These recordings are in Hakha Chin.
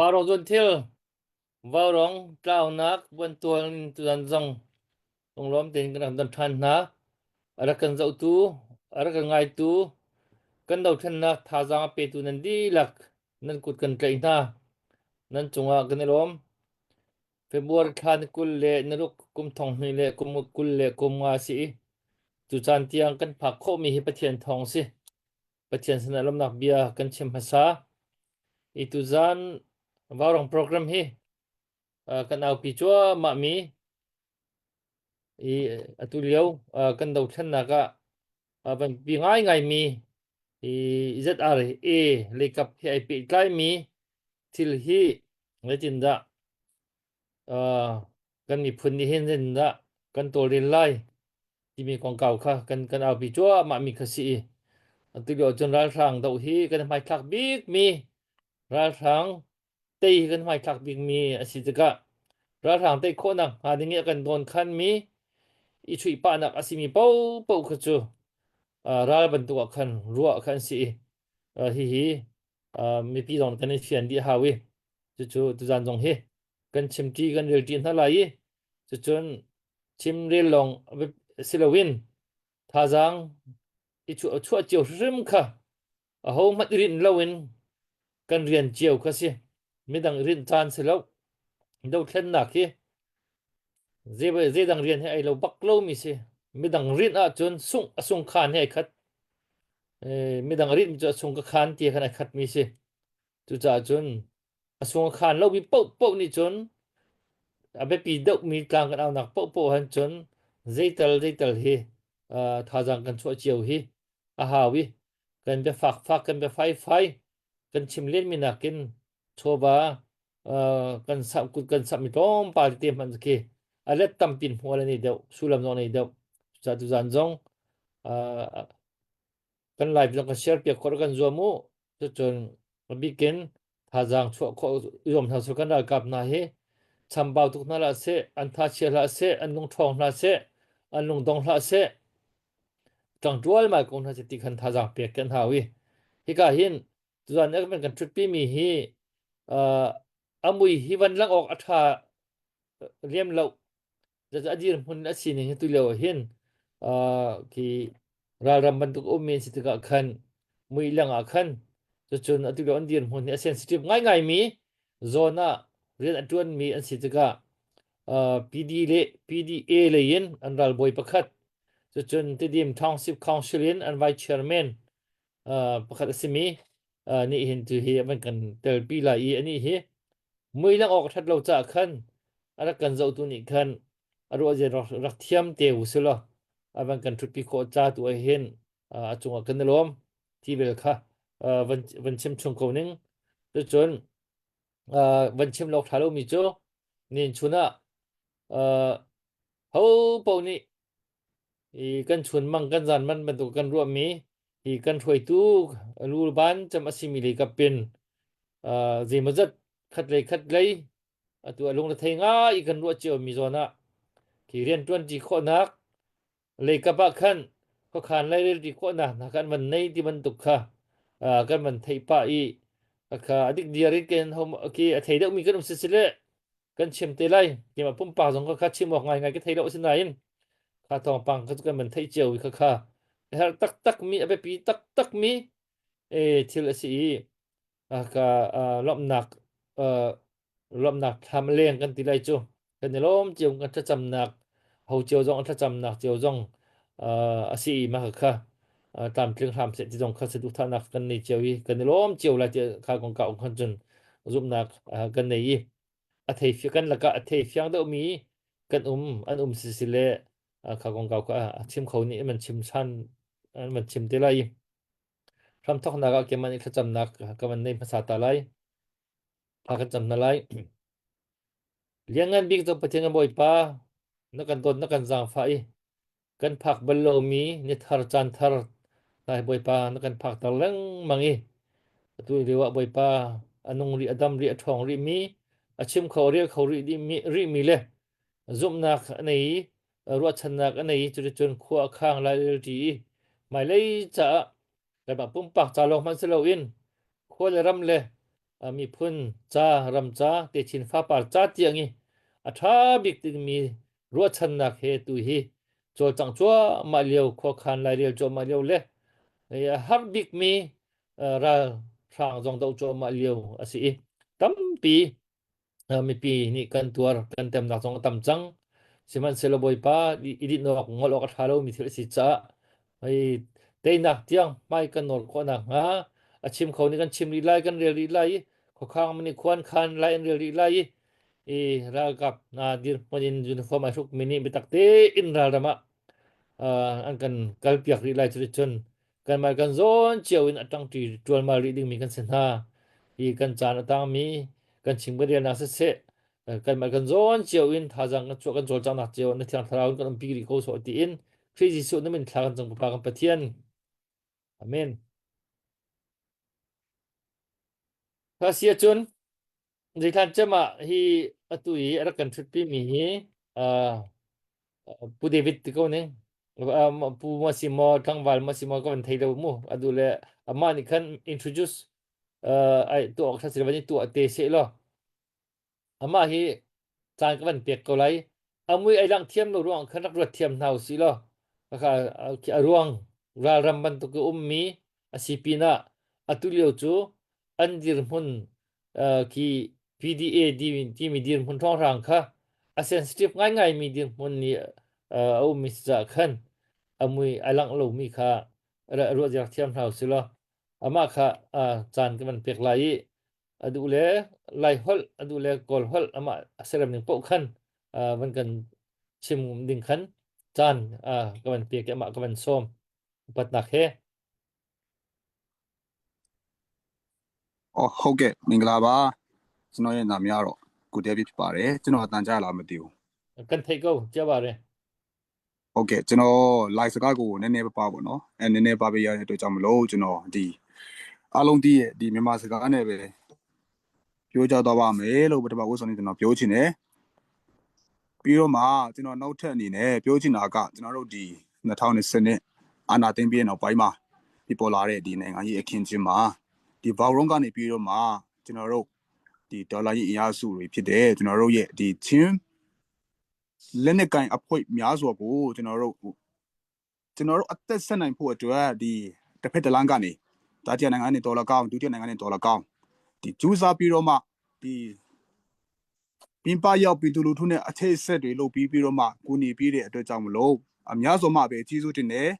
Vaurawng zuanthil, vaurawng tlaunak buantual in tuzan zong lunglawm tein kan rak don ṭhan hna. A rak kan zohtu, a rak kan ngaitu, kan dothlennak thazaang a petu nan dihlak nan kut kan tlaih hna. Nan cungah kan i lawm. February thla ni 26 kum thong hnih le kum 25 a si i cu caan tiang kan phak khawhmi hi Pathian thawng a si. Pathian sinah lawmhnak bia kan chim hmasa. I tuzan Vaurawng program hi kan aupi cuahmah mi i atu lio kan dothlennak ah van pi ngaingai mi i ZRA leikap he ai pehtlai mi thil hi zeitindah kan miphun nih hin zeitindah kan tawlrel lai timi kongkau kha kan kan aupi cuahmah mi kha si i atu lio cun ralhrang doh hi kan hmaithlak bik mi ralhrang tei hi kan hmaithlak bik mi a si tikah ralhrang tei khawhnak hnga ding i a kan dawn khan mi i chuihpahnak a simi paohpaoh kha cu ral bantuk ah khan ruah kha an si i hihi mipi zong kan i fian dih hau i cucu tuzan zong hi kan chimṭi kan relṭi hna lai i cucun chimrel lawng si loin thazaang i chuah cio hrim kha aho hmanh i rinh loin kan rian cio kha si. Midang i rinh caan si lo. Dothlennak hi zeidang rian he ai lo bak lomi si. Midang rinh ahcun sungh a sung khan he ai khat. Midang rinh mi cu a sung ka khan ti khan ai khat mi si. Cucaah cun a sung a khan lomi paohpaoh nih cun a biapi deuhmi tlang kan aunak paohpaoh han cun zeital zeital hi thazaang kan chuah cio hi a hau i kan bia fakfak kan bia faifai kan chim lenmi nakin chawva kan samh kut kan samh mi tlawmpal te hmanh khi a let tampin hmual an i deuh sullam zong an i deuh cucaah tuzan zong kan live zong kan share piak khawh kan zuam u. Cucun a bikin thazaang chuah khawh zuam hna su kan ralkap hna hi chambau tuk hna hlah seh, an tha chia hlah seh, an lung ṭhawng hlah seh, an lung dong hlah seh, ṭangṭual mai ko hna seh ti khan thazaang pek kan hau i hika hin tuzan kan kan ṭhutpi mi hi uh, a mui hi van lang awk a ṭha lem lo. A dirhmun a sining hi tulio ah hin khi ralram bantuk ummi an si tikah khan mui leng ah khan cucun atu lio an dirhmun hi a sensitive ngaingai mi zawn ah rian a ṭuanmi an si tikah PD le PDA lei in an ralbawi pakhat cucun Tidim Township Council in an vice chairman pakhat a simi nih hin tu hi a van kan telpi lai i anih hi mui lang awk a ṭhat lo caah khan a rak kan zohtu nih khan a ruah zia rak, rak thiam te u si law a van kan ṭhutpi khawh ca tu ah hin a cungah kan i lawm ti bel kha van van chim chung ko ning cucun van chim lawk ṭha lomi cu nin chun ah ho paoh nih i kan chunmang kan zanman bantuk kan ruahmi hi kan hruaitu lulban cem a simi lei kap in zeimawzat khat lei khat lei atu a lung thei ngai i kan ruah cio mi zawn ah khi rianṭuan ṭi khawhnak lei kap ah khan khuakhan lairel ṭi khawhnak hna kan van nei ti bantuk kha kan van theih pah i kha a dik diar in kan hom ki a thei deuhmi kan um si sile kan chim te lai keimah pumpak zong kha chim awk ngaingai ka thei lo asinain kha thawngpang kha cu kan van theih cio i kha kha a herh taktak mi a biapi taktak mi e thil a si i ka lawmhnak lawmhnak thlam leng kan ti lai cu kan i lawm cio kan thlacamnak ho cio zong an thlacamnak cio zong a si i mah kha tlamtling hram seh ti zong kha saduhthahnak kan nei cio i kan i lawm cio lai ti kha kong ka khan cun zumhnak kan nei i a thei kan lakah a thei fiang deuhmi kan um an um si si le kha kong kau kha a chim kho nih man chim chan an man chim te lai hramthoknak ah keman i thlacamnak ka van nei hmasa ta lai thla kan cam hna lai Lianngan bik cu Pathian kan Bawipa na kan dawt na kan zaangfah i kan phak bal lomi ni thar caan thar hna hi Bawipa na kan phakter lengmang i atu lio ah Bawipa a nung rih a dam rih a ṭhawng rih mi a chim kho a rel kho rih rih mi le zumhnak a nei i ruahchannak a nei i cuticun khua a khang lai ṭi i hmailei caah kanmah pumpak ca lawng hmanh si loin khua le ram le. Miphun ca, ram ca, techin fapar ca tiang i a ṭha bik dingmi ruahchannak he tu hi cawlcangh cuahmah lio, khuakhan lairel cuahmah lio le a har bikmi ralhrang zong doh cuahmah lio a si i tampi mipi nih kan tuar kan temnak zong a tam cang. Sihmanhsehlaw Bawipa i dinh awk ngol awk a ṭha lomi thil a si caah hei teinak tiang hmai kan nawl khawh nakhnga a chim kho nih kan chim rih lai, kan rel rih lai i khuakhang nih khuan khan lai an rel rih lai i i ralkap hna dirhmun in uniform ai hrukmi nih biatak tein ralram ah an kan kalpiak rih lai. Cuticun kanmah kan zawn cio in a ṭangṭi ṭualmal rih dingmi kan si hna. Hi kan caan a tangmi kan chim kan relnak siseh, kanmah kan zawn cio in thazaang kan chuah kan cawlcanghnak cio na Thiang Thlarau in kan umpi rih ko sawh tiin Khrih Jesuh na min thla kan cang Papa kan Pathian. Amen. Kha cun zeithlan cem ah hi atu i a rak kan ṭhutpi mi hi Pu David ti ko ning. Pu ma si maw, tlangval ma si maw ka van thei lo mu. Adu le amah nih khan introduce ai tuah awk ṭha si van i tuah te seh law. Amah hi caan ka van pek ko lai. A mui ai langh thiam lo ruang khan rak ruat thiam hna usih law. A ruang ralram bantuk i ummi a si pinah atu lio cu an dirhmun khi PDA timi dirhmun hrawnghrang kha a sensitive ngaingaimi dirhmun nih a ummi si caah khan a mui a langh lomi kha ruah ziar thiam hna usih law amah kha caan kan van pek lai i a duh le Lai holh a duh le Kawl holh amah a serem ning paoh khan van kan chim ding khan caan ka van pek i amah ka van sawm upatnak he. အော်ဟုတ်ကဲ့မင်္ဂလာပါကျွန်တော်ရဲ့နာမည်ကတော့ကိုဒေးဗစ်ဖြစ်ပါတယ်ကျွန်တော်အတန်ကြားလားမသိဘူး Kan theih ko cia bare. ဟုတ်ကဲ့ကျွန်တော် live စကားကိုနည်းနည်းပါပါပေါ့နော်အဲနည်းနည်းပါပေးရတဲ့အတွက်ကြောင့်မလို့ကျွန်တော်ဒီအားလုံးတည်ရဲ့ဒီမြန်မာစကားနဲ့ပဲပြောကြသွားပါမယ်လို့ပထမဦးဆုံးနေကျွန်တော်ပြောချင်တယ်ပြီးတော့မှကျွန်တော်နောက်ထပ်အနေနဲ့ပြောချင်တာကကျွန်တော်တို့ဒီ2020အာနာသိမ့်ပြီးနောက်ပိုင်းမှာဒီပေါ်လာတဲ့ဒီနိုင်ငံရေးအခင်းချင်းမှာဒီဘောင်ရုံးကနေပြီးတော့မှကျွန်တော်တို့ဒီဒေါ်လာရေးအင်အားစုတွေဖြစ်တဲ့ကျွန်တော်တို့ရဲ့ဒီချင်းလက်နက်ကိုင်အဖွဲ့များစွာကိုကျွန်တော်တို့ကျွန်တော်တို့အသက်ဆက်နိုင်ဖို့အတွက်ဒီတစ်ဖက်တစ်လမ်းကနေတတိယနိုင်ငံနေဒေါ်လာကောင်းဒုတိယနိုင်ငံနေဒေါ်လာကောင်းဒီကျူးစားပြီးတော့မှဒီပြင်ပရောက်ပြည်သူလူထုနဲ့အထက်ဆက်တွေလုပ်ပြီးပြီးတော့မှကူညီပြီးတဲ့အတွက်ကြောင့်မလို့အများဆုံးမှပဲကြီးစုတင်တယ်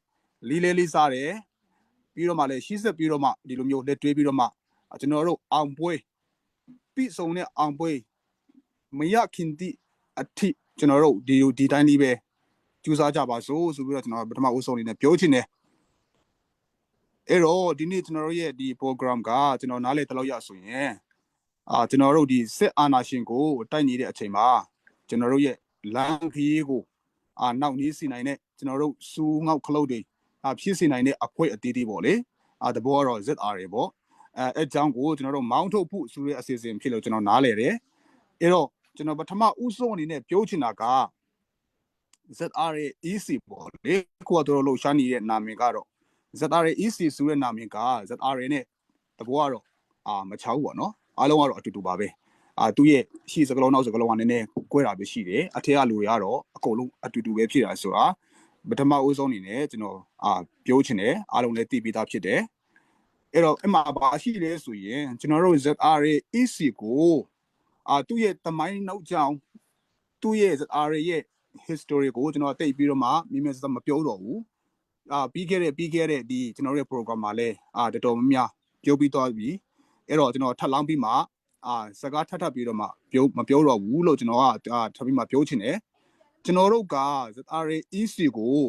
လီလေးလေးစားတယ်ပြီးတော့မှလည်းရှိဆက်ပြီးတော့မှဒီလိုမျိုးလက်တွေးပြီးတော့မှကျွန်တော်တို့အောင်ပွဲပြီးဆုံးတဲ့အောင်ပွဲမရခင်တိအထိကျွန်တော်တို့ဒီဒီတိုင်းလေးပဲကြိုးစားကြပါစို့ဆိုပြီးတော့ကျွန်တော်ပထမဦးဆုံးအနေနဲ့ပြောချင်တယ်အဲ့တော့ဒီနေ့ကျွန်တော်တို့ရဲ့ဒီ program ကကျွန်တော်နားလေတလောက်ရဆိုရင်အာကျွန်တော်တို့ဒီစစ်အာဏာရှင်ကိုတိုက်နေတဲ့အချိန်မှာကျွန်တော်တို့ရဲ့လမ်းခရီးကိုအာနောက်နည်းစီနိုင်တဲ့ကျွန်တော်တို့စူးငေါက်ခလုတ်တွေအာဖြစ်စီနိုင်တဲ့အဖွဲ့အသီးသီးပေါ့လေအာတဘောကတော့ ZR တွေပေါ့အဲအကြောင်းကိုကျွန်တော်တို့မောင်းထုတ်ဖို့ဆိုတဲ့အစီအစဉ်ဖြစ်လို့ကျွန်တော်နားလေတယ်အဲ့တော့ကျွန်တော်ပထမဦးဆုံးအနေနဲ့ပြောချင်တာက ZRA EC ပေါ့လေကိုကတော့လို့ရှာနေတဲ့နာမည်ကတော့ ZRA EC ဆိုတဲ့နာမည်က ZRA နဲ့တဘောကတော့အာမချဘူးပေါ့နော်အားလုံးကတော့အတူတူပါပဲအာသူ့ရဲ့ရှေ့စကလုံးနောက်စကလုံးကနည်းနည်းကွဲတာပဲရှိတယ်အထက်ကလူတွေကတော့အကုန်လုံးအတူတူပဲဖြစ်တာဆိုတာပထမဦးဆုံးအနေနဲ့ကျွန်တော်အာပြောချင်တယ်အားလုံးလည်းသိပြီးသားဖြစ်တယ်အဲ့တော့အမှဘာရှိလဲဆိုရင်ကျွန်တော်တို့ ZRA EC ကိုအာသူ့ရဲ့တမိုင်းနောက်ကြောင်သူ့ရဲ့ ZRA ရဲ့ history ကိုကျွန်တော်တိတ်ပြီးတော့မှမြင်မြင်စမပြောတော့ဘူးအာပြီးခဲ့တဲ့ပြီးခဲ့တဲ့ဒီကျွန်တော်တို့ရဲ့ program မှာလည်းအာတော်တော်များများပြောပြီးသွားပြီအဲ့တော့ကျွန်တော်ထပ်လောင်းပြီးမှအာစကားထပ်ထပ်ပြီးတော့မှပြောမပြောတော့ဘူးလို့ကျွန်တော်ကအာထပ်ပြီးမှပြောချင်တယ်ကျွန်တော်တို့က ZRA EC ကို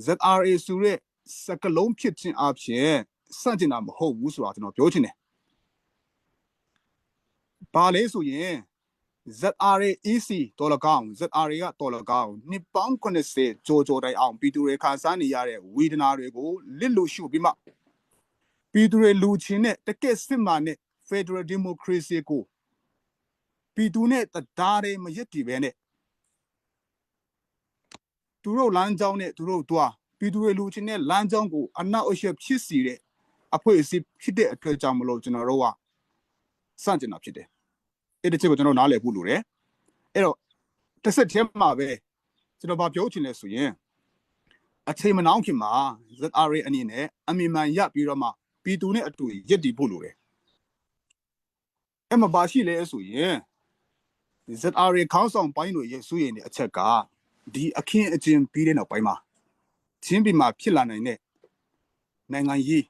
ZRA ဆိုတဲ့စကလုံးဖြစ်ခြင်းအပြင်စန့်ကျင်တာမဟုတ်ဘူးဆိုတာကျွန်တော်ပြောချင်တယ်ဘာလဲဆိုရင် ZRA EC တော်လကောင် ZRA ကတော်လကောင်နှစ်ပေါင်း80ကြော်ကြော်တိုင်အောင်ပြည်သူတွေခံစားနေရတဲ့ဝေဒနာတွေကိုလစ်လို့ရှုပြီးမှပြည်သူတွေလူချင်းနဲ့တကက်စစ်မှန်တဲ့ Federal Democracy ကိုပြည်သူနဲ့တရားတွေမရစ်တည်ပဲနဲ့သူတို့လမ်းကြောင်းနဲ့သူတို့တွားပြည်သူတွေလူချင်းတဲ့လမ်းကြောင်းကိုအနောက်အရှက်ဖြစ်စီတဲ့အဖွဲ့အစည်းဖြစ်တဲ့အတွက်ကြောင့်မလို့ကျွန်တော်တို့က စန့်ကျင်တာဖြစ်တယ်အဲ့ဒီချက်ကိုကျွန်တော်နားလည်ဖို့လိုတယ်အဲ့တော့တစ်ဆက်တည်းမှာပဲကျွန်တော်ဗာပြောချင်လဲဆိုရင်အချိန်မနှောင်းခင်မှာ ZRA အနေနဲ့အမြင်မှန်ရပြီးတော့မှပြည်သူနဲ့အတူရစ်တည်ဖို့လိုတယ်အဲ့မှာဘာရှိလဲဆိုရင် ZRA ခေါင်းဆောင်ပိုင်းတို့ရဲ့စိုးရိမ်တဲ့အချက်ကဒီအခင်းအကျင်းပြီးတဲ့နောက်ပိုင်းမှာချင်းပြည်မှာဖြစ်လာနိုင်တဲ့နိုင်ငံရေး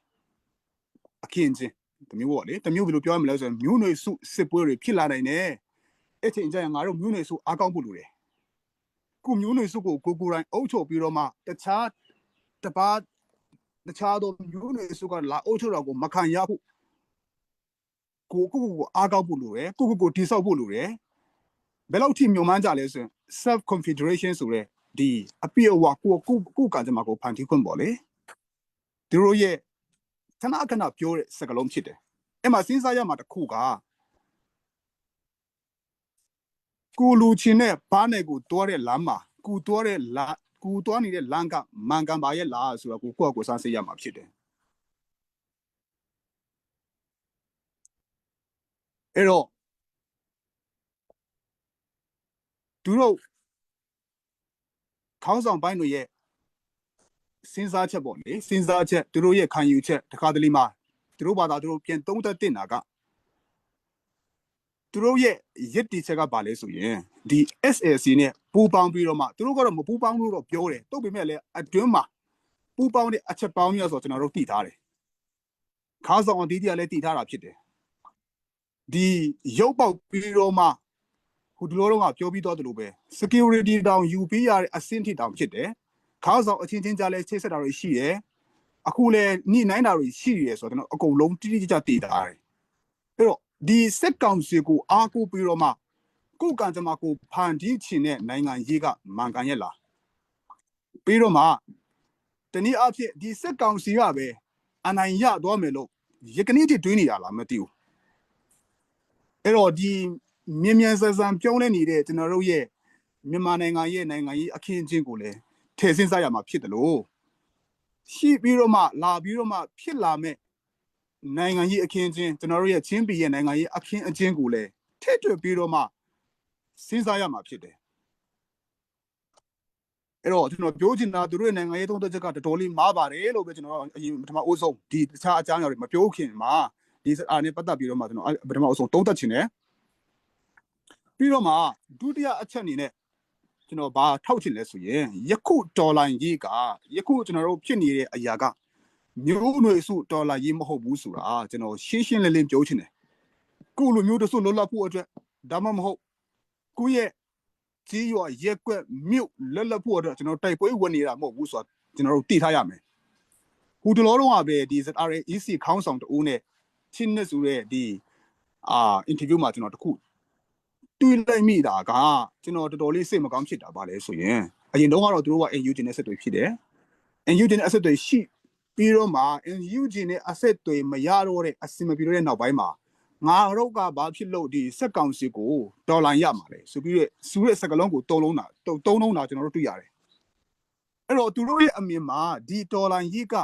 အခင်းအကျင်းတမျိုးပေါ့လေတမျိုးဘယ်လိုပြောရမလဲဆိုရင်မျိုးနွယ်စုစစ်ပွဲတွေဖြစ်လာနိုင်တယ်အဲ့ချိန်ကျရင်ငါတို့မျိုးနွယ်စုအားကောင်းဖို့လိုတယ်ကိုမျိုးနွယ်စုကိုကိုကိုတိုင်းအုပ်ချုပ်ပြီးတော့မှတခြားတပါးတခြားသောမျိုးနွယ်စုကလာအုပ်ချုပ်တာကိုမခံရဖို့ကိုကိုကိုကိုအားကောင်းဖို့လိုတယ်ကိုကိုကိုတိဆောက်ဖို့လိုတယ်ဘယ်လောက်ထိမျှော်မှန်းကြလဲဆိုရင် self confederation ဆိုတဲ့ဒီအပြည့်အဝကိုကိုကိုကံကြမ္မာကိုဖန်တီးခွင့်ပေါ့လေသူတို့ရဲ့ခဏခဏပြောတဲ့စကားလုံးဖြစ်တယ်အဲ့မှာစဉ်းစားရမှာတစ်ခုကကိုလူချင်းနဲ့ဘာနဲ့ကိုတွားတဲ့လမ်းမှာကိုတွားတဲ့လမ်းကိုတွားနေတဲ့လမ်းကမန်ကန်ပါရဲ့လားဆိုတော့ကိုကိုယ့်ကိုယ်စားစိတ်ရမှာဖြစ်တယ်အဲ့တော့သူတို့ခေါင်းဆောင်ပိုင်းတို့ရဲ့စဉ်းစားချက်ပေါ့လေစဉ်းစားချက်သူတို့ရဲ့ခံယူချက်တခါတလေမှာသူတို့ဘာသာသူတို့ပြန်သုံးသပ်တင်တာကသူတို့ရဲ့ရစ်တီချက်ကဘာလဲဆိုရင်ဒီ SAC နဲ့ပူးပေါင်းပြီးတော့မှသူတို့ကတော့မပူးပေါင်းလို့တော့ပြောတယ်တုတ်ပေမဲ့လည်းအတွင်းမှာပူးပေါင်းတဲ့အချက်ပေါင်းများဆိုတော့ကျွန်တော်တို့သိထားတယ်ခါဆောင်အတီးတီးကလည်းသိထားတာဖြစ်တယ်ဒီရုပ်ပေါက်ပြီးတော့မှဟိုဒီလိုတော့ကပြောပြီးတော့တလို့ပဲ security တောင်ယူပြီးရတဲ့အဆင့်ထိတောင်ဖြစ်တယ်ခေါင်းဆောင်အချင်းချင်းကြားလဲချိတ်ဆက်တာတွေရှိတယ်အခုလဲညှိနှိုင်းတာတွေရှိရယ်ဆိုတော့ကျွန်တော်အကုန်လုံးတိတိကျကျတည်ထားတယ်အဲ့တော့ဒီစက်ကောင်စီကိုအားကိုးပြီးတော့မှကိုယ်ကံကြမ္မာကိုဖန်တီးချင်တဲ့နိုင်ငံရေးကမှန်ကန်ရဲ့လားပြီးတော့မှတနည်းအားဖြင့်ဒီစက်ကောင်စီကပဲအနိုင်ရသွားမယ်လို့ယကနေ့ထိတွေးနေရလားမသိဘူးအဲ့တော့ဒီမြန်မြန်ဆန်ဆန်ပြောင်းလဲနေတဲ့ကျွန်တော်တို့ရဲ့မြန်မာနိုင်ငံရဲ့နိုင်ငံရေးအခင်းအကျင်းကိုလည်းထည့်စဉ်းစားရမှာဖြစ်တယ်လို့ရှိပြီးတော့မှလာပြီးတော့မှဖြစ်လာမဲ့နိုင်ငံရေးအခင်းအကျင်းကျွန်တော်တို့ရဲ့ချင်းပြည်ရဲ့နိုင်ငံရေးအခင်းအကျင်းကိုလည်းထည့်တွက်ပြီးတော့မှစဉ်းစားရမှာဖြစ်တယ်အဲ့တော့ကျွန်တော်ပြောချင်တာသူတို့ရဲ့နိုင်ငံရေးသုံးသပ်ချက်ကတော်တော်လေးမားပါတယ်လို့ပဲကျွန်တော်အရင်ပထမအဆုံးဒီတခြားအကြောင်းအရာတွေမပြောခင်မှာဒီအားနဲ့ပတ်သက်ပြီးတော့မှကျွန်တော်ပထမအဆုံးသုံးသပ်ချင်တယ်ပြီးတော့မှဒုတိယအချက်အနေနဲ့ကျွန်တော်ဘာထောက်ချင်လဲဆိုရင်ယခုဒေါ်လာကြီးကယခုကျွန်တော်တို့ဖြစ်နေတဲ့အရာကမျိုးနွယ်စုဒေါ်လာကြီးမဟုတ်ဘူးဆိုတာကျွန်တော်ရှင်းရှင်းလင်းလင်းပြောချင်တယ်ကိုလိုမျိုးတစုလွတ်လပ်ဖို့အတွက်ဒါမှမဟုတ်ကိုရဲ့ကြီးရွာရက်ကွက်မြို့လွတ်လပ်ဖို့အတွက်ကျွန်တော်တိုက်ပွဲဝင်နေတာမဟုတ်ဘူးဆိုတာကျွန်တော်တို့သိထားရမယ်ဟိုတလောတော့ကပဲဒီ ZRA EC ခေါင်းဆောင်တဦးနဲ့ချင်းနဲ့ဆိုတဲ့ဒီအာအင်တာဗျူးမှာကျွန်တော်တခုတွေးလိုက်မိတာကကျွန်တော်တော်တော်လေးစိတ်မကောင်းဖြစ်တာပါလေဆိုရင်အရင်တော့ကတော့သူတို့က NUG နဲ့ဆက်တွေဖြစ်တယ် NUG နဲ့ asset တွေရှိပြီးတော့မှ NUG နဲ့ asset တွေမရတော့တဲ့အဆင်မပြေတော့တဲ့နောက်ပိုင်းမှာငါတို့ကဘာဖြစ်လို့ဒီစက်ကောင်စီကိုဒေါ်လာရမှာလဲဆိုပြီးတော့စူရဲ့စကလုံးကိုတုံးလုံးတာတုံးလုံးတာကျွန်တော်တို့တွေ့ရတယ်အဲ့တော့သူတို့ရဲ့အမြင်မှာဒီဒေါ်လာကြီးက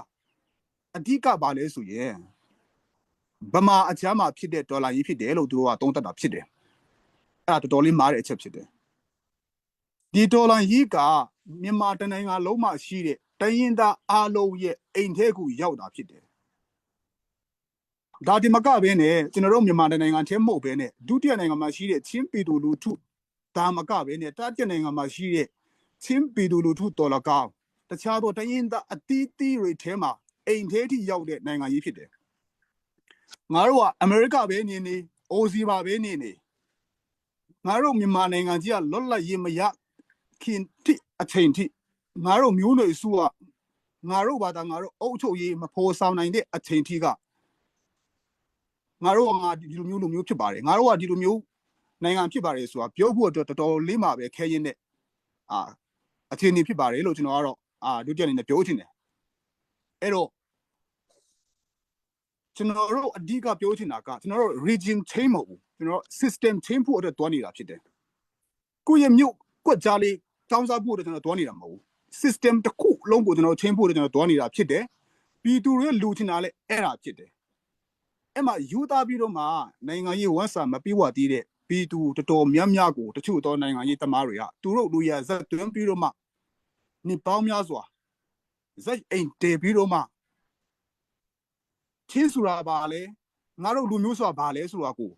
အဓိကဘာလဲဆိုရင်ဗမာအချမ်းမှာဖြစ်တဲ့ဒေါ်လာကြီးဖြစ်တယ်လို့သူတို့ကသုံးသပ်တာဖြစ်တယ်အဲ့ဒါတော်တော်လေးမားတဲ့အချက်ဖြစ်တယ်ဒီဒေါ်လာကြီးကမြန်မာတနိုင်ငံလုံးမှာရှိတဲ့တိုင်းရင်းသားအားလုံးရဲ့အိမ်ထဲကိုရောက်တာဖြစ်တယ်ဒါဒီမကဘဲနဲ့ကျွန်တော်တို့မြန်မာနိုင်ငံထဲမဟုတ်ဘဲနဲ့ဒုတိယနိုင်ငံမှာရှိတဲ့ချင်းပီတူလူထုဒါမကဘဲနဲ့တတိယနိုင်ငံမှာရှိတဲ့ချင်းပီတူလူထုတော်လကောင်တခြားသောတိုင်းရင်းသားအသီးသီးတွေထဲမှာအိမ်ထဲထိရောက်တဲ့နိုင်ငံကြီးဖြစ်တယ်ငါတို့ကအမေရိကပဲနေနေအိုစီပါပဲနေနေငါတို့မြန်မာနိုင်ငံကြီးကလွတ်လပ်ရေးမရခင်ထိအချိန်ထိငါတို့မျိုးနွယ်စုကငါတို့ဘာသာငါတို့အုပ်ချုပ်ရေးမဖော်ဆောင်နိုင်တဲ့အချိန်ထိကငါတို့ကငါဒီလိုမျိုးလိုမျိုးဖြစ်ပါတယ်ငါတို့ကဒီလိုမျိုးနိုင်ငံဖြစ်ပါတယ်ဆိုတာပြောဖို့အတွက်တော်တော်လေးမှပဲခဲရင်တဲ့အာအခြေအနေဖြစ်ပါတယ်လို့ကျွန်တော်ကတော့အာဒုတိယအနေနဲ့ပြောချင်တယ်အဲ့တော့ကျွန်တော်တို့အဓိကပြောချင်တာကကျွန်တော်တို့ region change မဟုတ်ဘူးကျွန်တော် system change ဖို့အတွက်တွားနေတာဖြစ်တယ်ကိုယ့်ရဲ့မြို့ကွက်ကြားလေးတောင်းစားဖို့အတွက်ကျွန်တော်တွားနေတာမဟုတ်ဘူး system တစ်ခုလုံးကိုကျွန်တော် change ဖို့အတွက်ကျွန်တော်တွားနေတာဖြစ်တယ်ပြည်သူတွေလူချင်တာလည်းအဲ့ဒါဖြစ်တယ် အဲ့မှာယူသားပြီးတော့မှနိုင်ငံရေးဝန်ဆာမပြီးဝသေးတဲ့ပြည်သူတော်တော်များများကိုတချို့သောနိုင်ငံရေးသမားတွေကသူတို့လူရဇက်သွင်းပြီးတော့မှနှစ်ပေါင်းများစွာဇက်အိမ်တည်ပြီးတော့မှချင်းဆိုတာပါလေငါတို့လူမျိုးဆိုတာပါလဲဆိုတာကို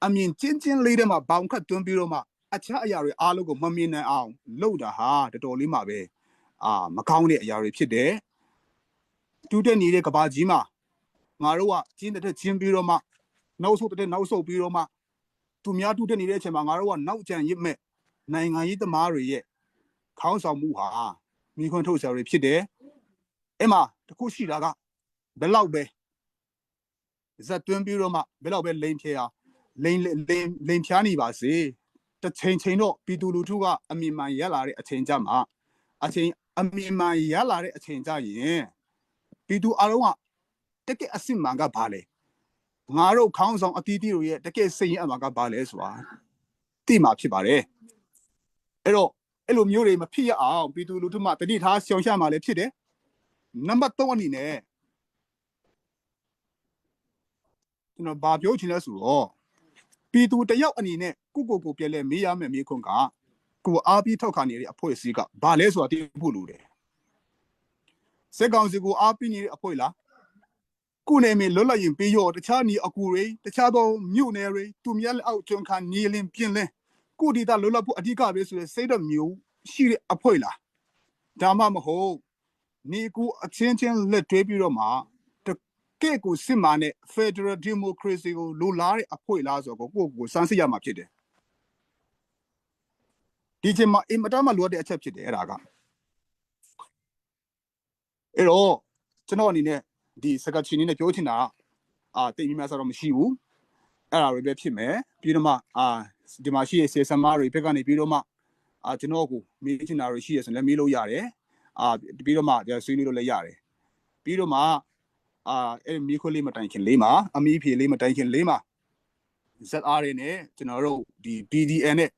အမြင်ချင်းချင်းလေးတဲ့မှာဘောင်ခတ်သွင်းပြီးတော့မှအခြားအရာတွေအားလုံးကိုမမြင်နိုင်အောင်လုပ်တာဟာတော်တော်လေးမှပဲအာမကောင်းတဲ့အရာတွေဖြစ်တယ်တူးတက်နေတဲ့ကဘာကြီးမှာငါတို့ကကျင်းတဲ့ချင်းပြီးတော့မှနောက်ဆုတ်တဲ့နောက်ဆုတ်ပြီးတော့မှသူများတူးတက်နေတဲ့အချိန်မှာငါတို့ကနောက်ကျန်ရစ်မဲ့နိုင်ငံရေးသမားတွေရဲ့ခေါင်းဆောင်မှုဟာမိခွန်းထုတ်စရာတွေဖြစ်တယ်အဲ့မှာတခုရှိတာကဘယ်လောက်ပဲဇက်သွင်းပြီးတော့မှဘယ်လောက်ပဲလိန်ဖြဲအောင်လိန်လိန်လိန်ဖြားနေပါစေတစ်ချိန်ချိန်တော့ပြည်သူလူထုကအမြင်မှန်ရလာတဲ့အချိန်ကြမှာအချိန်အမြင်မှန်ရလာတဲ့အချိန်ကြရင်ပြည်သူအလုံးကတကယ်အစစ်မှန်ကဘာလဲငါတို့ခေါင်းဆောင်အတီးတီးတို့ရဲ့တကယ်စိတ်ရင်းအမှန်ကဘာလဲဆိုတာသိမှာဖြစ်ပါတယ်အဲ့တော့အဲ့လိုမျိုးတွေမဖြစ်ရအောင်ပြည်သူလူထုမှတတိထားရှောင်ရှားမှာလည်းဖြစ်တယ်နံပါတ်3အနေနဲ့ကျွန်တော်ဗာပြောချင်လဲဆိုတော့ပြည်သူတယောက်အနေနဲ့ကိုကိုကိုပြက်လဲမေးရမယ့်မေးခွန်းကကိုအားပြီးထောက်ခံနေတဲ့အဖွဲ့အစည်းကဘာလဲဆိုတာသိဖို့လိုတယ်စစ်ကောင်စီကိုအားပြီးနေတဲ့အဖွဲ့လားကိုနေမီလွတ်လပ်ရင်ပြီးရောတခြားညီအကူတွေတခြားသောမြို့နယ်တွေသူများလက်အောက်ကျွန်းခါနေလင်းပြင်းလင်းကိုဒီတာလွတ်လပ်ဖို့အဓိကပဲဆိုတဲ့စိတ်ဓာတ်မျိုးရှိတဲ့အဖွဲ့လားဒါမှမဟုတ်နေကူအချင်းချင်းလက်တွဲပြီးတော့မှတကယ့်ကိုစစ်မှန်တဲ့ Federal Democracy ကိုလိုလားတဲ့အဖွဲ့လားဆိုတော့ကိုယ့်ကိုယ်စမ်းစစ်ရမှာဖြစ်တယ်ဒီချိန်မှာအင်မတန်မှလိုအပ်တဲ့အချက်ဖြစ်တယ်အဲ့ဒါကအဲ့တော့ကျွန်တော်အနေနဲ့ဒီစကားချီနေနဲ့ပြောချင်တာအာတိတ်ပြီးမှဆိုတော့မရှိဘူးအဲ့ဒါတွေပဲဖြစ်မယ်ပြီးတော့မှအာဒီမှာရှိတဲ့ဆေဆမာတွေဘက်ကနေပြီးတော့မှအာကျွန်တော်ကိုမေးချင်တာတွေရှိရဆိုရင်လည်းမေးလို့ရတယ်အာပြီးတော့မှဆွေးနွေးလို့လည်းရတယ်ပြီးတော့မှအာအဲ့မိခွလေးမတိုင်ခင်လေးမှာအမီဖြေလေးမတိုင်ခင်လေးမှာ ZR တွေနဲ့ကျွန်တော်တို့ဒီ BDN နဲ့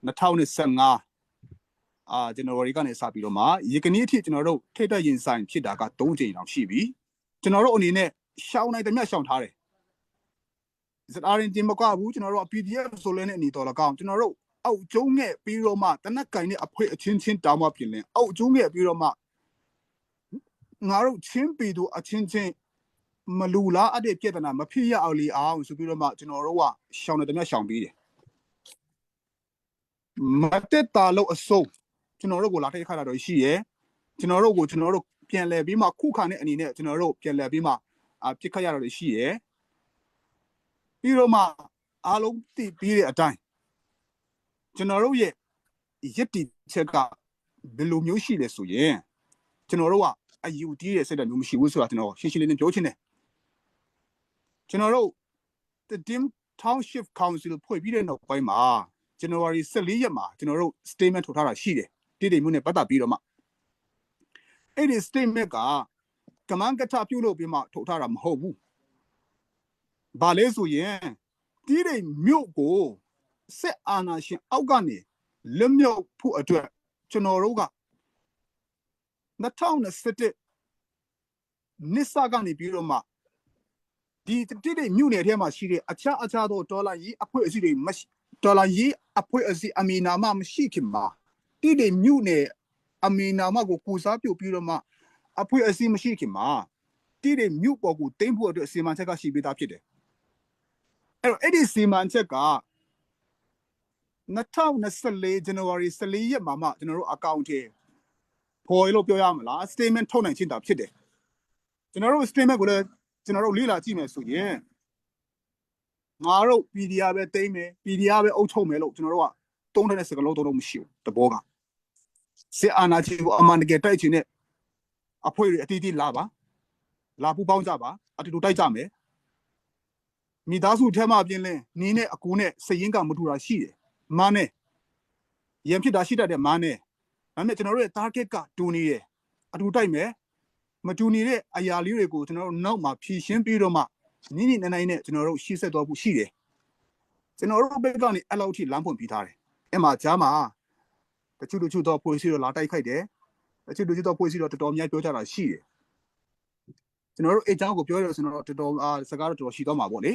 2015အာ January ကနေစပြီးတော့မှရေကနေ့အထိကျွန်တော်တို့ထိတ်တက်ရင်ဆိုင်ဖြစ်တာက3ကြိမ်တောင်ရှိပြီကျွန်တော်တို့အနေနဲ့ရှောင်းနိုင်တမျှရှောင်ထားတယ် ZR တင်မကဘူးကျွန်တော်တို့ PDF ဆိုလဲနဲ့အနေတော်လကောင်ကျွန်တော်တို့အောက်ကျုံးငဲ့ပြီးတော့မှတနက်ကင်နဲ့အဖွဲအချင်းချင်းတောင်းမှပြင်လင်အောက်ကျုံးငဲ့ပြီးတော့မှငါတို့ချင်းပီတို့အချင်းချင်းမလူလားအတဲ့ပြဿနာမဖြစ်ရအောင်လေအောင်ဆိုပြီးတော့မှကျွန်တော်တို့ကရှောင်းတယ်တမျှရှောင်ပြီးတယ်မတက်တာလို့အစိုးကျွန်တော်တို့ကိုလာထိတ်ခါတာတော့ရှိရယ်ကျွန်တော်တို့ကိုကျွန်တော်တို့ပြန်လဲပြီးမှခုခံတဲ့အနေနဲ့ကျွန်တော်တို့ပြန်လဲပြီးမှအပြစ်ခတ်ရတာရှိရယ်ပြီးတော့မှအားလုံးသိပြီးတဲ့အတိုင်းကျွန်တော်တို့ရဲ့ရစ်တီချက်ကဘယ်လိုမျိုးရှိလဲဆိုရင်ကျွန်တော်တို့ကအယူတီးတဲ့စိတ်ဓာတ်မျိုးမရှိဘူးဆိုတာကျွန်တော်ရှင်းရှင်းလင်းလင်းပြောချင်တယ်ကျွန်တော်တို့ The Dim Township Council ဖွဲ့ပြီးတဲ့နောက်ပိုင်းမှာ January 14ရက်မှာကျွန်တော်တို့ statement ထုတ်ထားတာရှိတယ်တိတိမျိုးနဲ့ပတ်သက်ပြီးတော့မှအဲ့ဒီ statement ကကမန်ကထပြုတ်လို့ပြီးမှထုတ်ထားတာမဟုတ်ဘူးဘာလဲဆိုရင်တိတိမြို့ကိုစစ်အာဏာရှင်အောက်ကနေလွတ်မြောက်ဖို့အတွက်ကျွန်တော်တို့က2021နှစ်စကနေပြီးတော့မှဒီတိတိမြို့နယ်ထဲမှာရှိတဲ့အခြားအခြားသောဒေါ်လာကြီးအဖွဲ့အစည်းတွေမရှိဒေါ်လာကြီးအဖွဲ့အစည်းအမီနာမမရှိခင်မှာတိတိမြို့နယ်အမီနာမကိုကူစားပြုတ်ပြီးတော့မှအဖွဲ့အစည်းမရှိခင်မှာတိတိမြို့ပေါ်ကိုတင်းဖို့အတွက်စီမံချက်ကရှိပြီးသားဖြစ်တယ်အဲ့တော့အဲ့ဒီစီမံချက်က2024 January 14ရက်မှာမှကျွန်တော်တို့အကောင့်ထဲပေါ်လို့ပြောရမလား statement ထုတ်နိုင်ချင်းတာဖြစ်တယ်ကျွန်တော်တို့ statement ကိုလည်းကျွန်တော်တို့လေ့လာကြည့်မယ်ဆိုရင်ငါတို့ PDF ပဲတိမ့်မယ် PDF ပဲအုပ်ချုပ်မယ်လို့ကျွန်တော်တို့ကတုံးတဲ့စကားလုံးတော့မရှိဘူးတဘောကစစ်အာဏာရှင်ကိုအမှန်တကယ်တိုက်ချင်တဲ့အဖွဲ့တွေအတီးတီးလာပါလာပူပေါင်းကြပါအတူတူတိုက်ကြမယ်မိသားစုထဲမှာပြင်းလင်းနင်းနဲ့အကူနဲ့စရင်ကမတူတာရှိတယ်မာနဲ့ရံဖြစ်တာရှိတတ်တဲ့မာနဲ့ဒါပေမဲ့ကျွန်တော်တို့ရဲ့ target ကတူနေတယ်အတူတိုက်မယ်မတူနေတဲ့အရာလေးတွေကိုကျွန်တော်တို့နောက်မှာဖြည့်ရှင်းပြီးတော့မှညညနေနေနဲ့ကျွန်တော်တို့ရှေ့ဆက်သွားဖို့ရှိတယ်ကျွန်တော်တို့ဘက်ကနေအဲ့လောက်ထိလမ်းဖွင့်ပြီးထားတယ်အဲ့မှာကြားမှာတချို့တချို့တော့ပွေစီတော့လာတိုက်ခိုက်တယ်တချို့တချို့တော့ပွေစီတော့တော်တော်များပြောကြတာရှိတယ်ကျွန် ကျွန်တော်တို့အကြောင်းကိုပြောရလို့ဆိုတော့တော်တော်အာစကားတော့တော်တော်ရှိသွားမှာပေါ့လေ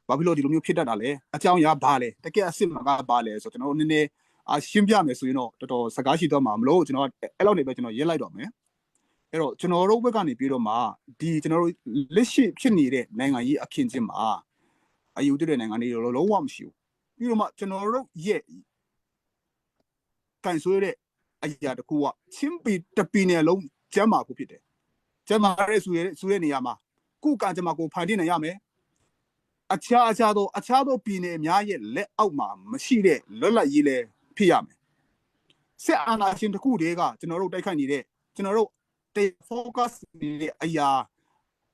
ဘာဖြစ်လို့ဒီလိုမျိုးဖြစ်တတ်တာလဲအကြောင်းအရာဘာလဲတကယ်အစ်စ်မှာကဘာလဲဆိုတော့ကျွန်တော်တို့နည်းနည်းအာရှင်းပြမယ်ဆိုရင်တော့တော်တော်စကားရှိသွားမှာမလို့ကျွန်တော်အဲ့လောက်နေပဲကျွန်တော်ရက်လိုက်တော့မယ်အဲ့တော့ကျွန်တော်တို့ဘက်ကနေပြီးတော့မှဒီကျွန်တော်တို့လက်ရှိဖြစ်နေတဲ့နိုင်ငံရေးအခင်းချင်းမှာအယူတတဲ့နိုင်ငံတွေတော့လုံးဝမရှိဘူးပြီးတော့မှကျွန်တော်တို့ရဲ့ကန်ဆွဲတဲ့အရာတစ်ခုကချင်းပီတပီနယ်လုံးကျမ်းမာဖို့ဖြစ်တယ်ကျမ်းမာရဲဆိုရဲဆိုတဲ့နေရာမှာကိုကံကြမ္မာကိုဖန်တီးနိုင်ရမယ်အခြားအခြားသောအခြားသောပြည်နယ်များရဲ့လက်အောက်မှာမရှိတဲ့လွတ်လပ်ရေးလည်းဖြစ်ရမယ်စစ်အာဏာရှင်တစ်ခုတည်းကကျွန်တော်တို့တိုက်ခိုက်နေတဲ့ကျွန်တော်တို့တေ focus နေတဲ့အရာ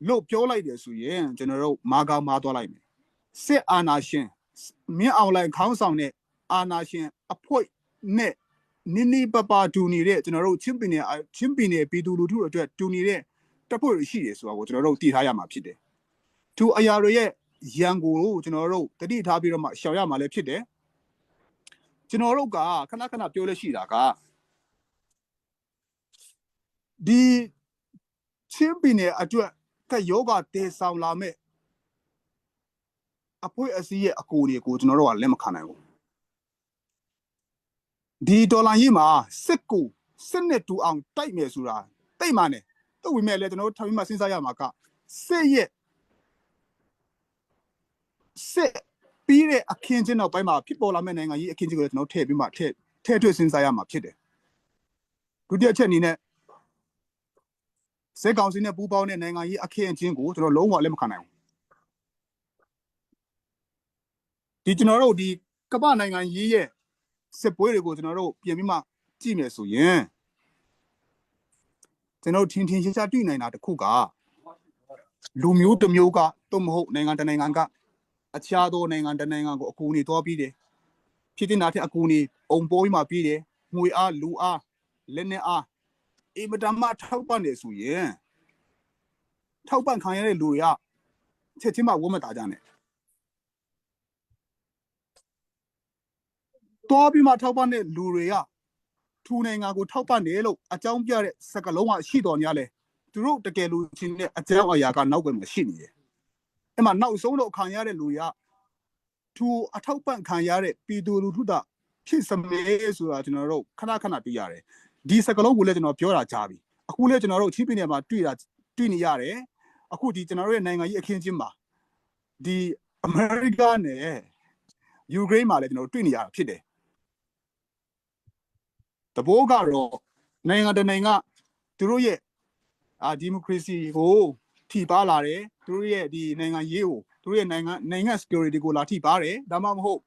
လို့ပြောလိုက်တယ်ဆိုရင်ကျွန်တော်တို့မာကာမာသွားလိုက်မယ်စစ်အာဏာရှင်မြင့်အောင်လိုက်ခေါင်းဆောင်တဲ့အာဏာရှင်အဖွဲ့နဲ့နိနိပပတူနေတဲ့ကျွန်တော်တို့ချင်းပြည်နယ်ချင်းပြည်နယ်ပြည်သူလူထုအတွက်တူနေတဲ့တပ်ဖွဲ့တွေရှိတယ်ဆိုတာကိုကျွန်တော်တို့သိထားရမှာဖြစ်တယ်။သူအရာတွေရဲ့ရန်ကိုကျွန်တော်တို့တတိထားပြီးတော့မှရှောင်ရမှာလည်းဖြစ်တယ်။ကျွန်တော်တို့ကခဏခဏပြောလို့ရှိတာကဒီချင်းပြည်နယ်အတွက်ကယောဂတေဆောင်လာမဲ့အဖွဲ့အစည်းရဲ့အကူတွေကိုကျွန်တော်တို့ကလက်မခံနိုင်ဘူးဒီဒေါ်လာကြီးမှာစစ်ကူစစ်နဲ့တူအောင်တိုက်မယ်ဆိုတာတိတ်မှနဲ့တုတ်ဝင်မဲ့လဲကျွန်တော်တို့ထပ်ပြီးမှစဉ်းစားရမှာကစစ်ရဲ့စစ်ပြီးတဲ့အခင်းချင်းနောက်ပိုင်းမှာဖြစ်ပေါ်လာမဲ့နိုင်ငံကြီးအခင်းချင်းကိုလည်းကျွန်တော်ထည့်ပြီးမှထည့်ထည့်ထွေစဉ်းစားရမှာဖြစ်တယ်ဒုတိယချက်အနေနဲ့စစ်ကောင်စီနဲ့ပူးပေါင်းတဲ့နိုင်ငံကြီးအခင်းအကျင်းကိုကျွန်တော်လုံးဝလက်မခံနိုင်ဘူးဒီကျွန်တော်တို့ဒီကမ္ဘာနိုင်ငံကြီးရဲ့စစ်ပွဲတွေကိုကျွန်တော်တို့ပြင်ပြီးမှကြည့်မယ်ဆိုရင်ကျွန်တော်ထင်ထင်ရှားရှားတွေ့နိုင်တာတစ်ခုကလူမျိုးတစ်မျိုးကသို့မဟုတ်နိုင်ငံတစ်နိုင်ငံကအခြားသောနိုင်ငံတစ်နိုင်ငံကိုအကူအညီသွားပြီးတယ်ဖြစ်တင်တာထက်အကူအညီအုံပေါ်ပြီးမှပြီးတယ်ငွေအားလူအားလက်နဲ့အားအင်မတန်မှထောက်ပံ့နေဆိုရင်ထောက်ပံ့ခံရတဲ့လူတွေကချက်ချင်းမှဝတ်မတာကြနဲ့သွားပြီးမှထောက်ပံ့တဲ့လူတွေကထူနိုင်ငံကိုထောက်ပံ့တယ်လို့အကြောင်းပြတဲ့စကားလုံးကရှိတော်များလဲသူတို့တကယ်လူချင်းတဲ့အကြောင်းအရာကနောက်ွယ်မှာရှိနေတယ်အဲ့မှာနောက်ဆုံးတော့ခံရတဲ့လူတွေကထူအထောက်ပံ့ခံရတဲ့ပြည်သူလူထုတာဖြစ်စမဲဆိုတာကျွန်တော်တို့ခဏခဏတွေ့ရတယ်ဒီစကားလုံးကိုလည်းကျွန်တော်ပြောတာကြားပြီအခုလည်းကျွန်တော်တို့ချင်းပြည်နယ်မှာတွေ့တာတွေ့နေရတယ်အခုဒီကျွန်တော်တို့ရဲ့နိုင်ငံကြီးအခင်းချင်းမှာဒီအမေရိကနဲ့ယူကရိန်းမှာလည်းကျွန်တော်တို့တွေ့နေရတာဖြစ်တယ်တဘိုးကတော့နိုင်ငံတနိုင်ငံသူတို့ရဲ့အာဒီမိုကရေစီကိုထိပါလာတယ်သူတို့ရဲ့ဒီနိုင်ငံရေးကိုသူတို့ရဲ့နိုင်ငံနိုင်ငံ security ကိုလာထိပါတယ်ဒါမှမဟုတ်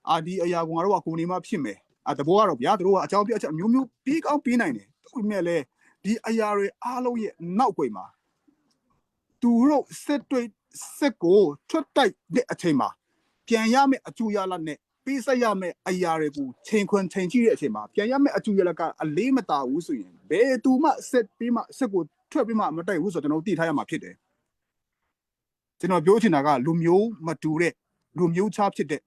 အာဒီအရာကငါတို့ကကိုနေမှဖြစ်မယ်အာတဘိုးကတော့ဗျာသူတို့ကအကြောင်းပြချက်အမျိုးမျိုးပြီးကောင်းပြီးနိုင်တယ်သူ့မြက်လဲဒီအရာတွေအားလုံးရဲ့နောက်ွယ်မှာသူတို့စစ်တွေစစ်ကိုထွက်တိုက်တဲ့အချိန်မှာပြန်ရမယ့်အကျူရလာနဲ့ပေးဆက်ရမယ့်အရာတွေကိုချိန်ခွင်ချိန်ကြည့်တဲ့အချိန်မှာပြန်ရမယ့်အကျူရလာကအလေးမတာဘူးဆိုရင်ဘယ်သူမှစစ်ပြီးမှစစ်ကိုထွက်ပြီးမှမတိုက်ဘူးဆိုတော့ကျွန်တော်တို့သိထားရမှာဖြစ်တယ်ကျွန်တော်ပြောချင်တာကလူမျိုးမတူတဲ့လူမျိုးခြားဖြစ်တဲ့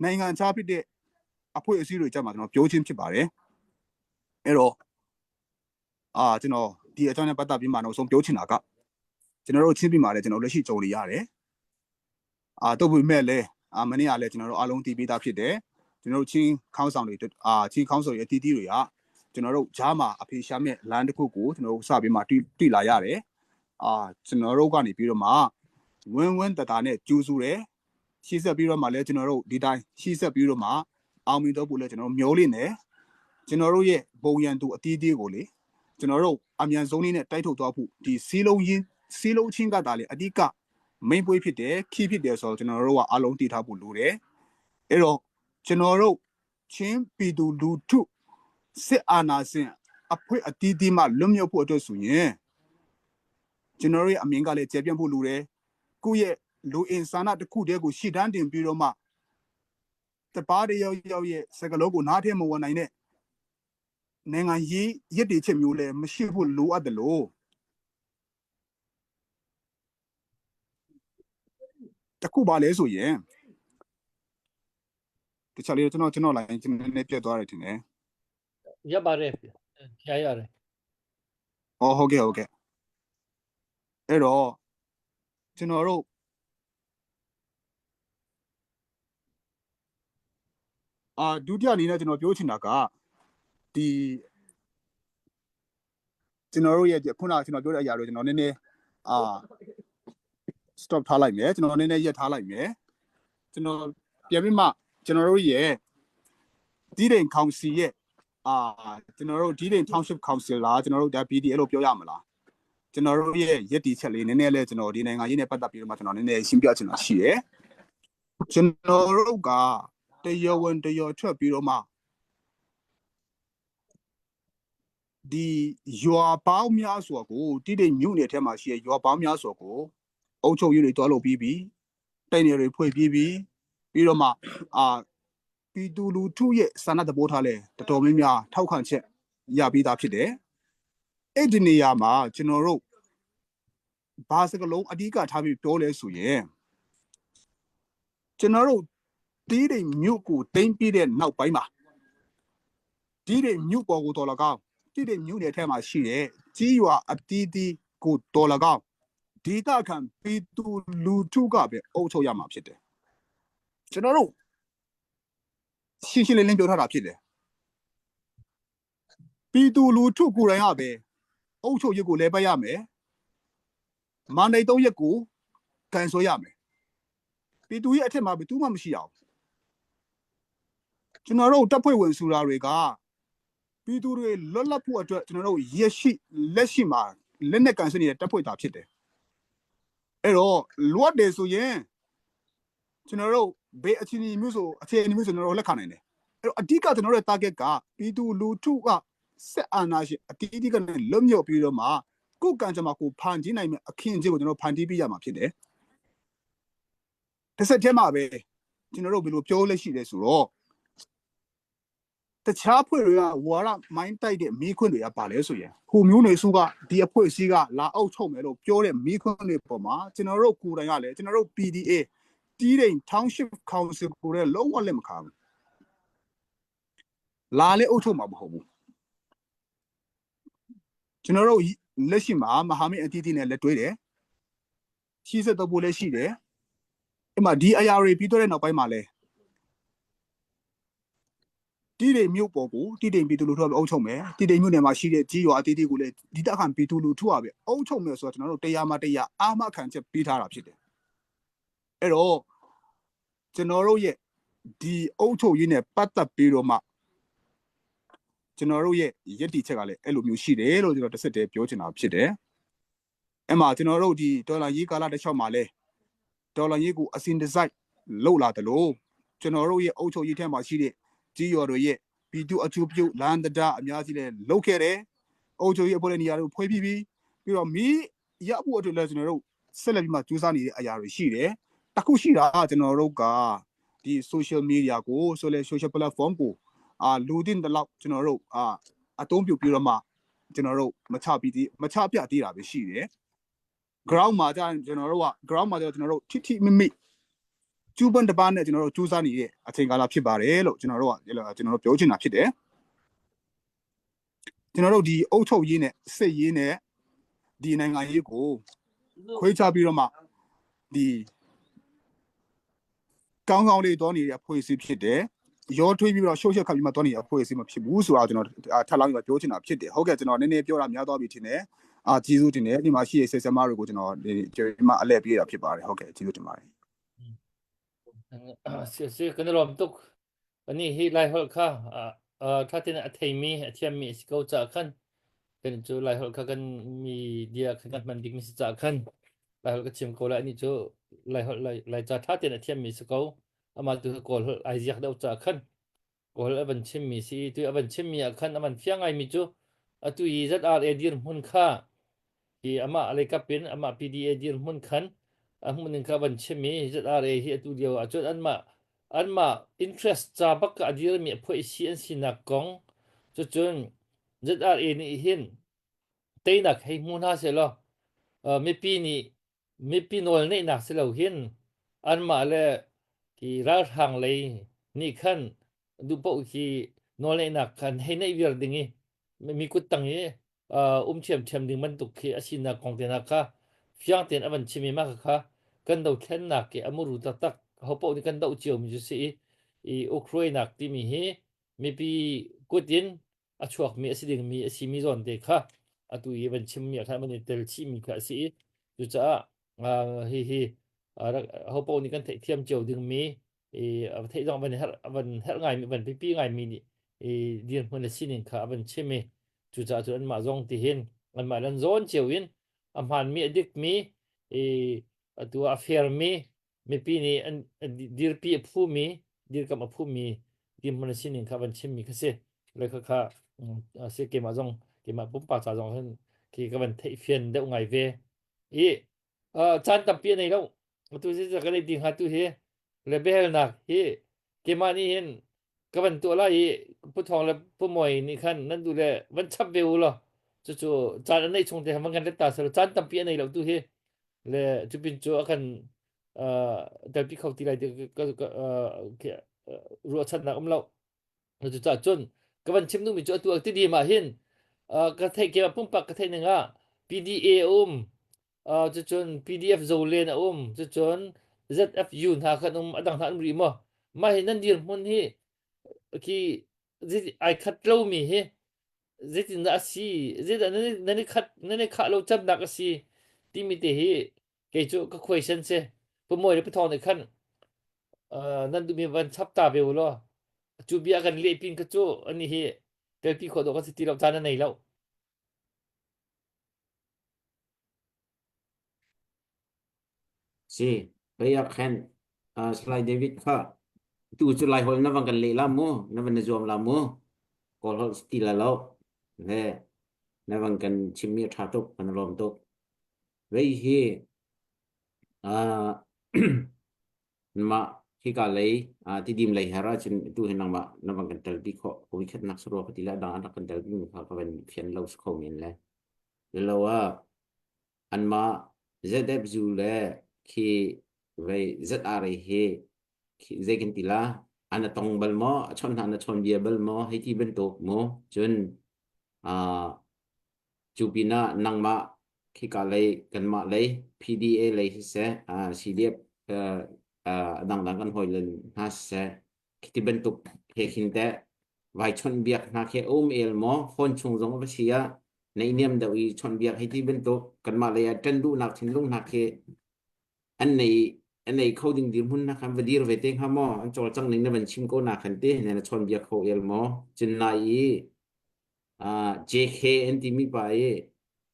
နိုင်ငံခြားဖြစ်တဲ့အဖွဲ့အစည်းတွေကြမှာကျွန်တော်ပြောချင်းဖြစ်ပါတယ်အဲ့တော့အာကျွန်တော်ဒီအကြောင်းနဲ့ပတ်သက်ပြီးမှတော့ဆုံးပြောချင်တာကကျွန်တော်တို့ချင်းပြမှာလည်းကျွန်တော်လက်ရှိကြုံနေရတယ်အာတော့ပြမဲ့လည်းအာမနေ့ကလည်းကျွန်တော်တို့အားလုံးတည်ပြီးသားဖြစ်တယ်ကျွန်တော်တို့ချင်းခေါင်းဆောင်တွေအာချင်းခေါင်းဆောင်တွေအတီးတီးတွေကကျွန်တော်တို့ဂျားမှာအဖေရှာမဲ့လမ်းတစ်ခုကိုကျွန်တော်တို့စပြီးမှတွေ့တွေ့လာရတယ်အာကျွန်တော်တို့ကနေပြီးတော့မှဝင်းဝင်းတတာနဲ့ကျူးစုတယ်ရှေ့ဆက်ပြီးတော့မှလည်းကျွန်တော်တို့ဒီတိုင်းရှေ့ဆက်ပြီးတော့မှအောင်မြင်တော့ဖို့လည်းကျွန်တော်မျောလင့်နေကျွန်တော်တို့ရဲ့ဘုံရန်သူအတီးတီးကိုလေကျွန်တော်တို့အမြန်ဆုံးလေးနဲ့တိုက်ထုတ်သွားဖို့ဒီစီးလုံးရင်းစီးလုံးချင်းကတာလေအဓိက main ပွေးဖြစ်တယ်ခီးဖြစ်တယ်ဆိုတော့ကျွန်တော်တို့ကအားလုံးတည်ထားဖို့လိုတယ်အဲ့တော့ကျွန်တော်တို့ချင်းပြည်သူလူထုစစ်အာဏာရှင်အဖွဲ့အတီးတီးမှလွတ်မြောက်ဖို့အတွက်ဆိုရင်ကျွန်တော်တို့ရဲ့အမြင်ကလည်းကျေပြန့်ဖို့လိုတယ်ကိုယ့်ရဲ့လူအင်ဆာနာတစ်ခုတည်းကိုရှေ့တန်းတင်ပြီးတော့မှတပါးတယောက်ယောက်ရဲ့စကလုံးကိုနားထဲမဝင်နိုင်တဲ့နိုင်ငံရေးရစ်တည်ချက်မျိုးလည်းမရှိဖို့လိုအပ်တယ်လို့တခုပါလဲဆိုရင်တခြားလေးကျွန်တော်ကျွန်တော် line ကျွန်တော်နည်းနည်းပြတ်သွားတယ်ထင်တယ် ရပါတယ်ကြားရတယ် ။အော်ဟုတ်ကဲ့ဟုတ်ကဲ့။ အဲ့တော့ကျွန်တော်တို့အာဒုတိယအနေနဲ့ကျွန်တော်ပြောချင်တာကဒီကျွန်တော်တို့ရဲ့ခုနကကျွန်တော်ပြောတဲ့အရာတွေကျွန်တော်နည်းနည်းအာ stop ထားလိုက်မယ်ကျွန်တော်နည်းနည်းရက်ထားလိုက်မယ်ကျွန်တော်ပြန်ပြီးမှကျွန်တော်တို့ရဲ့ဒီတိန် council ရဲ့အာကျွန်တော်တို့ဒီတိန် township council လားကျွန်တော်တို့ဒါ BDL လို့ပြောရမလားကျွန်တော်တို့ရဲ့ရက်တီချက်လေးနည်းနည်းလဲကျွန်တော်ဒီနိုင်ငံရေးနဲ့ပတ်သက်ပြီးတော့မှကျွန်တော်နည်းနည်းရှင်းပြချင်တာရှိတယ်ကျွန်တော်တို့ကတရားဝင်တရားထွက်ပြီးတော့မှဒီရွာပေါင်းများစွာကိုတိတိမြို့နယ်ထဲမှာရှိတဲ့ရွာပေါင်းများစွာကိုအုပ်ချုပ်ရေးတွေတွားလို့ပြီးပြီတိုက်နယ်တွေဖွဲ့ပြီးပြီပြီးတော့မှအာပြည်သူလူထုရဲ့ဆန္ဒသဘောထားလဲတော်တော်များများထောက်ခံချက်ရပြီးသားဖြစ်တယ်အဲ့ဒီနေရာမှာကျွန်တော်တို့ဘာစကလုံးအဓိကထားပြီးပြောလဲဆိုရင်ကျွန်တော်တို့တီးတိမ်မြို့ကိုတိမ့်ပြီးတဲ့နောက်ပိုင်းမှာတီးတိမ်မြို့ပေါ်ကိုတော်လကောင်းတီးတိမ်မြို့နယ်ထဲမှာရှိတဲ့ကြီးရွာအတီးတီးကိုတော်လကောင်းဒေတာခံပြည်သူလူထုကပဲအုပ်ချုပ်ရမှာဖြစ်တယ်ကျွန်တော်တို့ရှင်းရှင်းလင်းလင်းပြောထားတာဖြစ်တယ်ပြည်သူလူထုကိုယ်တိုင်ကပဲအုပ်ချုပ်ရေးကိုလဲပတ်ရမယ်မန်ဒိတ်၃ရက်ကိုကန်ဆွဲရမယ်ပြည်သူရဲ့အထက်မှာဘယ်သူမှမရှိအောင်ကျွန်တော်တို့တပ်ဖွဲ့ဝင်စူတာတွေကပြည်သူတွေလွတ်လပ်ဖို့အတွက်ကျွန်တော်တို့ရရှိလက်ရှိမှာလက်နဲ့ကန်ဆွဲနေတဲ့တပ်ဖွဲ့တာဖြစ်တယ်အဲ့တော့လွတ်တယ်ဆိုရင်ကျွန်တော်တို့ဘေးအခြေအနေမျိုးဆိုအခြေအနေမျိုးဆိုကျွန်တော်တို့လက်ခံနိုင်တယ်အဲ့တော့အဓိကကျွန်တော်တို့ရဲ့ target ကပြည်သူလူထုကစစ်အာဏာရှင်အတီးတီးကနေလွတ်မြောက်ပြီးတော့မှကိုယ်ကံကြမ္မာကိုဖန်တီးနိုင်မယ့်အခင်းအကျင်းကိုကျွန်တော်ဖန်တီးပြရမှာဖြစ်တယ်တစ်ဆက်တည်းမှာပဲကျွန်တော်တို့ဘယ်လိုပြောလဲရှိလဲဆိုတော့တခြားဖွဲ့တွေကဝါရမိုင်းတိုက်တဲ့မီးခွန်းတွေကပါလဲဆိုရင်ဟိုမျိုးနေစုကဒီအဖွဲ့အစည်းကလာအောက်ချုပ်မယ်လို့ပြောတဲ့မီးခွန်းတွေပေါ်မှာကျွန်တော်တို့ကိုယ်တိုင်ကလည်းကျွန်တော်တို့ PDA တီးတိန် Township Council ကိုလည်းလုံးဝလက်မခံဘူးလာလေအုပ်ချုပ်မှာမဟုတ်ဘူးကျွန်တော်တို့လက်ရှိမှာမဟာမိတ်အတီးတီးနဲ့လက်တွဲတယ်ရှိဆက်တော့ပို့လည်းရှိတယ်အဲ့မှာဒီအရာတွေပြီးတော့တဲ့နောက်ပိုင်းမှာလဲတီးတိန်မြို့ပေါ်ကိုတီးတိန်ပြည်သူလူထုကပဲအုပ်ချုပ်မယ်တီးတိန်မြို့နယ်မှာရှိတဲ့ကြီးရွာအတီးတီးကိုလည်းဒီတက်ခံပြည်သူလူထုကပဲအုပ်ချုပ်မယ်ဆိုတော့ကျွန်တော်တို့တရားမှတရားအာမခံချက်ပေးထားတာဖြစ်တယ်အဲ့တော့ကျွန်တော်တို့ရဲ့ဒီအုပ်ချုပ်ရေးနဲ့ပတ်သက်ပြီးတော့မှကျွန်တော်တို့ရဲ့ရည်တည်ချက်ကလည်းအဲ့လိုမျိုးရှိတယ်လို့ကျွန်တော်တစ်ဆက်တည်းပြောချင်တာဖြစ်တယ်အဲ့မှာကျွန်တော်တို့ဒီဒေါ်လာရေးကာလတစ်လျှောက်မှာလဲဒေါ်လာရေးကိုအစင်တစိုက်လှုပ်လာတယ်လို့ကျွန်တော်တို့ရဲ့အုပ်ချုပ်ရေးထဲမှာရှိတဲ့ကြီးရော်တွေရဲ့ပြည်သူအချိုးပြုတ်လန်တဒအများကြီးလဲလှုပ်ခဲ့တယ်အုပ်ချုပ်ရေးအဖွဲ့တဲ့နေရာတွေကိုဖွဲ့ပြီးပြီးပြီးတော့မီးရဖို့အတွက်လဲကျွန်တော်တို့ဆက်လက်ပြီးမှစူးစမ်းနေတဲ့အရာတွေရှိတယ်တခုရှိတာကကျွန်တော်တို့ကဒီ social media ကိုဆိုလဲ social platform ကိုအာလူတင်တဲ့လောက်ကျွန်တော်တို့အာအသုံးပြုပြီးတော့မှကျွန်တော်တို့မချပြီးသေးမချပြသေးတာပဲရှိတယ် ground မှာကြာကျွန်တော်တို့က ground မှာကျတော့ကျွန်တော်တို့ထိထိမိမိကျူးပန်းတစ်ပန်းနဲ့ကျွန်တော်တို့စူးစမ်းနေတဲ့အချိန်ကာလဖြစ်ပါတယ်လို့ကျွန်တော်တို့ကကျွန်တော်တို့ပြောချင်တာဖြစ်တယ်ကျွန်တော်တို့ဒီအုပ်ချုပ်ရေးနဲ့စစ်ရေးနဲ့ဒီနိုင်ငံရေးကိုခွေးချပြီးတော့မှဒီကောင်းကောင်းလေးတွားနေတဲ့အဖွဲ့အစည်းဖြစ်တယ်ရောထွေးပြီးတော့ရှုပ်ရှက်ခတ်ပြီးမှတွားနေတဲ့အဖွဲ့အစည်းမဖြစ်ဘူးဆိုတော့ကျွန်တော်ထပ်လောင်းပြီးပြောချင်တာဖြစ်တယ်ဟုတ်ကဲ့ကျွန်တော်နည်းနည်းပြောတာများသွားပြီထင်တယ်အာကျေးဇူးတင်တယ်ဒီမှာရှိရဆက်ဆမတွေကိုကျွန်တော်ဒီဒီမှာအလဲပြေးတာဖြစ်ပါတယ်ဟုတ်ကဲ့ကျေးဇူးတင်ပါတယ် Si si kan i lawm tuk. Ani hi Lai holh kha tha tein a theimi a thiammi a si ko caah khan kan cu Lai holh kha kan media khan kan hman bikmi si caah khan Lai holh ka chim ko lai ani cu Lai holh Lai Laica tha tein a thiammi si ko. Amah tu Kawl holh ai ziak deuh caah khan Kawl a van chimmi si i tu a van chimmi ah khan a van fiang ngaimi cu atu i ZRA dirhmun kha hi amah leikap in amah PDA dirhmun khan a hmun in kha van chim i ZRA hi atu lio ah cun anmah anmah interest ca bak a dirmi a phoih si an sinak kong cucun ZRA nih hin teinak hei hmu hna seh law mipi nih mipi nawl neihnak si lo hin anmah le hi ralhrang lei nih khan duhpoh hi nawlneihnak khan hei neih viar ding i mi kut tang i um ṭhiamṭhiam ding bantuk khi a sinak kong te hna kha. Fiang tein a van chim i mah khakha kan dothlennak i a muru taktak hopaoh nih kan doh ciomi cu si i, i ukhruainak timi hi mipi kut in a chuakmi a si dingmi a simi zawn te kha atu i van chimmi ah khan van i tel chihmi kha a si i cucaah hihi hopaoh nih kan theihthiam cio dingmi i a theih zong van herh van herh ngaimi van pipi ngaimi nih i dirhmun le sining kha a van chim i cucaah cun anmah zong ti hin anmah lan zawn cio in a hmaanmi a dikmi i atu a fairmi mipi nih an dirpi a phumi dirkamh a phumi dirhmun le sining kha van chimmi kha si le kha kha si keimah zong keimah pumpak ca zong hin khi ka van theih fian deuh ngai ve i caan tampi a nei lo atu si ka nei ti hnga tu hi le biahalnak hi keimah nih hin ka van tuah lai i Pu Thawng le Pu Mawi nih khan nan duh le van chap ve u law cucu caan a neih chung te khan van kan let ta selaw caan tampi a nei lo tu hi le cupin cu a kan telpi kho ti lai ti ruahchannak um lo. Cucaah cun ka van chim duhmi cu atu ti dim ah hin ka theih ke pumpak ka theih ning ah PDA a um cucun PDF Zolen a um cucun ZFU hna khan um a dang hna an um rih maw mah hi nan dirhmun hi khi ai khat lomi hi zeitindah a si zeidah nan i khat nan i khah lo camnak a si timi te hi kei cu ka question si Pu Mawi le Pu Thawng nih khan nan duhmi van chap ta ve u law cu bia kan leh pin kha cu ani hi telpi khawh dawh kan si ti lo caan a nei lo. Si, hei ah khan Salai David kha tu cu Lai holh na van kan leh la mu, na van na zuam la mu. Kawl holh ti la lo. Le na van kan chimmi a ṭha tuk, kan lawm tuk. Vei hi mah hika lei tidim lei her ahcun tu hi nangmah na van kan telpi khawh kawikhatnak sarua ka ti le dang an rak kan telpi mi kha ka van fian lo si kho men le lo ah anmah ZFU le khi vei ZRA hi khi zei kan ti la an a tong bal maw a chon hna na chon bia bal maw hei ti bantuk mu cun Cu pinah nangmah khika lei kanmah lei PDA lei siseh CDF a dangdang kan hawile hna siseh khiti bantuk he khin teh vai chawnhbiak hna khi a um el maw phone chung zong a va si ah naihniam deuh i chawnhbiak hei ti bantuk kanmah lei ah ṭan duhnak thinlung hna khi an nei an nei kho ding dirhmun hna khan va dir ve te hnga maw an cawlcang ning na van chim ko na khan te na chawnbiak kho el maw cun nai i JK an timi pa i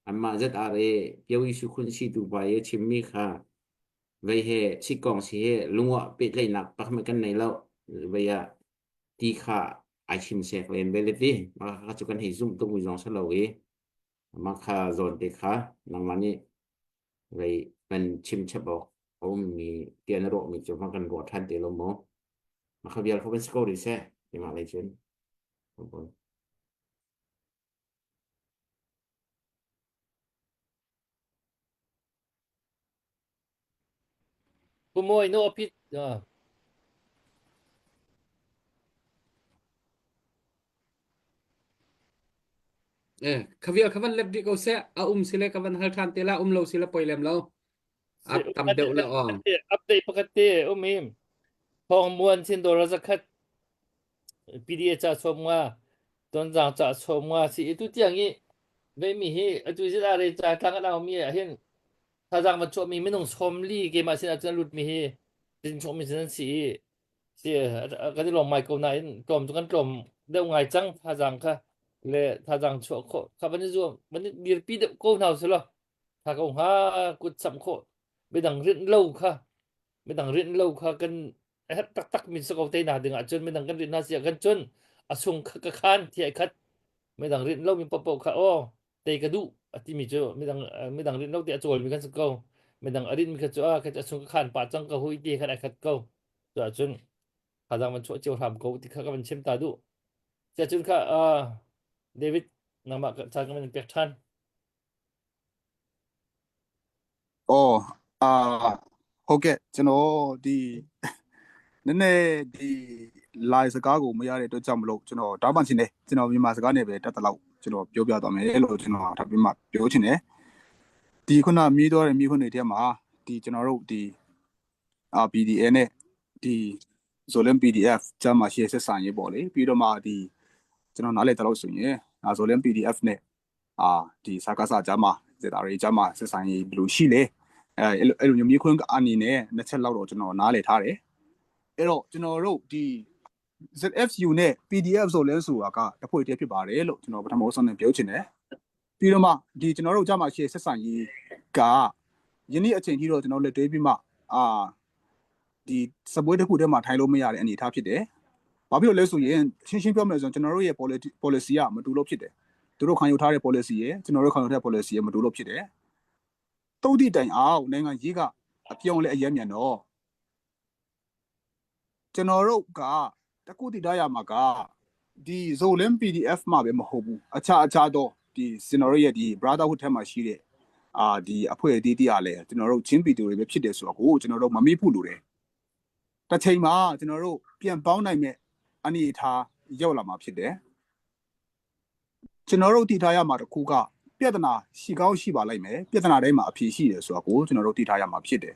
anmah ZRA Pyo Sukhun situ pa i a chimmi kha vei he sikkong si he lungawh pehtlaihnak pakhat kan nei lo vei ah ti kha ai chim sek len ve le ti mah kha cu kan hei zumh tuk mi zong si lo i mah kha zawn te kha nangmah nih vei kan chim chap awk a ummi tiah na ruahmi cu kan ruah ṭhan te lo maw mah kha vial kha van si ko rih seh timah lei cun Pu Mawi no apit. Eh, khavial khavan lep di ko se a um sile kavan hal than te la um lo sile poi lem lo a tam deuh la ong Update pakhat te um im. Thong muan sin dor zakhat PDA ca sawm nga Tonzang ca sawm nga si itu tiang i veimi hi atu zit ah re ca tlang a lau mi ah hin thazaang van chuahmi minung 40 keimah sin ah cun a lutmi hi tin chuahmi sin an si i si kan i lawm ngai ko nain tlawm cu kan tlawm deuh ngai cang thazaang kha le thazaang chuah khawh kha van i zuam van i dirpi deuh ko hna usih law tha ko hnga kut samh khawh midang rinh lo kha midang rinh lo kha kan a herh taktak mi si ko te na ding ahcun midang kan rinh hna si ah kan cun a sung kha ka khan thi ai khat midang rinh lo mi popo kha aw tei ka duh a timi cu midang midang rinh lo ti a cawl mi kan si ko midang a rinh mi kha cu a kha a sung ka khan pa cang ka hui ti khan ai khat ko cu ahcun thazang van chuah cio hram ko ti kha ka van chim ta duh sia cun kha David nangmah caan ka van pek ṭhan အော်အာဟုတ်ကဲ့ကျွန်တော်ဒီနည်းနည်းဒီ live စကားကိုမရတဲ့အတွက်ကြောင့်မလို့ကျွန်တော်တောင်းပန်ချင်တယ်ကျွန်တော်မြန်မာစကားနဲ့ပဲတက်တလောက်ကျွန်တော်ပြောပြသွားမယ်လို့ကျွန်တော်ထပ်ပြီးမှပြောချင်တယ်။ ဒီခုနမီးတော့တဲ့မီးခွန်းတွေထဲမှာဒီကျွန်တော်တို့ဒီ RPDA နဲ့ဒီဇိုလန် PDF ကြားမှာရှိတဲ့ဆက်ဆံရေးပေါ့လေပြီးတော့မှဒီကျွန်တော်နားလည်တလို့ဆိုရင်ဇိုလန် PDF နဲ့အာဒီစကားစကြားမှာဇက်တာတွေကြားမှာဆက်ဆံရေးဘယ်လိုရှိလဲအဲအဲ့လိုအဲ့လိုမျိုးမီးခွန်းအနေနဲ့နှစ်ချက်လောက်တော့ကျွန်တော်နားလည်ထားတယ်အဲ့တော့ကျွန်တော်တို့ဒီ ZFU နဲ့ PDF ဆိုလဲဆိုတာကတစ်ဖွဲ့တည်းဖြစ်ပါတယ်လို့ကျွန်တော်ပထမဆုံးနဲ့ပြောချင်တယ်ပြီးတော့မှဒီကျွန်တော်တို့ကြားမှာရှိတဲ့ဆက်ဆံရေးကယနေ့အချိန်ထိတော့ကျွန်တော်လက်တွဲပြီးမှအာဒီစပွဲတစ်ခုတည်းမှာထိုင်လို့မရတဲ့အနေအထားဖြစ်တယ်။ဘာဖြစ်လို့လဲဆိုရင်ရှင်းရှင်းပြောမယ်ဆိုရင်ကျွန်တော်တို့ရဲ့ policy policy ကမတူလို့ဖြစ်တယ်။သူတို့ခံယူထားတဲ့ policy ရယ်ကျွန်တော်တို့ခံယူထားတဲ့ policy ရယ်မတူလို့ဖြစ်တယ်။တုတ်တိတိုင်အောင်နိုင်ငံရေးကအပြောင်းလဲအယက်မြန်တော့ကျွန်တော်တို့ကတခုတည်ထားရမှာကဒီဇိုလင် PDF မှာပဲမဟုတ်ဘူးအခြားအခြားသောဒီကျွန်တော်တို့ရဲ့ဒီ brotherhood ထဲမှာရှိတဲ့အာဒီအဖွဲ့အသီးသီးအားလည်းကျွန်တော်တို့ချင်းပီတူတွေပဲဖြစ်တယ်ဆိုတော့ကိုကျွန်တော်တို့မမေ့ဖို့လိုတယ်တစ်ချိန်မှာကျွန်တော်တို့ပြန်ပေါင်းနိုင်မဲ့အနေအထားရောက်လာမှာဖြစ်တယ်ကျွန်တော်တို့တည်ထားရမှာတခုကပြဿနာရှိကောင်းရှိပါလိမ့်မယ်ပြဿနာတိုင်းမှာအဖြေရှိတယ်ဆိုတော့ကိုကျွန်တော်တို့တည်ထားရမှာဖြစ်တယ်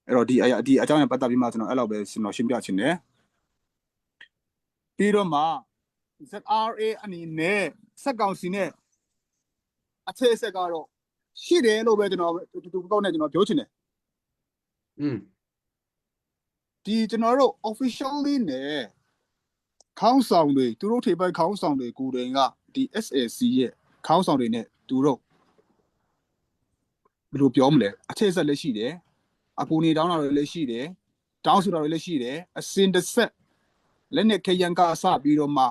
အဲ့တော့ဒီအရာဒီအကြောင်းနဲ့ပတ်သက်ပြီးမှကျွန်တော်အဲ့လောက်ပဲကျွန်တော်ရှင်းပြချင်တယ်ပြီးတော့မှ ZRA အနေနဲ့စက်ကောင်စီနဲ့အခြေအဆက်ကတော့ရှိတယ်လို့ပဲကျွန်တော်တူတူကောက်နဲ့ကျွန်တော်ပြောချင်တယ် อืม ဒီကျွန်တော်တို့ officially နဲ့ခေါင်းဆောင်တွေသူတို့ထိပ်ပိုင်းခေါင်းဆောင်တွေကိုယ်တိုင်ကဒီ SAC ရဲ့ခေါင်းဆောင်တွေနဲ့သူတို့ဘယ်လိုပြောမလဲအခြေအဆက်လည်းရှိတယ်အကူနေတောင်းတာတွေလည်းရှိတယ်တောင်းဆိုတာတွေလည်းရှိတယ်အစင်တစ်ဆက်လက်နဲ့ခရန်ကအစပြီးတော့မှ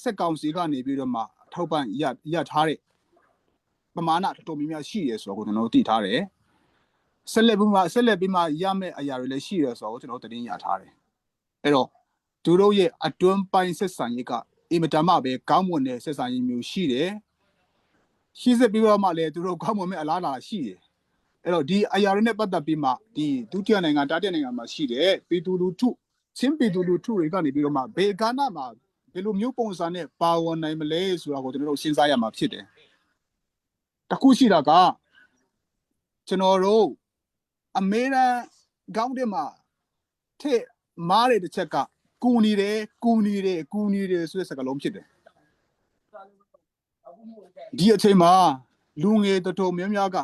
စက်ကောင်စီကနေပြီးတော့မှထောက်ပံ့ရရထားတဲ့ပမာဏတော်တော်များများရှိတယ်ဆိုတော့ကိုကျွန်တော်တို့သိထားတယ် ဆက်လက်ပြီးမှဆက်လက်ပြီးမှရမယ့်အရာတွေလည်းရှိရဆိုတော့ကျွန်တော်တို့တင်ရထားတယ်အဲ့တော့သူတို့ရဲ့အတွန်းပိုင်းဆက်ဆံရေးကအင်မတန်မှပဲကောင်းမွန်တဲ့ဆက်ဆံရေးမျိုးရှိတယ်ရှိစပြီးတော့မှလည်းသူတို့ကောင်းမွန်မဲ့အလားအလာရှိတယ်အဲ့တော့ဒီအရာတွေနဲ့ပတ်သက်ပြီးမှဒီဒုတိယနိုင်ငံတာတိယနိုင်ငံမှာရှိတဲ့ပီတူလူထုချင်းပီတူလူထုတွေကနေပြီးတော့မှဘယ်ကဏ္ဍမှာဘယ်လိုမျိုးပုံစံနဲ့ပါဝင်နိုင်မလဲဆိုတာကိုကျွန်တော်တို့စဉ်းစားရမှာဖြစ်တယ်တခုရှိတာကကျွန်တော်တို့ အမေရန်ခေါင်းထဲမှာထည့်မားတဲ့တစ်ချက်ကကူနေတယ်ကူနေတယ်ကူနေတယ်ဆိုတဲ့စကားလုံးဖြစ်တယ်ဒီအချိန်မှာလူငယ်တော်တော်များများက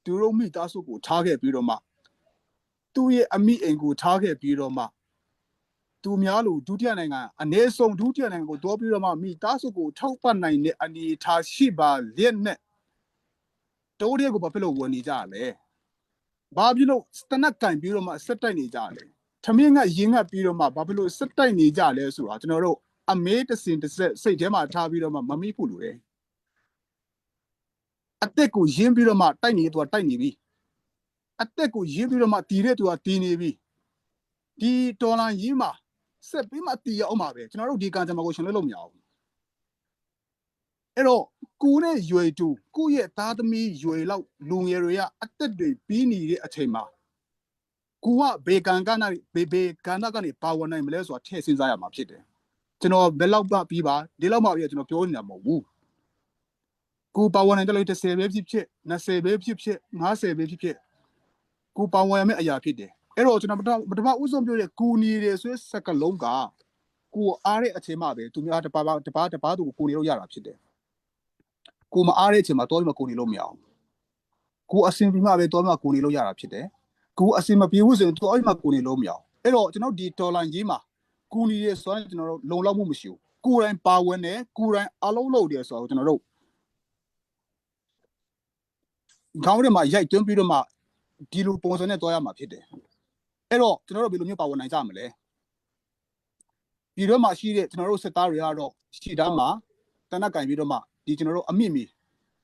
သူတို့မိသားစုကိုထားခဲ့ပြီးတော့မှသူ့ရဲ့အမိအိမ်ကိုထားခဲ့ပြီးတော့မှသူများလိုဒုတိယနိုင်ငံအ ਨੇ ဆုံးဒုတိယနိုင်ငံကိုတွားပြီးတော့မှမိသားစုကိုထောက်ပံ့နိုင်တဲ့အနေအထားရှိပါလျက်နဲ့တိုးတဲ့ကိုဘာဖြစ်လို့ဝင်နေကြရလဲ ဘာဖြစ်လို့တနက်ကင်ပြီးတော့မှဆက်တိုက်နေကြလဲထမင်းကရင်ငတ်ပြီးတော့မှဘာဖြစ်လို့ဆက်တိုက်နေကြလဲဆိုတာကျွန်တော်တို့အမေးတစင်တစ်ဆက်စိတ်ထဲမှာထားပြီးတော့မှမမိဖို့လိုတယ်အသက်ကိုရင်းပြီးတော့မှတိုက်နေသူကတိုက်နေပြီအသက်ကိုရင်းပြီးတော့မှတီးတဲ့သူကတီးနေပြီဒီဒေါ်လာရင်းမှာဆက်ပြီးမှတီးရအောင်ပါပဲကျွန်တော်တို့ဒီကံကြမ္မာကိုရှင်လွတ်လို့မရအောင်အဲ့တော့ ကိုနဲ့ရွယ်တူကိုရဲ့သားသမီးရွယ်လောက်လူငယ်တွေကအသက်တွေပြီးနေတဲ့အချိန်မှာကိုကဘေကန်ကနာဘေဘေကန်နာကနေပါဝင်နိုင်မလဲဆိုတာထည့်စဉ်းစားရမှာဖြစ်တယ်ကျွန်တော်ဘယ်လောက်မှပြီးပါဒီလောက်မှပြီးကျွန်တော်ပြောနေတာမဟုတ်ဘူးကိုပါဝင်နိုင်တယ်လို့30ပဲဖြစ်ဖြစ်20ပဲဖြစ်ဖြစ်50ပဲဖြစ်ဖြစ်ကိုပါဝင်ရမယ့်အရာဖြစ်တယ်အဲ့တော့ကျွန်တော်ပထမပထမဦးဆုံးပြောတဲ့ကိုနေတယ်ဆိုတဲ့စကားလုံးကကိုအားတဲ့အချိန်မှပဲသူများတပါးတပါးတပါးသူကိုကိုနေလို့ရတာဖြစ်တယ် ကိုမအားတဲ့အချိန်မှာတော်ပြီးမှကိုနေလို့မရအောင်ကိုအစင်ပြီးမှပဲတော်ပြီးမှကိုနေလို့ရတာဖြစ်တယ်ကိုအစင်မပြေဘူးဆိုရင်တော်ပြီးမှကိုနေလို့မရအောင်အဲ့တော့ကျွန်တော်ဒီဒေါ်လာကြီးမှာကိုနေရဆိုရင်ကျွန်တော်တို့လုံလောက်မှုမရှိဘူးကိုယ်တိုင်ပါဝင်တယ်ကိုယ်တိုင်အလုံးလုံးတယ်ဆိုတော့ကျွန်တော်တို့ခေါင်းထဲမှာရိုက်သွင်းပြီးတော့မှဒီလိုပုံစံနဲ့တော်ရမှာဖြစ်တယ်အဲ့တော့ကျွန်တော်တို့ဘယ်လိုမျိုးပါဝင်နိုင်ကြမလဲဒီတော့မှရှိတဲ့ကျွန်တော်တို့စစ်သားတွေကတော့ရှီတန်းမှာတနက်ကင်ပြီးတော့မှဒီကျွန်တော်တို့အမိမီ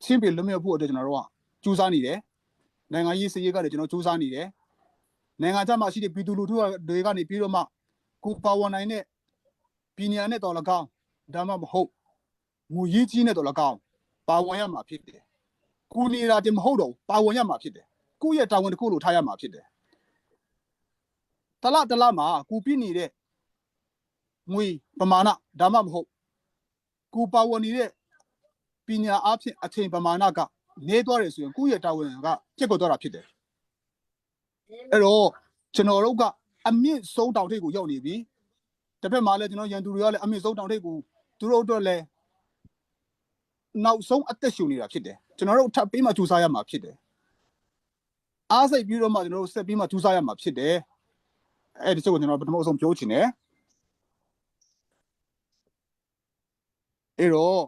ချင်းပြေလွတ်မြောက်ဖို့အတွက်ကျွန်တော်တို့ကစူးစမ်းနေတယ်။နိုင်ငံရေးစရေးကလည်းကျွန်တော်စူးစမ်းနေတယ်။နိုင်ငံခြားမှာရှိတဲ့ပြည်သူလူထုတွေကနေပြီးတော့မှကိုပါဝင်နိုင်တဲ့ပြည်ညာနဲ့တော်လကောင်းဒါမှမဟုတ်ငူရေးကြီးနဲ့တော်လကောင်းပါဝင်ရမှာဖြစ်တယ်။ကိုနေတာတင်မဟုတ်တော့ပါဝင်ရမှာဖြစ်တယ်။ကိုယ့်ရဲ့တာဝန်တစ်ခုလိုထားရမှာဖြစ်တယ်။တလတလမှာကိုပြနေတဲ့ငွေပမာဏဒါမှမဟုတ်ကိုပါဝင်နေတဲ့ ပညာအဖြစ်အချိန်ပမာဏက နေသွားတယ်ဆိုရင်ကိုယ့်ရဲ့တာဝန်ကပြက်ကွက်သွားတာဖြစ်တယ်အဲ့တော့ကျွန်တော်တို့ကအမြင့်ဆုံးတောင်ထိပ်ကိုရောက်နေပြီတစ်ဖက်မှာလည်းကျွန်တော်ရန်သူတွေကလည်းအမြင့်ဆုံးတောင်ထိပ်ကိုသူတို့အတွက်လည်းနောက်ဆုံးအသက်ရှူနေတာဖြစ်တယ်ကျွန်တော်တို့ထပ်ပြီးမှကြိုးစားရမှာဖြစ်တယ်အားစိတ်ပြီးတော့မှကျွန်တော်တို့ဆက်ပြီးမှကြိုးစားရမှာဖြစ်တယ်အဲ့ဒီချက်ကိုကျွန်တော်ပထမဆုံးပြောချင်တယ်အဲ့တော့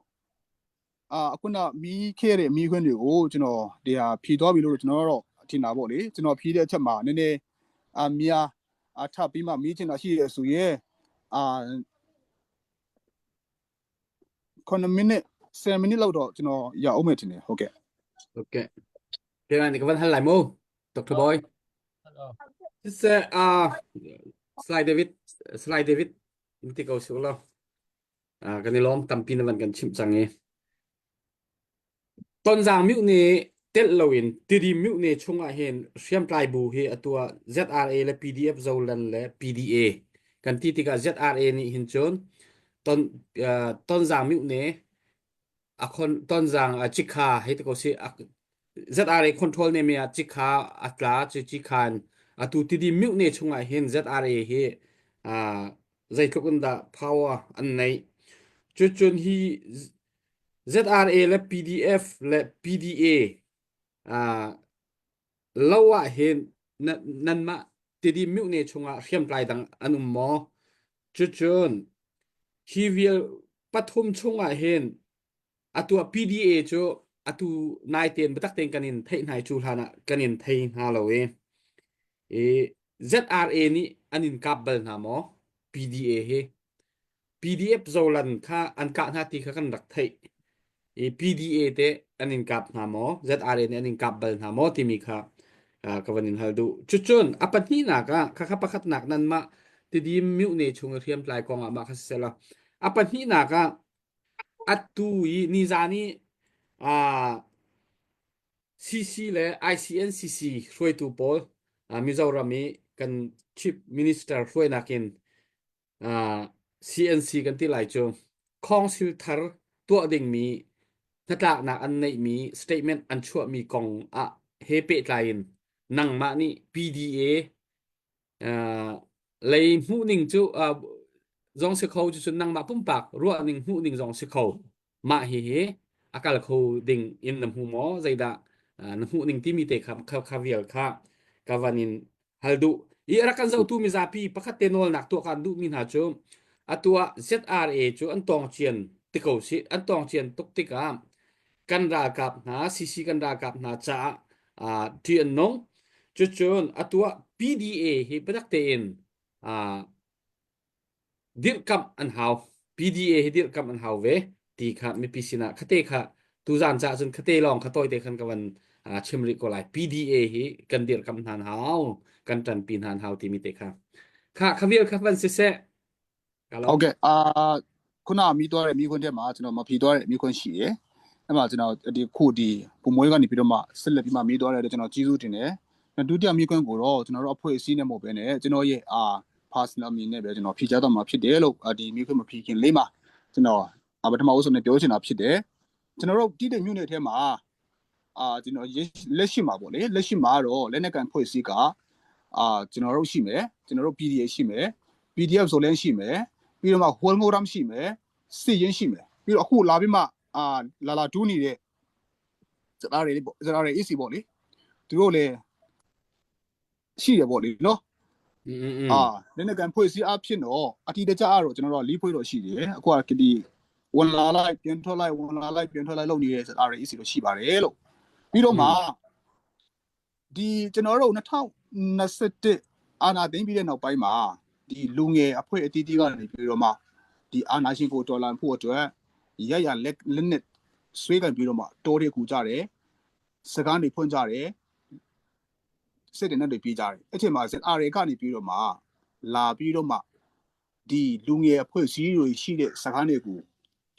အာအခုနမီးခဲတဲ့မီးခွင်းတွေကိုကျွန်တော်ဒီဟာဖြီသွားပြီလို့ကျွန်တော်တော့ထင်တာပေါ့လေကျွန်တော်ဖြီးတဲ့အချက်မှာနည်းနည်းအများအထပ်ပြီးမှမီးချင်တာရှိရဆိုရင်အာ9မိနစ်10မိနစ်လောက်တော့ကျွန်တော်ရအောင်မယ်ထင်တယ်ဟုတ်ကဲ့ ဟုတ်ကဲ့ပြန်နေကဝန်ဟလိုက်မို့ Dr. Boy စစ်အာ slide David slide David င်တိကောဆူလောအာกันล้อมตำปีนวันกันชิมจังเง Tonzang mihne telh loin Tidim mihne chungah hin hriamtlai bu hi atu ah ZRA le PDF Zoland le PDA kan ti tikah ZRA nih hin cun ton uh, Tonzang mihne a khon Tonzang a Cikha hei ti ko si ZRA control ne me ah Cikha a tla cu Cikhan atu Tidim mihne chungah hin ZRA hi uh, zeitluk in dah power an neih cucun hi ZRA le PDF le PDA uh, lo ah hin nanmah Tidim myone chungah hriamtlai dang an um maw? Cucun hi vial pathum chungah hin atu ah PDA cu atu nai tein biatak tein kan in theih hna i cu hlan ah kan in thei hna lo i i ZRA nih an in kap bal hna maw? PDA hi PDF Zolan kha an kah hna ti kha kan rak theih. I PDA te an in kap hna maw? ZRA nih an in kap bal hna maw timi kha ka van in hal duh. Cucun a pahnihnak ah khakha pakhatnak nanmah Tidim myone chung i hriamtlai kong ah mah kha si seh A pahnihnak ah atu i nizan i CC le ICNCC hruaitu pawl Mizoram i kan Chief Minister hruainak in CNC kan ti lai cu khawngsil thar tuah dingmi hnatlaknak an neihmi statement an chuahmi kong ah he pehtlai in nangmah nih PDA lei hmuhning cu zong si kho cucun nangmah pumpak ruahning hmuhning zong si kho mah hihi a kal kho ding in na hmu maw zeidah na hmuh ning timi te kha kha kha vial kha ka van in hal duh i rak kan zohtu mizapi pakhat te nawlnak tuah kan duhmi hna cu atu ah ZRA cu an tawng cian ti ko si an tawng cian tuk tikah kan ralkap hna CC kan ralkap hna caah ṭih an nung cucun atu ah PDA hi biatak tein dirhkamh an hau PDA hi dirhkamh an hau ve ti kha mipi sinah khate kha tuzan ca cun khate lawng kha tawite khan ka van chim rih ko lai PDA hi kan dirhkamh hna hau kan ṭanpi hna hau timi te kha kha khavial kha van siseh ဟုတ်ကဲ့အာခုနမီးသွားတဲ့မိခွန်းထဲမှာကျွန်တော်မဖြေသွားတဲ့မိခွန်းရှိတယ်အဲ့မှာကျွန်တော်ဒီခုဒီပုံမွေးကနေပြီးတော့မှဆက်လက်ပြီးမှမီးသွားတဲ့အတွက်ကျွန်တော်ကျေးဇူးတင်တယ်ဒုတိယမိခွန်းကိုတော့ကျွန်တော်တို့အဖွဲ့အစည်းနဲ့မဟုတ်ဘဲနဲ့ကျွန်တော်ရဲ့အာ personal အမြင်နဲ့ပဲကျွန်တော်ဖြေချတော့မှာဖြစ်တယ်လို့ဒီမိခွန်းမဖြေခင်လေးမှာကျွန်တော်ပထမဦးဆုံးနဲ့ပြောချင်တာဖြစ်တယ်ကျွန်တော်တို့တိတိမြို့နယ်ထဲမှာအာကျွန်တော်လက်ရှိမှာပေါ့လေလက်ရှိမှာတော့လက်နက်ကန်ဖွဲ့စည်းကအာကျွန်တော်တို့ရှိမယ်ကျွန်တော်တို့ PDA ရှိမယ် PDF ဆိုလည်းရှိမယ်ပြီးတော့မှဟွန်ငိုရမ်ရှိမယ်စစ်ရင်ရှိမယ်ပြီးတော့အခုလာပြီးမှအာလာလာတူးနေတဲ့စကားတွေပေါ့စကားတွေ AC ပေါ့လေသူတို့လည်းရှိတယ်ပေါ့လေနော်အာနည်းနည်းကန်ဖွဲ့စည်းအဖြစ်တော့အတီတကြအားတော့ကျွန်တော်တို့လေးဖွဲ့တော့ရှိတယ်အခုကဒီဝန်လာလိုက်ပြန်ထွက်လိုက်ဝန်လာလိုက်ပြန်ထွက်လိုက်လုပ်နေတဲ့စကားတွေ AC တော့ရှိပါတယ်လို့ပြီးတော့မှဒီကျွန်တော်တို့2021အာနာသိမ့်ပြီးတဲ့နောက်ပိုင်းမှာဒီလူငယ်အဖွဲ့အတီးတီးကနေပြီးတော့မှဒီအာနာရှင်ကိုတော်လန်ဖို့အတွက်ရရလက်လက်နဲ့ဆွေးကန်ပြီးတော့မှတိုးတွေကူကြတယ်စကားတွေဖွင့်ကြတယ်စစ်တဲ့နဲ့တွေပြေးကြတယ်အဲ့ချိန်မှာ ZRA ကနေပြီးတော့မှလာပြီးတော့မှဒီလူငယ်အဖွဲ့အစည်းတွေရှိတဲ့စကားတွေကို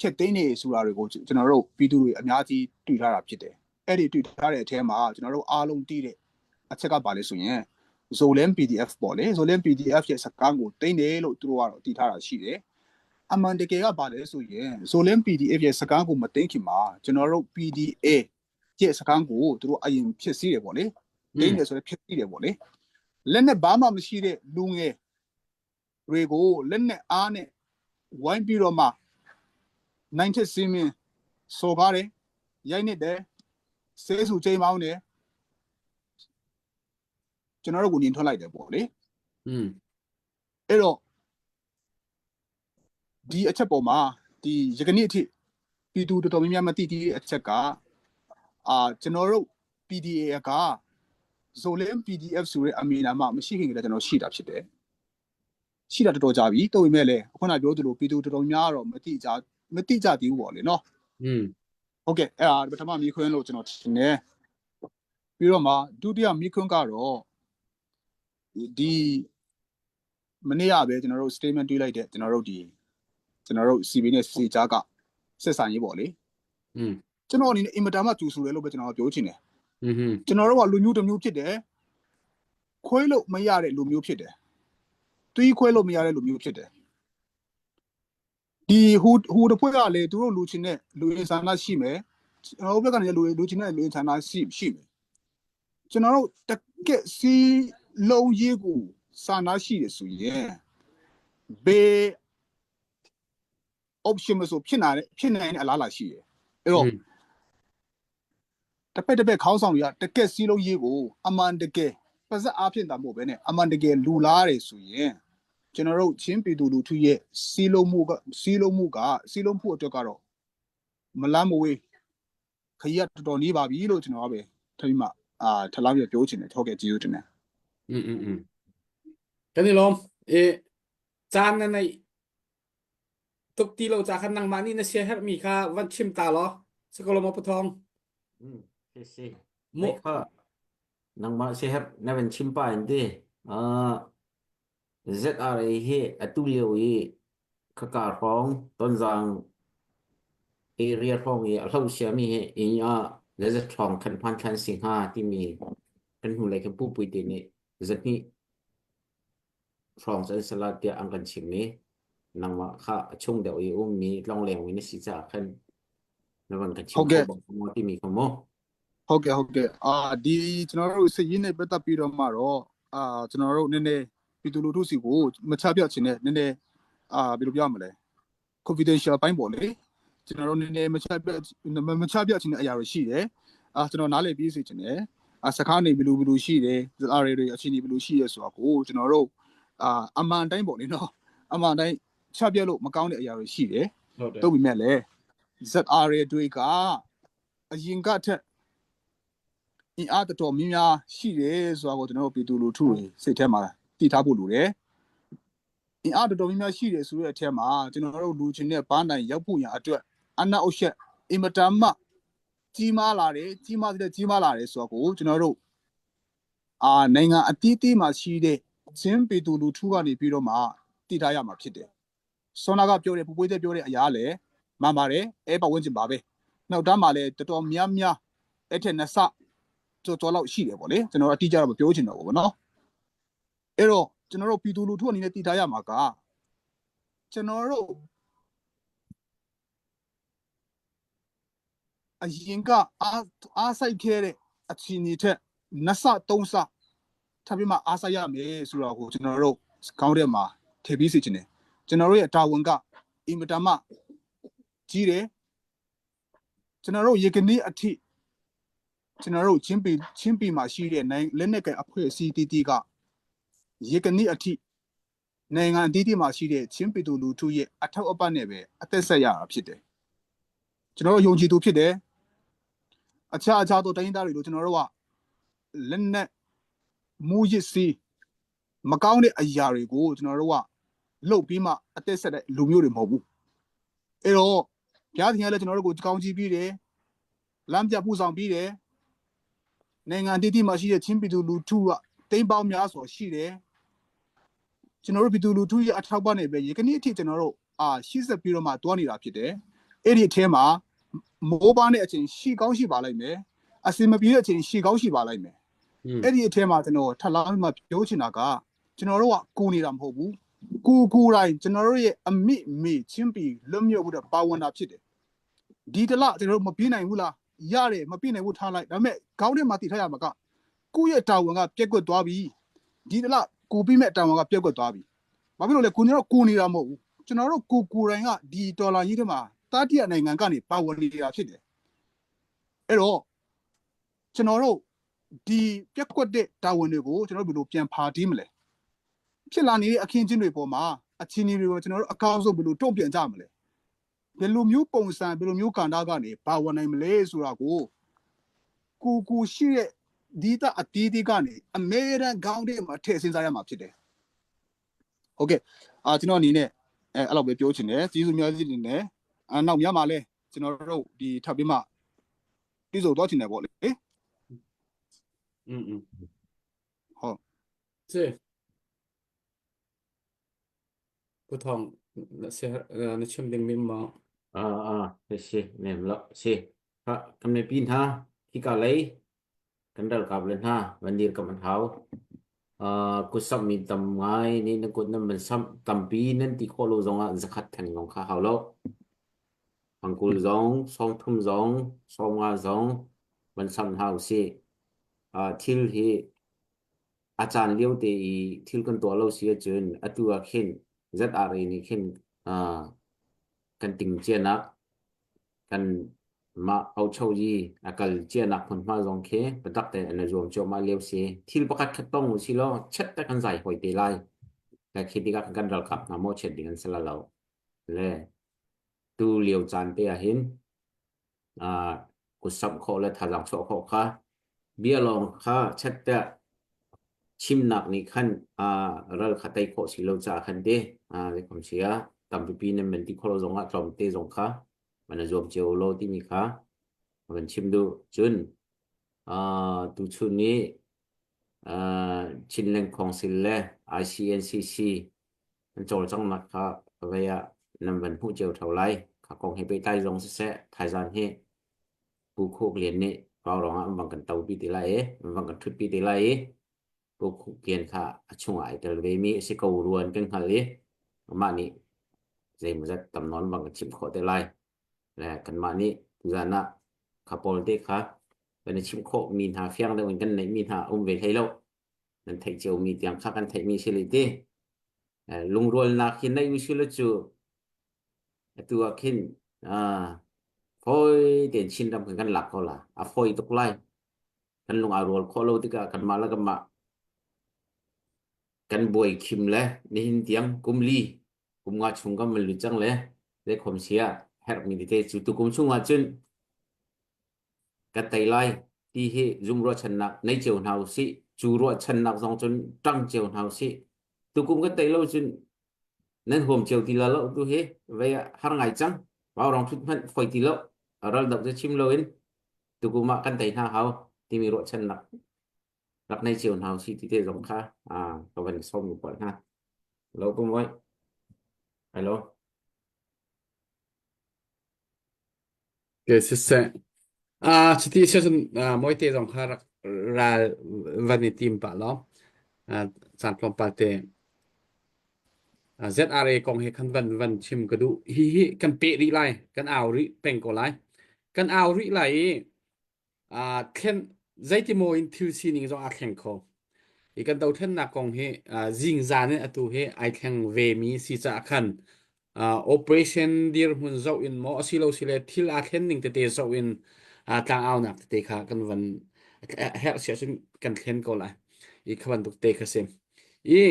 ဖြတ်သိမ်းနေဆိုတာတွေကိုကျွန်တော်တို့ပြည်သူတွေအများကြီးတွေ့ထားတာဖြစ်တယ်အဲ့ဒီတွေ့ထားတဲ့အထဲမှာကျွန်တော်တို့အားလုံးသိတဲ့အချက်ကပါလဲဆိုရင် Zolan PDF ပေါ့လေ Zolan PDF ရဲ့စကားကိုတင်တယ်လို့သူတို့ကတော့တည်ထားတာရှိတယ်အမှန်တကယ်ကပါလဲဆိုရင် Zolan PDF ရဲ့စကားကိုမတင်ခင်မှာကျွန်တော်တို့ PDA ကျက်စခန်းကိုသူတို့အရင်ဖြစ်စီတယ်ပေါ့လေတင်းတယ်ဆိုလည်းဖြစ်စီတယ်ပေါ့လေလက်နဲ့ဘာမှမရှိတဲ့လူငယ်တွေကိုလက်နဲ့အားနဲ့ဝိုင်းပြီးတော့မှနိုင်ချက်စင်းမင်းစော်ကားတယ်ရိုက်နေတယ်ဆဲဆူချိန်မောင်းတယ်ကျွန်တော်တို့ကိုညင်ထွက်လိုက်တယ်ပေါ့လေ อืม အဲ့တော့ဒီအချက်ပေါ်မှာဒီယကနေ့အထိပြည်သူတော်တော်များများမသိသေးတဲ့အချက်ကအာကျွန်တော်တို့ PDA ကဇိုလင် PDF ဆိုတဲ့အမည်နာမမရှိခင်ကတည်းကကျွန်တော်ရှိတာဖြစ်တယ်ရှိတာတော်တော်ကြာပြီတော်ပေမဲ့လည်းခုနပြောသလိုပြည်သူတော်တော်များတော့မသိကြမသိကြသေးဘူးပေါ့လေနော် อืม ဟုတ်ကဲ့အဲ့ဒါပထမမိခွန်းလို့ကျွန်တော်ထင်တယ်ပြီးတော့မှဒုတိယမိခွန်းကတော့ဒီမနေ့ကပဲကျွန်တော်တို့ statement တွေးလိုက်တဲ့ကျွန်တော်တို့ဒီကျွန်တော်တို့ CB နဲ့ C ကြားကဆက်ဆံရေးပေါ့လေ อืม ကျွန်တော်အနေနဲ့အင်မတန်မှကြူဆူတယ်လို့ပဲကျွန်တော်ပြောချင်တယ် อืม ကျွန်တော်တို့ကလူမျိုးတစ်မျိုးဖြစ်တယ်ခွဲလို့မရတဲ့လူမျိုးဖြစ်တယ်တွေးခွဲလို့မရတဲ့လူမျိုးဖြစ်တယ်ဒီဟိုဟိုတစ်ဖွဲ့ကလေသူတို့လူချင်းတဲ့လူအင်ဆန္ဒရှိမယ်ကျွန်တော်တို့ဘက်ကလည်းလူလူချင်းတဲ့လူအင်ဆန္ဒရှိရှိမယ်ကျွန်တော်တို့တကက်စီလုံးရေးကိုစာနာရှိတယ်ဆိုရင်ဘေ option မဆိုဖြစ်နိုင်တဲ့ဖြစ်နိုင်တဲ့အလားအလာရှိတယ်အဲ့တော့ တစ်ဖက်တစ်ဖက်ခေါင်းဆောင်တွေကတကက်စီးလုံးရေးကိုအမှန်တကယ်ပါဇက်အားဖြင့်တာမဟုတ်ပဲနဲ့အမှန်တကယ်လူလားတယ်ဆိုရင်ကျွန်တော်တို့ချင်းပြည်သူလူထုရဲ့စီးလုံးမှုကစီးလုံးမှုကစီးလုံးမှုအတွက်ကတော့မလန်းမဝေးခရီးကတော်တော်နေပါပြီလို့ကျွန်တော်ကပဲထပ်ပြီးမှအာထပ်လာပြီးပြောချင်တယ်ဟုတ်ကဲ့ကျေးဇူးတင်တယ် อืมอืมอืมกันนี่ลมเอจานนั่นในตุกตีเราจากคันนังมานี่นะเชียร์ให้มีค่าวันชิมตาเหรอสกลมปะทอง อืมsi si โม Nei kha nangmah siaherh na van chim pah in ti. Uh, ZRA hi atu lio i khaka hrawng Tonzang area hrawng i a hlo siami hi inn ah zazat hrawng khan hman than si hnga timi kan hnulei kan pupui te nih zahnih hrawng cu an si la tiah an kan chim i nangmah kha a chung deuh i ummi tlongleng mi na si caah khan na van kan chim ဟုတ် kho ကဲ့ bak maw timi kha mu. ဟုတ်ကဲ့ဟုတ်ကဲ့အာဒီကျွန်တော်တို့စည်ရင်းနဲ့ပတ်သက်ပြီးတော့မှတော့အာကျွန်တော်တို့နည်းနည်းပြည်သူလူထုစီကိုမချပြချင်တဲ့နည်းနည်းအာဘယ်လိုပြောမလဲ confidential ပိုင်းပေါ့လေကျွန်တော်တို့နည်းနည်းမချပြမချပြချင်တဲ့အရာတွေရှိတယ်အာကျွန်တော်နားလည်ပြီးစီချင်တယ်အာစကားနေဘယ်လိုဘယ်လိုရှိတယ်အားတွေတွေအခြေအနေဘယ်လိုရှိရဲဆိုတာကိုကျွန်တော်တို့အာအမှန်တိုင်းပေါ့လေနော်အမှန်တိုင်းချပြလို့မကောင်းတဲ့အရာတွေရှိတယ် ဟုတ်တယ် တုတ်ပြီးမဲ့လေ ZRA တွေကအရင်ကထက်အင်အားတော်တော်များများရှိတယ်ဆိုတာကိုကျွန်တော်တို့ပြည်သူလူထုတွေစိတ်ထဲမှာသိထားဖို့လိုတယ်။အင်အားတော်တော်များများရှိတယ်ဆိုတဲ့အထက်မှာကျွန်တော်တို့လူချင်းတဲ့ဘာနိုင်ရောက်ဖို့ရန်အတွက်အနာအုပ်ရှက်အင်မတန်မှကြီးမားလာတယ်ကြီးမားတဲ့ကြီးမားလာတယ်ဆိုတာကိုကျွန်တော်တို့အာနိုင်ငံအသီးသီးမှာရှိတဲ့ချင်းပြည်သူလူထုကနေပြီးတော့မှသိထားရမှာဖြစ်တယ်။ဆွမ်းနာကပြောတယ်ပူပွေးတဲ့ပြောတဲ့အရာလည်း မှန်ပါတယ်အဲပတ်ဝန်းကျင်ပါပဲနောက်တန်းမှာလည်းတော်တော်များများအဲ့ထက်နှစ်ဆကြော်ကြော်လောက်ရှိတယ်ပေါ့လေကျွန်တော်အတိအကျတော့မပြောချင်တော့ဘူးပေါ့နော်အဲ့တော့ကျွန်တော်တို့ပြည်သူလူထုအနေနဲ့တည်ထားရမှာကကျွန်တော်တို့အရင်ကအားအားဆိုင်ခဲ့တဲ့အခြေအနေထက်နှစ်ဆသုံးဆထပ်ပြီးမှအားဆိုင်ရမယ်ဆိုတော့ကိုကျွန်တော်တို့ခေါင်းထဲမှာထည့်ပြီးစီချင်တယ်ကျွန်တော်တို့ရဲ့တာဝန်ကအင်မတန်မှ ကြီးတယ်ကျွန်တော်တို့ရေကနေ့အထိကျွန်တော်တို့ချင်းပီချင်းပီမှာရှိတဲ့နိုင်လက်နက်ကန်အဖွဲ့အစည်းတီးတီးကရေကနေ့အထိနိုင်ငံအသီးသီးမှာရှိတဲ့ချင်းပီသူလူထုရဲ့အထောက်အပံ့နဲ့ပဲအသက်ဆက်ရတာဖြစ်တယ်ကျွန်တော်တို့ယုံကြည်သူဖြစ်တယ်အခြားအခြားသောတိုင်းရင်းသားတွေတို့ကျွန်တော်တို့ကလက်နက်မူရစ်စီမကောင်းတဲ့အရာတွေကိုကျွန်တော်တို့ကလှုပ်ပြီးမှအသက်ဆက်တဲ့လူမျိုးတွေမဟုတ်ဘူးအဲ့တော့ ဘုရားသခင်ကလည်းကျွန်တော်တို့ကိုကောင်းချီးပြီးတယ်လမ်းပြပူဆောင်ပြီးတယ်နိုင်ငံတည်တည်မှာရှိတဲ့ချင်းပြည်သူလူထုကတိမ်ပေါင်းများစွာရှိတယ်ကျွန်တော်တို့ပြည်သူလူထုရဲ့အထောက်ပံ့နေပဲရေကနေ့အထိကျွန်တော်တို့အာရှိဆက်ပြီးတော့မှတွားနေတာဖြစ်တယ်အဲ့ဒီအထဲမှာမိုးပါတဲ့အချိန်ရှိကောင်းရှိပါလိမ့်မယ်အစင်မပြေတဲ့အချိန်ရှိကောင်းရှိပါလိမ့်မယ် อืม အဲ့ဒီအထဲမှာကျွန်တော်ထပ်လာမှပြောချင်တာကကျွန်တော်တို့ကကိုနေတာမဟုတ်ဘူးကိုကိုတိုင်းကျွန်တော်တို့ရဲ့အမိမေချင်းပီလွတ်မြောက်ဖို့တော့ပါဝင်တာဖြစ်တယ်ဒီတလကျွန်တော်တို့မပြေးနိုင်ဘူးလား ရတယ်မပြည့်နိုင်ဘူးထားလိုက်ဒါပေမဲ့ခေါင်းထဲမှာတည်ထားရမှာကကိုယ့်ရဲ့တာဝန်ကပြက်ကွက်သွားပြီဒီတလားကိုပြီးမဲ့တာဝန်ကပြက်ကွက်သွားပြီဘာဖြစ်လို့လဲကိုနေတော့ကိုနေတာမဟုတ်ဘူးကျွန်တော်တို့ကိုကိုတိုင်းကဒီဒေါ်လာကြီးတွေမှာတာတိယနိုင်ငံကနေပါဝင်နေတာဖြစ်တယ်အဲ့တော့ကျွန်တော်တို့ဒီပြက်ကွက်တဲ့တာဝန်တွေကိုကျွန်တော်တို့ဘယ်လိုပြန်ဖာတီးမလဲဖြစ်လာနေတဲ့အခင်းချင်းတွေပေါ်မှာအခြေအနေတွေကိုကျွန်တော်တို့အကောင်းဆုံးဘယ်လိုတုံ့ပြန်ကြမလဲဘယ်လိုမျိုးပုံစံဘယ်လိုမျိုးကဏ္ဍကနေပါဝင်နိုင်မလဲဆိုတာကိုကိုကိုရှိတဲ့ဒီတာအတီးတီးကနေအမေရိကန်ခေါင်းထဲမှာထည့်စဉ်းစားရမှာဖြစ်တယ်ဟုတ်ကဲ့အာကျွန်တော်အနေနဲ့အဲအဲ့လိုပဲပြောချင်တယ်ကျေးဇူးများကြီးတင်တယ်အာနောက်များမှာလဲကျွန်တော်တို့ဒီထပ်ပြီးမှပြည့်စုံတော့ချင်တယ်ပေါ့လေ อืมอืม ဟုတ် စေผู้ทองเสียในชิมดิงมิมมา อ่าอ่าsi nem lo si ha kan me pin ha khi ka lei kan dal kap len ha van dir kam an hau uh kusam mi tam ngai ni na kut nam man sam tampi nan ti kho lo zong ah zakhat than ngong kha hau lo pangkul zong song thum zong song nga zong van sam hau si uh thil hi a caan lio te i thil kan tuah lo si ahcun atu ah khin ZRA nih khin uh, kan ting cianak kan mah aucho-yi a kal cianak hmunhma zong khi biatak tein an i zuam cuahmah lio si. Thil pakhat khat tong u si law chet te kan zai hoi te lai. Le khi tikah kan ralkap hna maw chet ding an si la lo. Le tu lio caan te ah hin uh, kutsamh khawh le thazaang chuah khawh kha bia lawng kha chet te chimnak nih khan uh, ral kha tei khawh si lo caah khan te uh, zeikom si ah tampipi nan man ti khawh lo zong ah tlawmte zong kha man a zuam cio lo timi kha van chim duh cun uh, tuchun ni uh, Chinland Council le ICNCC an cawlcanghnak kha vei ah nan van hmuh cio ṭheo lai. Kha kong he pehtlai zong siseh, thaizan hi Pu Khuk Lian nih Vaurawng ah an vang kan topi te lai i, an vang kan ṭhutpi te lai i, Pu Khuk Lian kha a chungah ai tel vemi a si ko ruan kan hngal i, amah nih zeimawzat tam nawn vang kan chimh khawh te lai. Le kanmah nih tuzan ah kha pawl te kha kan i chimh khawhmi hna fiang deuh in kan neihmi hna a um ve hlei lo. Nan theih ciomi tiang kha kan theihmi si le ti. Lungrualnak hi neih usih law cu atu ah khin fawi tein Chinram kan kan lak ko la. A fawi tuk lai. Kan lung aa rual khawh lo tikah kanmah le kanmah kan buai khim le nihin tiang kum li kum nga chung kan van lut cang le zeikhom sia herhmi tete cu tukum chung ah cun kan tei lai ti hi zum ruahchannak nei cio hna usih cu ruahchannak zong cun ṭang cio hna usih tukum kan tei lo cun nan huam cio ti la lo tu hi vei ah har ngai cang vau rong thut hmanh foi ti lo ral dok cu chim lo in tukum ah kan tei hna hau timi ruahchannak rak nei cio hna usih ti te zong kha ka van sawm ku hna lo pum voi hello Ke siseh. Ah, chiti sia cun ah, mawite zong kha rak ral van i tim pah law. Ah, caan tlawmpal te. Ah, ZRA kong he khan van van chim ka duh. Hi hi kan peh rih lai. Kan au rih peng ko lai. Kan au rih lai i aa thlen zeitimaw in thil sining zong aa thleng kho. I kan dothlennak kong hi zingzan in atu hi ai thleng ve mi si caah khan operation dirhmun zoh in maw asilo sile thil aa thlen ning tete zoh in tlangaunak tete kha kan van herh sia cun kan thlen ko lai. I kha bantuk te kha si. I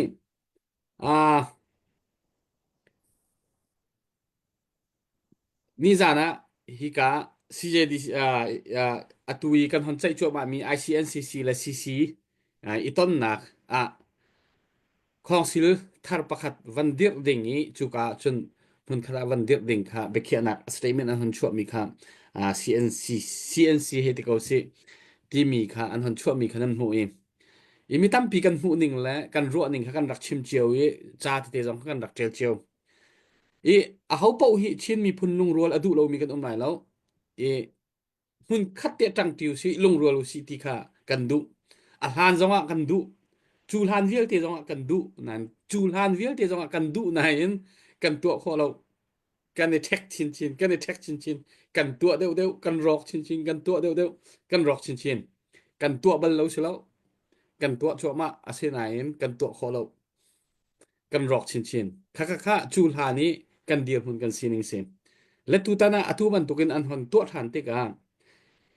Nizan ah hika CJDC atu i kan hon ceih cuahmahmi ICNCC le CC i tonnak ah khawngsil thar pakhat van dirh ding i cuka ah cun hmunkhat ah van dirh ding kha biakhiahnak statement an hon chuahmi kha CNC CNC he ti ko sih timi kha an hon chuahmi kha nan hmuh i i mi tampi kan hmuh ning le kan ruah ning kha kan rak chim cio i ca tete zong kha kan rak ṭial cio. I aho paoh hi Chin miphun lungrual a duh lomi kan um lai lo. I hmun khat te ṭangṭi usih, lungrual usih ti kha kan duh. A hlan zongah kan duh. Cu hlan vialte zongah kan duh. Nain cu hlan vialte zongah kan duh nain kan tuah khawh lo. Kan i ṭhek chinchin, kan i ṭhek chinchin. Kan tuah deuhdeuh kan rawk chinchin, kan tuah deuhdeuh kan rawk chinchin. Kan tuah bal lo si lo. Kan tuah cuahmah asinain kan tuah khawh lo. Kan rawk chinchin. Kha kha kha cu hlan i kan dirhmun kan sining si. Le tutan ah atu bantukin an hon tuah ṭhan tikah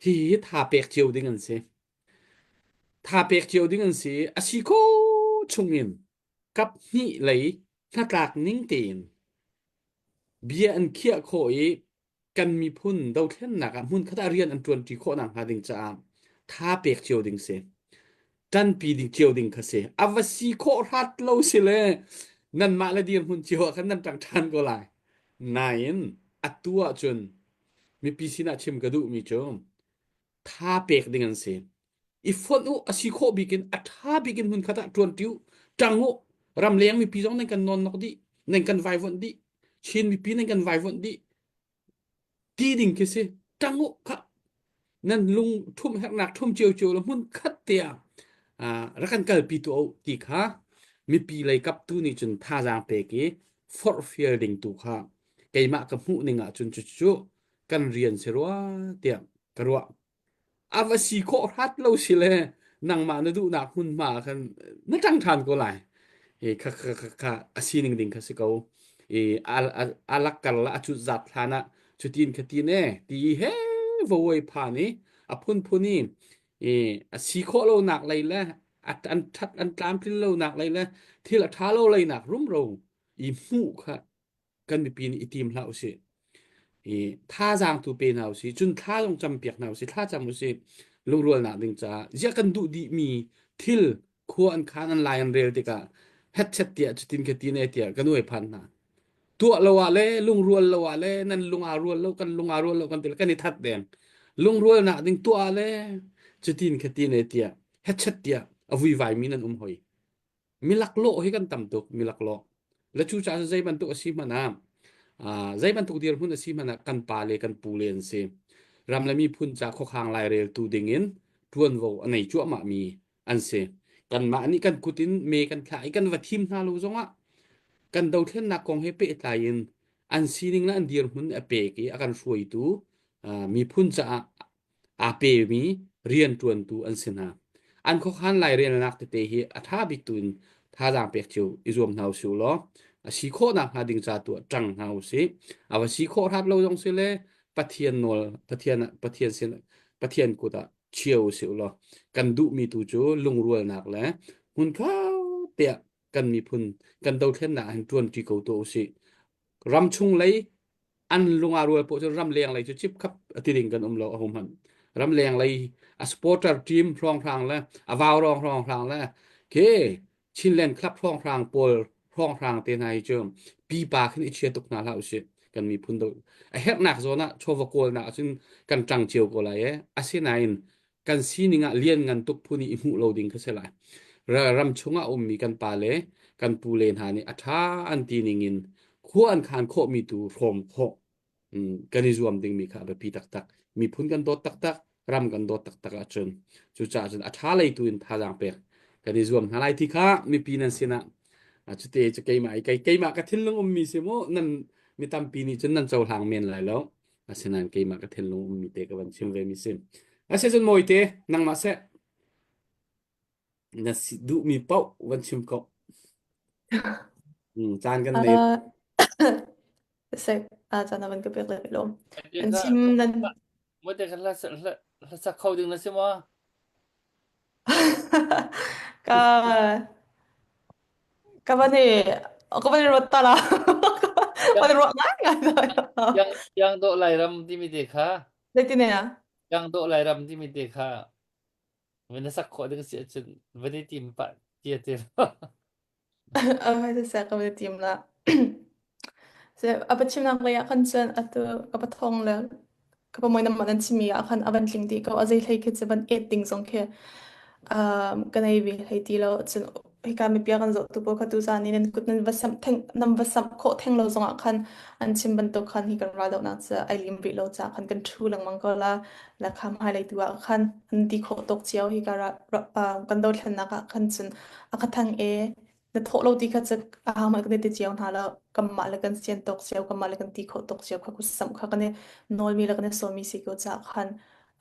hihi tha pek cio ding an si. Tha pek cio ding an si. A si khawh chungin kap hnih lei hnatlak ning tein bia an khiah khawh i kan miphun dothlennak ah hmunkhat ah rian an ṭuanṭi khawh nakhnga ding caah tha pek cio ding si. Ṭanpi ding cio ding kha si. A va si khawh hrat lo si le nanmah le dirhmun cio ah khan nan ṭang ṭhan ko lai. Nain atu ahcun mipi sinah chim ka duhmi cu tha pek ding an si. I fonh u, a si khawh bik in a ṭha bik in hmunkhat ah ṭuanṭi u, ṭang u. Ramleng mipi zong nan kan nawnnok dih, nan kan vaivuanh dih. Chin mipi nan kan vaivuanh dih. Ti ding khi si. Ṭang u kha. Nan lung ṭhum herhnak ṭhum ciocio le hmun khat te ah rak kan kalpi tuah u ti kha mipi lei kap tu nih cun thazaang pek i forhfial ding tu kha keimah ka hmuh ning ah cun cucu kan rian si rua tiah ka ruah. A va si khawh hrat lo si le nangmah na duhnak hmunhma ah khan na ṭang ṭhan ko lai. I kha kha kha kha a sining ding kha si ko. I a a a lakkar la a cut zat hlan ah cutin khatin e ti he vawei phan i a phunphun i i a si khawh lonak lei le a an ṭhat an tlamtlin lonak lei le thil a ṭha lo lei nak rumro i hmuh kha kan mipi nih i tim hlah usih. I thazaang tu pe hna usih, cun thla zong campiak hna usih, thla cam usih lungrualnak ding caah ziah kan duh dihmi thil khua an khan an lai an rel tikah hetchet tiah cutin khatin e tiah kan uai phan hna. Tuah lo ah le lungrual lo ah le nan lung aa rual lo kan lung aa rual lo kan ti le kan i that deng. Lungrualnak ding tuah ah le cutin khatin e tiah hetchet tiah a vuivai mi nan um hoi. Milaklawh hi kan tam tuk, milaklawh. Le cucaah cun zei bantuk a si hmanh ah, uh, zei bantuk dirhmun a si hmanh ah kan pa le kan pu le an si. Ram le miphun ca khuakhang laireltu ding in ṭuanvo a nei cuahmah mi an si. Kanmah nih kan kut in me kan thlah i kan va thim hna lo zongah kan dothlennak kong he pehtlai in an sining le an dirhmun a pek i a kan hruaitu uh, miphun caah aa pemi rianṭuantu an si hna. An khuakhan lairelnak tete hi a ṭha bik tu in thazaang pek cio i zuam hna usih law a si khawhnak hnga ding ca tu ah ṭang hna usih. A va si khawh hrat lo zong si le Pathian nawl Pathian Pathian sin Pathian kut ah chia usih law kan duhmi tu cu lungrualnak le hmunkhat tiah kan miphun kan dothlennak ah hin ṭuanṭi ko tuah usih. Ram chung lei an lung aa rual poh cu ramleng lei cu cip khap a ti ding kan um lo a hum hmanh ramleng lei a supporter team hrawnghrang le a vau rong hrawnghrang le ke Chinland club hrawnghrang pawl hrawnghrang te hna hi cu pipa khin i chia tuk hna hlah usih kan miphun do a herhnak zawn ah chawva kawlnak ahcun kan ṭang cio ko lai e asinain kan sining ah lian ngan tuk phun i i hmuh lo ding kha si lai ram chungah ummi kan pa le kan pu le hna nih a ṭha an ti ning in khua an khan khawhmi tu hrawm khawh kan i zuam dingmi kha a biapi taktak miphun kan dawt taktak ram kan dawt taktak ahcun cucaah cun a ṭha lei tu in thazaang pek kan i zuam hna lai ti kha mipi nan sinah cute cu keimah i keimah ka thinlung ummi si mu nan mi tampi nih cun nan cohlang men lai lo Asinain keimah ka thinlung ummi te ka van chim ve mi si. Asicun Mawite, nangmah seh na si duhmi paoh van chim ko. Caan kan nei. Sek, a caan van ka pek le lom. An chim nan Mawite kan hla hla sak kho ding na si maw? Ka Ka van i ka van i ruat ta la. Ka van i ruah ngai ngai ta. Yang yang dawh Lairam timi te kha. Zeitin ne ah? Yang dawh Lairam timi te kha van na sak khawh ding si ahcun van i tim pah tia te. A seh ka van i tim la. Se a pachimnak lei ah khan cun atu ka pathong le ka pa moi nam nan chimi ah khan a van tling dih ko a zei hlei khi cu van et ding zong khi um, ka nei ve hlei ti lo cun hika mipia kan zoh tu pawl kha tu zan i nan kut nan va samh theng nan va samh khawh theng lo zong ah khan an chim bantuk khan hi kan raldohnak cu ai lim rih lo ca khan kan ṭhu lengmang ko la la kha hmailei tu ah khan an ti khawh tuk cio hi ka ra, ra, uh, kan dothlennak ah khan cun a ka thang e. Na thawh lo ti kha cu ahohmanh kan i ti cio hna lo. Kanmah le kan sian tawk cio, kanmah le kan ti khawh tawk cio kha kutsamh kha kan i nawlmi le kan i sawmmi si ko caah khan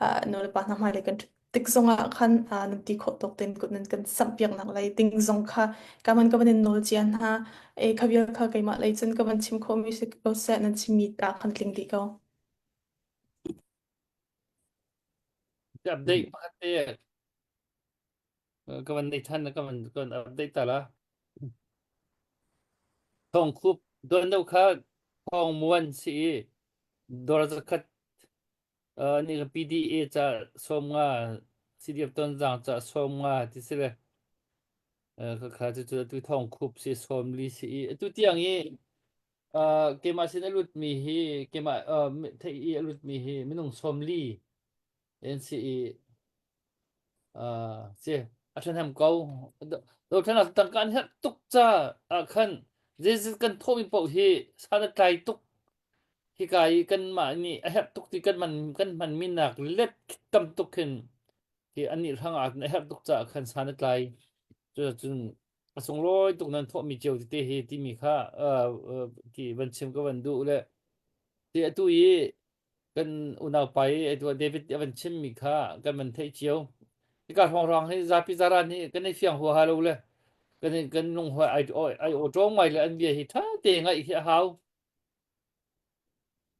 uh, nu le pa hna hmailei kan ṭhut tik zongah khan uh, nan ti khawh tawk tein kut nan kan samh piaknak lei ding zong kha ka man ka van in nawl cia hna. E kha vial kha keimah lei cun ka van chim khawhmi si ko seh nan chimmi ta khan tling dih ko. Update pakhat te ka van nei than ka van ka van update ta la. Thong khup don do kha thong muan si i dor zakhat ni ka PDA ca som nga CDF ton zang ca som nga ti si le ka kha cu cu tu thong khup si som li si i atu tiang i keimah sin a lut mi hi keimah thei i a lut mi hi minung som li an si i si a ṭhahnem ko. Dothlennak tangka an herh tuk ca ah khan zeizat kan thawhmi paoh hi san a tlai tuk. Hika i kanmah nih a herh tuk ti kan man kan hmanmi nak let tam tuk khin hi annih hrang ah a herh tuk caah khan san a tlai. Cucun a sunglawi tuk nan thawhmi cio tete hi timi kha ti van chim ka van duh le ti atu i kan unaupa i atu David a van chimmi kha kan van theih cio. Hika hrawnghrang hi zapi zaran hi kan i fiang huaha lo le kan kan lung hoi ai ai aw ṭawng ngai le an bia hi ṭha te ngaih hi a hau.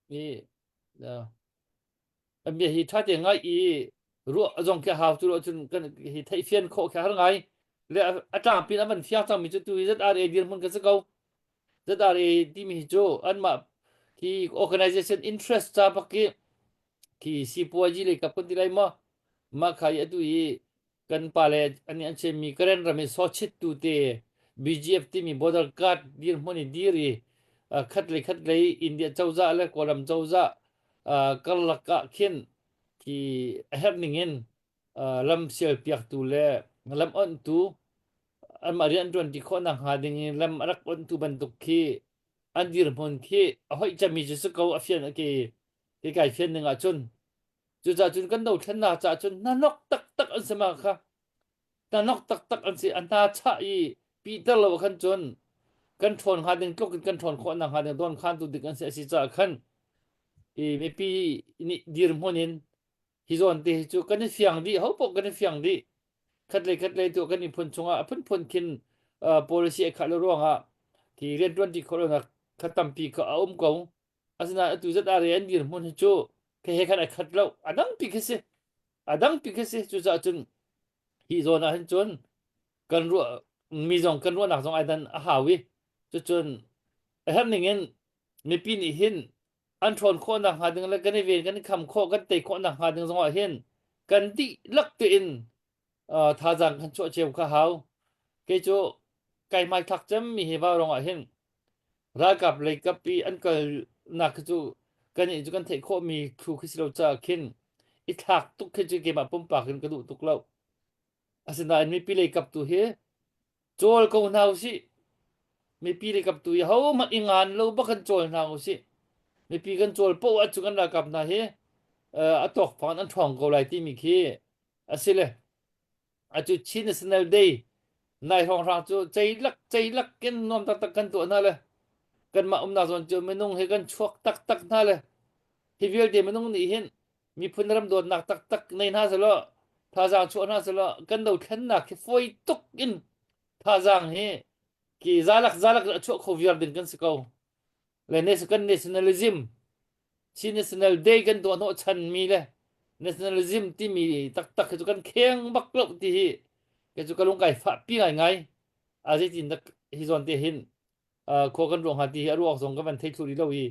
I an bia hi ṭha te ngaih i ruah zong khi a hau cu lo cun kan hi theih fian khawh khi a har ngai. Le a tlangpi in a van fiang cangmi cu tu hi ZRA dirhmun kan si ko. ZRA timi hi cu anmah khi organization interest ca bak khi khi sipuazi lei kap kan ti lai maw mah kha i atu i kan pale an an chimmi Karen ram i sochit tu te BGF timi border guard dirhmun i dir i khat lei khat lei India cozah le Kawlram cozah karlak ah khin khi a herh ning in lam sial piaktu le lam onhtu anmah rian an ṭuan ti khawh nakhnga ding in lam a rak onhtu bantuk khi an dirhmun khi a hoih cemmi cu si ko a fian ke ke kai fian ning ahcun cucaah cun kan dothlennak caah cun hnanok taktak an si ma kha hnanok taktak an si a hna chah i piter lo khan cun kan ṭhawn hnga ding tluk in kan ṭhawn khawh nak hnga ding don khan tu dik an si a si caah khan i mipi nih dirhmun in hi zawn te hi cu kan i fiang dih ho paoh kan i fiang dih khatlei khatlei tu kan miphun chungah a phunphun khin policy a khah lo ruangah khi rianṭuan ti khawh lonak kha tampi kha a um ko asinain atu zat are an dirhmun hi cu khi he khan a khat lo a dang pi khi si a dang pi khi si cucaah cun hi zawn ah hin cun kan ruah mi zong kan ruahnak zong ai dan a hau i cucun a herh ning in mipi nih hin an ṭhawn khawh nakhnga ding le kan i ven kan i kham khawh kan tei khawh nakhnga ding zongah hin kan dihlak tein uh, thazaang kan chuah cio kha hau kei cu kai hmaithlak cemmi hi vau rongah hin ralkap lei kap i an kalnak khi cu kan i cu kan theih khawhmi thlu khi si lo caah khin i thlak tuk khi cu keimah pumpak in ka duh tuk lo asinain mipi lei kap tu hi Cawl ko hna usih. Mipi le kaptu i hohmanh i ngan lo bak kan cawl hna usih. Mipi kan cawl poah cu kan ralkap hna hi a tawkfang an ṭhawng ko lai timi khi a si le atu Chin National Day nai hrawnghrang cu ceilak ceilak in nuam taktak kan tuah hna le kanmah umnak zawn cu minung hi kan chuak taktak hna le hi vialte minung nih hin miphun ram dawtnak taktak nei hna selaw thazaang chuah hna selaw kan dothlennak hi fawi tuk in thazaang hi ki zalak zalak a chuah kho viar ding kan si ko le kan nationalism Chin National Day kan tuah hnawh chan mi le nationalism timi taktak hi cu kan kheng bak lo ti hi kei cu ka lung kai fah pi ngai ngai a zeitin dak hi zawn te hin khua kan ruang hnga ti hi a ruak zong kan van thei thlu rih lo i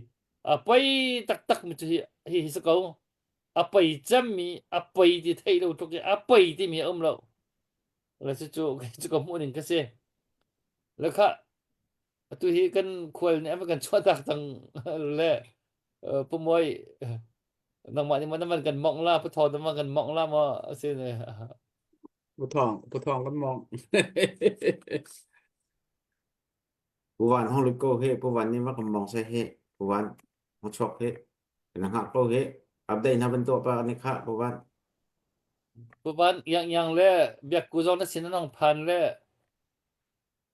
a poi taktak mi cu hi hi hi si ko a poi cemmi a poi ti thei lo tluk i a poi timi a um lo le cu cu cu ka hmuh ning ka si le kha atu hi kan khual nih an kan chuahtak cang le pumoi nangmah nih man kan mong la puthaw man kan mong la maw asi ne Puthawng puthawng kan mong Pu Van hong lut ko he Pu Van nih va kan mong seh he Pu Van hong chuak he na hngak ko he update na van tuah pa ni kha Pu Van Pu Van yang yang le biak ku zong na sin nong phan le.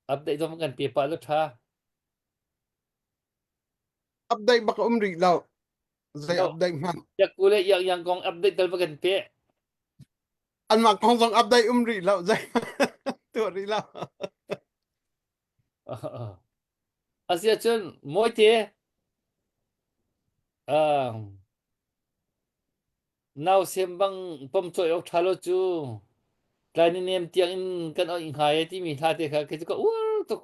Update zong kan pe pah lo tha. Update bak um rih lo. Zei update hmanh. Yak ku le yang yang kong update tal kan pe. Anmah kong zong update um rih lo. Zei tuah rih lo. Asia cun mawite uh, nau sem bang pom cawi awk ṭha lo cu tlai ni nem tiang in kan oih hnga e timi hla te kha kei cu ka uar tuk.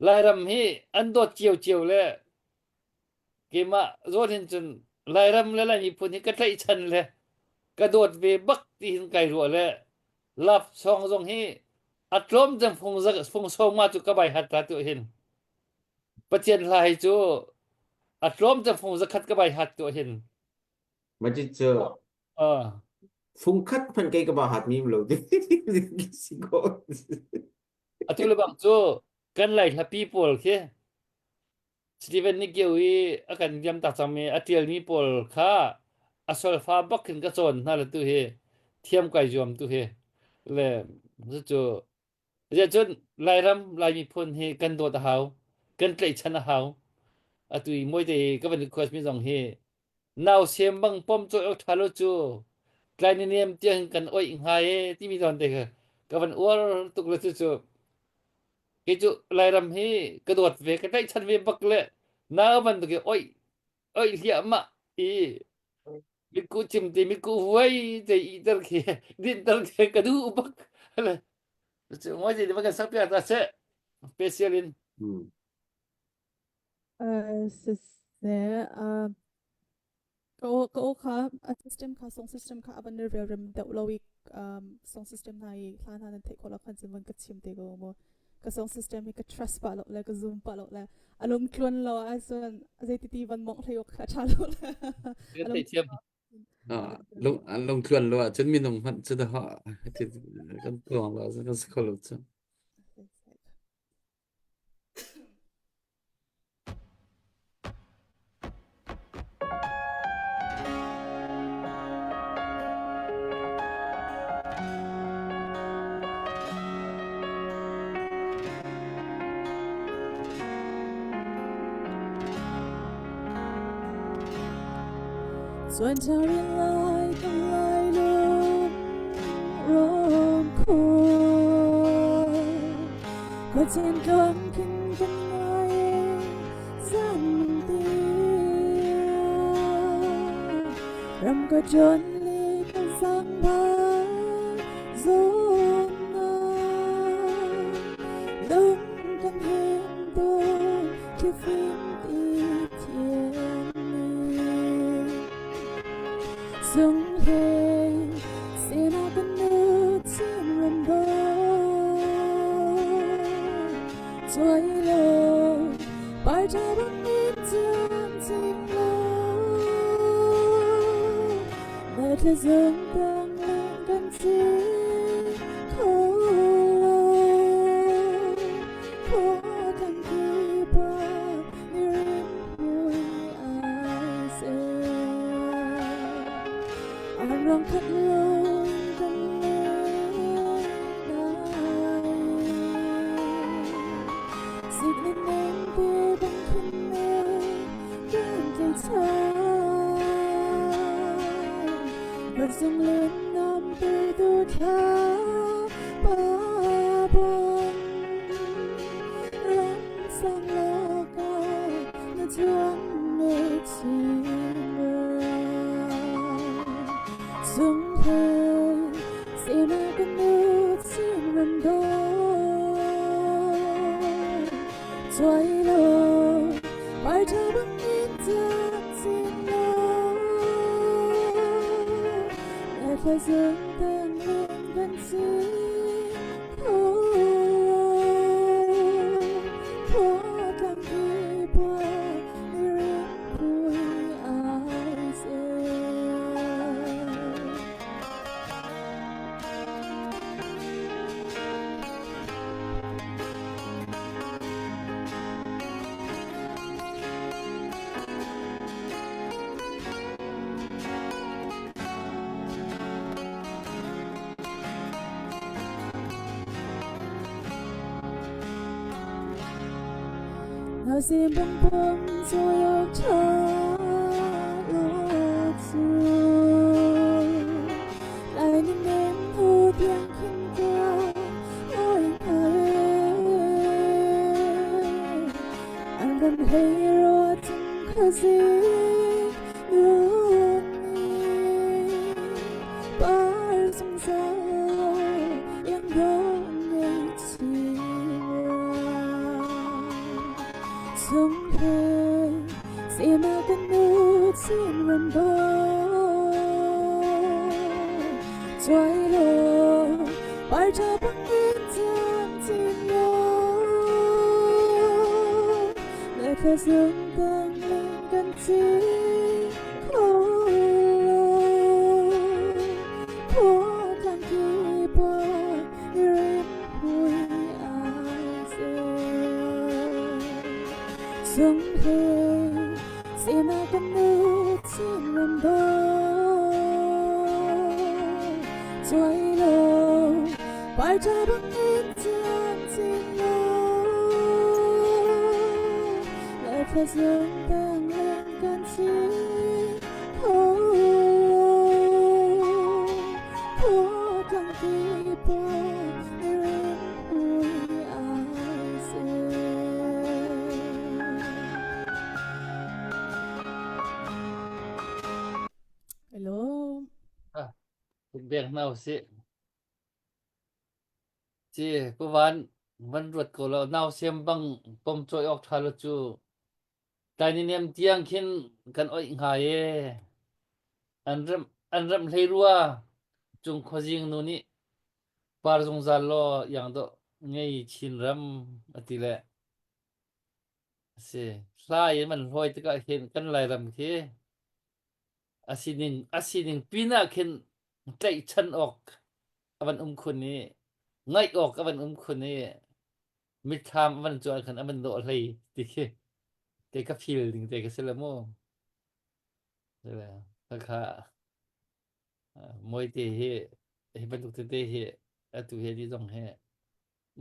Lairam hi an dawt ciocio le keimah zawn hin cun Lairam le Lai miphun hi ka tlaihchan le ka dawt ve bak ti hin kai ruah le love song zong hi a tlawm cem fung fung song ma cu ka bai hat la tu hin Pathian hla hi cu a tlawm cem fung zakhat ka bai hat tu hin Majid cu fungkhat hmanh kei ka ba hat mi lo si ko. Atu le bang cu kan lai hlapi pawl khi Stephen Nikio i a kan liam tak cangmi a tialmi pawl kha a solfa bak in ka cawn hna le tu hi thiam kai zuam tu hi le cu cun Lairam Lai miphun hi kan dawt a hau kan tlaihchan a hau atu i muaite ka van request mi zong hi nau sem bang pom cawi awk ṭha lo cu tlai ni nem tiang kan oih hnga e timi zawn te kha ka van uar tuk le cu cu kei cu Lairam hi ka dawt ve ka tlaihchan ve bak le nau bantuk i oih oih hliahmah i mitku cim te mitku huai te i ter khi din ter khi ka duh bak cu ngoi te kan sak piak ta seh special in Siseh, ka aw ka aw kha a system kha song system kha a van relrem deuh lo i um, song system hna i hla hna nan theih khawh lo khan cun van ka chim te ko mu. Ka song system hi ka trust pah lo le ka zoom pah lo le a lung tluan lo ahcun zeiti ti van mongh hlei awk kha a ṭha lo le Kan theih thiam. Lung lung tluan lo ahcun minung hmanh cu dah kan tluang lo ahcun kan si kho lo cu. Chuan in lai kan lai lung rom khua Khuachin tluang khin kan ngai zan tia Ram ka jon li ka sang ba zon na Lung kan hen tu khi phim ti thiên ni Sung hlei sinah kan nu chin ram bo Chuai lo par tha bang in chan chin lo Nơi thế dương tang lên kan si kho lo Khua kan khi pa ni rim mui ai se An rong khat lo kan nai Sik ni nem te bang khin ne kan tlai chan Vật dâng lên nam từ từ tha ba bông ram sang lo ca na chuang ngei chin Sung he sina kan nu chin ram do Chuai lo Mai tha bang in chan xin lo Mẹ phải dương tương lên gần xin Khua tlang khi bua ni rim pui ai se 那些蹦蹦左右插落子，来年年头天肯过，爱爱，安敢黑若真可惜，努力把松散，阳光的期望。从黑是那个怒气人波，坠落白茶帮云层进落，那颗松灯灵感情空，破看起波，人会爱谁？从黑是那个怒气人波，坠落白茶帮云层进落，那颗松灯灵感情空，破看起波，人会爱谁？Hello. Bek hna usih. Ci puvan van ruat ko lo nau siam bang pom cawi awk ṭha lo cu tlai ni nem tiang khin kan oih hnga ye. An rem an rem hlei rua cung khuazing nu nih par zungzal law iang dawh ngei chin ram ati le si hla in man hlawi tikah hin kan Lairam khi a sining a sining pin ah khin tlaihchan awk a van um khun i ngaih awk a van um khun i mitthlam a van cuan khan a van dawh hlei ti khi te ka feel ding te ka si le mu kha moi te hi hi bantuk tete hi atu he di zong he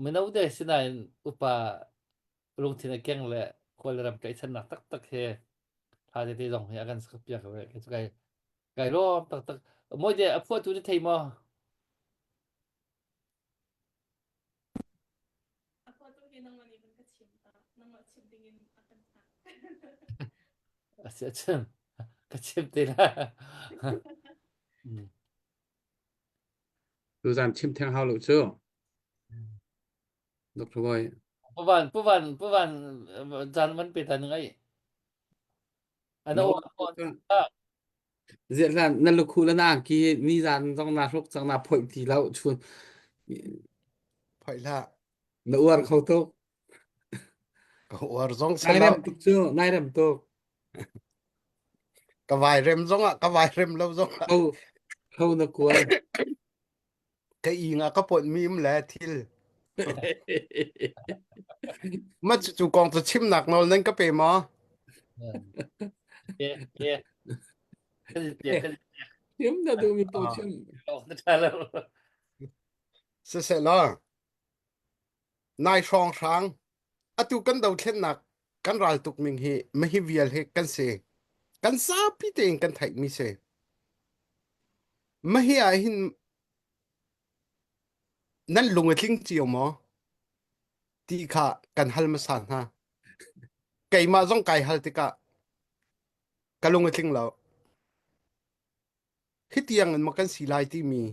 mino te sinain upa lungthin a keng le Kawlram tlaihchannak taktak he thla tete zong hi a kan sak piak ve kai kai kai lawm taktak moi te a phuahtu na thei maw A phuahtu hi nangmah nih van ka chim ta. Nangmah chim dingin a kan hngah. A si chim ka chim te la Tuzan chim theng hau lo cu. Dr. Boy. Puvan puvan puvan caan van pe ta ngai. Ano Ziah hlan na lukhu le na angki ni zan zong na hruk cang na phoih ti lo chun. Phoih hlah. Na uar kho tuk. Ka uar zong Nai rem tuk cu, nai rem tuk. Ka vai rem zong ah, ka vai rem lo zong ah. Ho, ho na kual. Ka ing ah ka pawt mi um le thil. Ma cu kong cu chimnak nawl nan ka pe maw? Ye, ye. Chim na duh mi paoh chim. Siseh law, nai hrawng hrang atu kan dothlennak kan ral tuk ning hi mahi vial hi kan si. Kan zapi tein kan theih mi si. Mahi ah hin nan lung a tling cio maw ti kha kan hal hmasa hna. Keimah zong kai hal tikah ka lung a tling lo. Hi tiang in maw kan si lai timi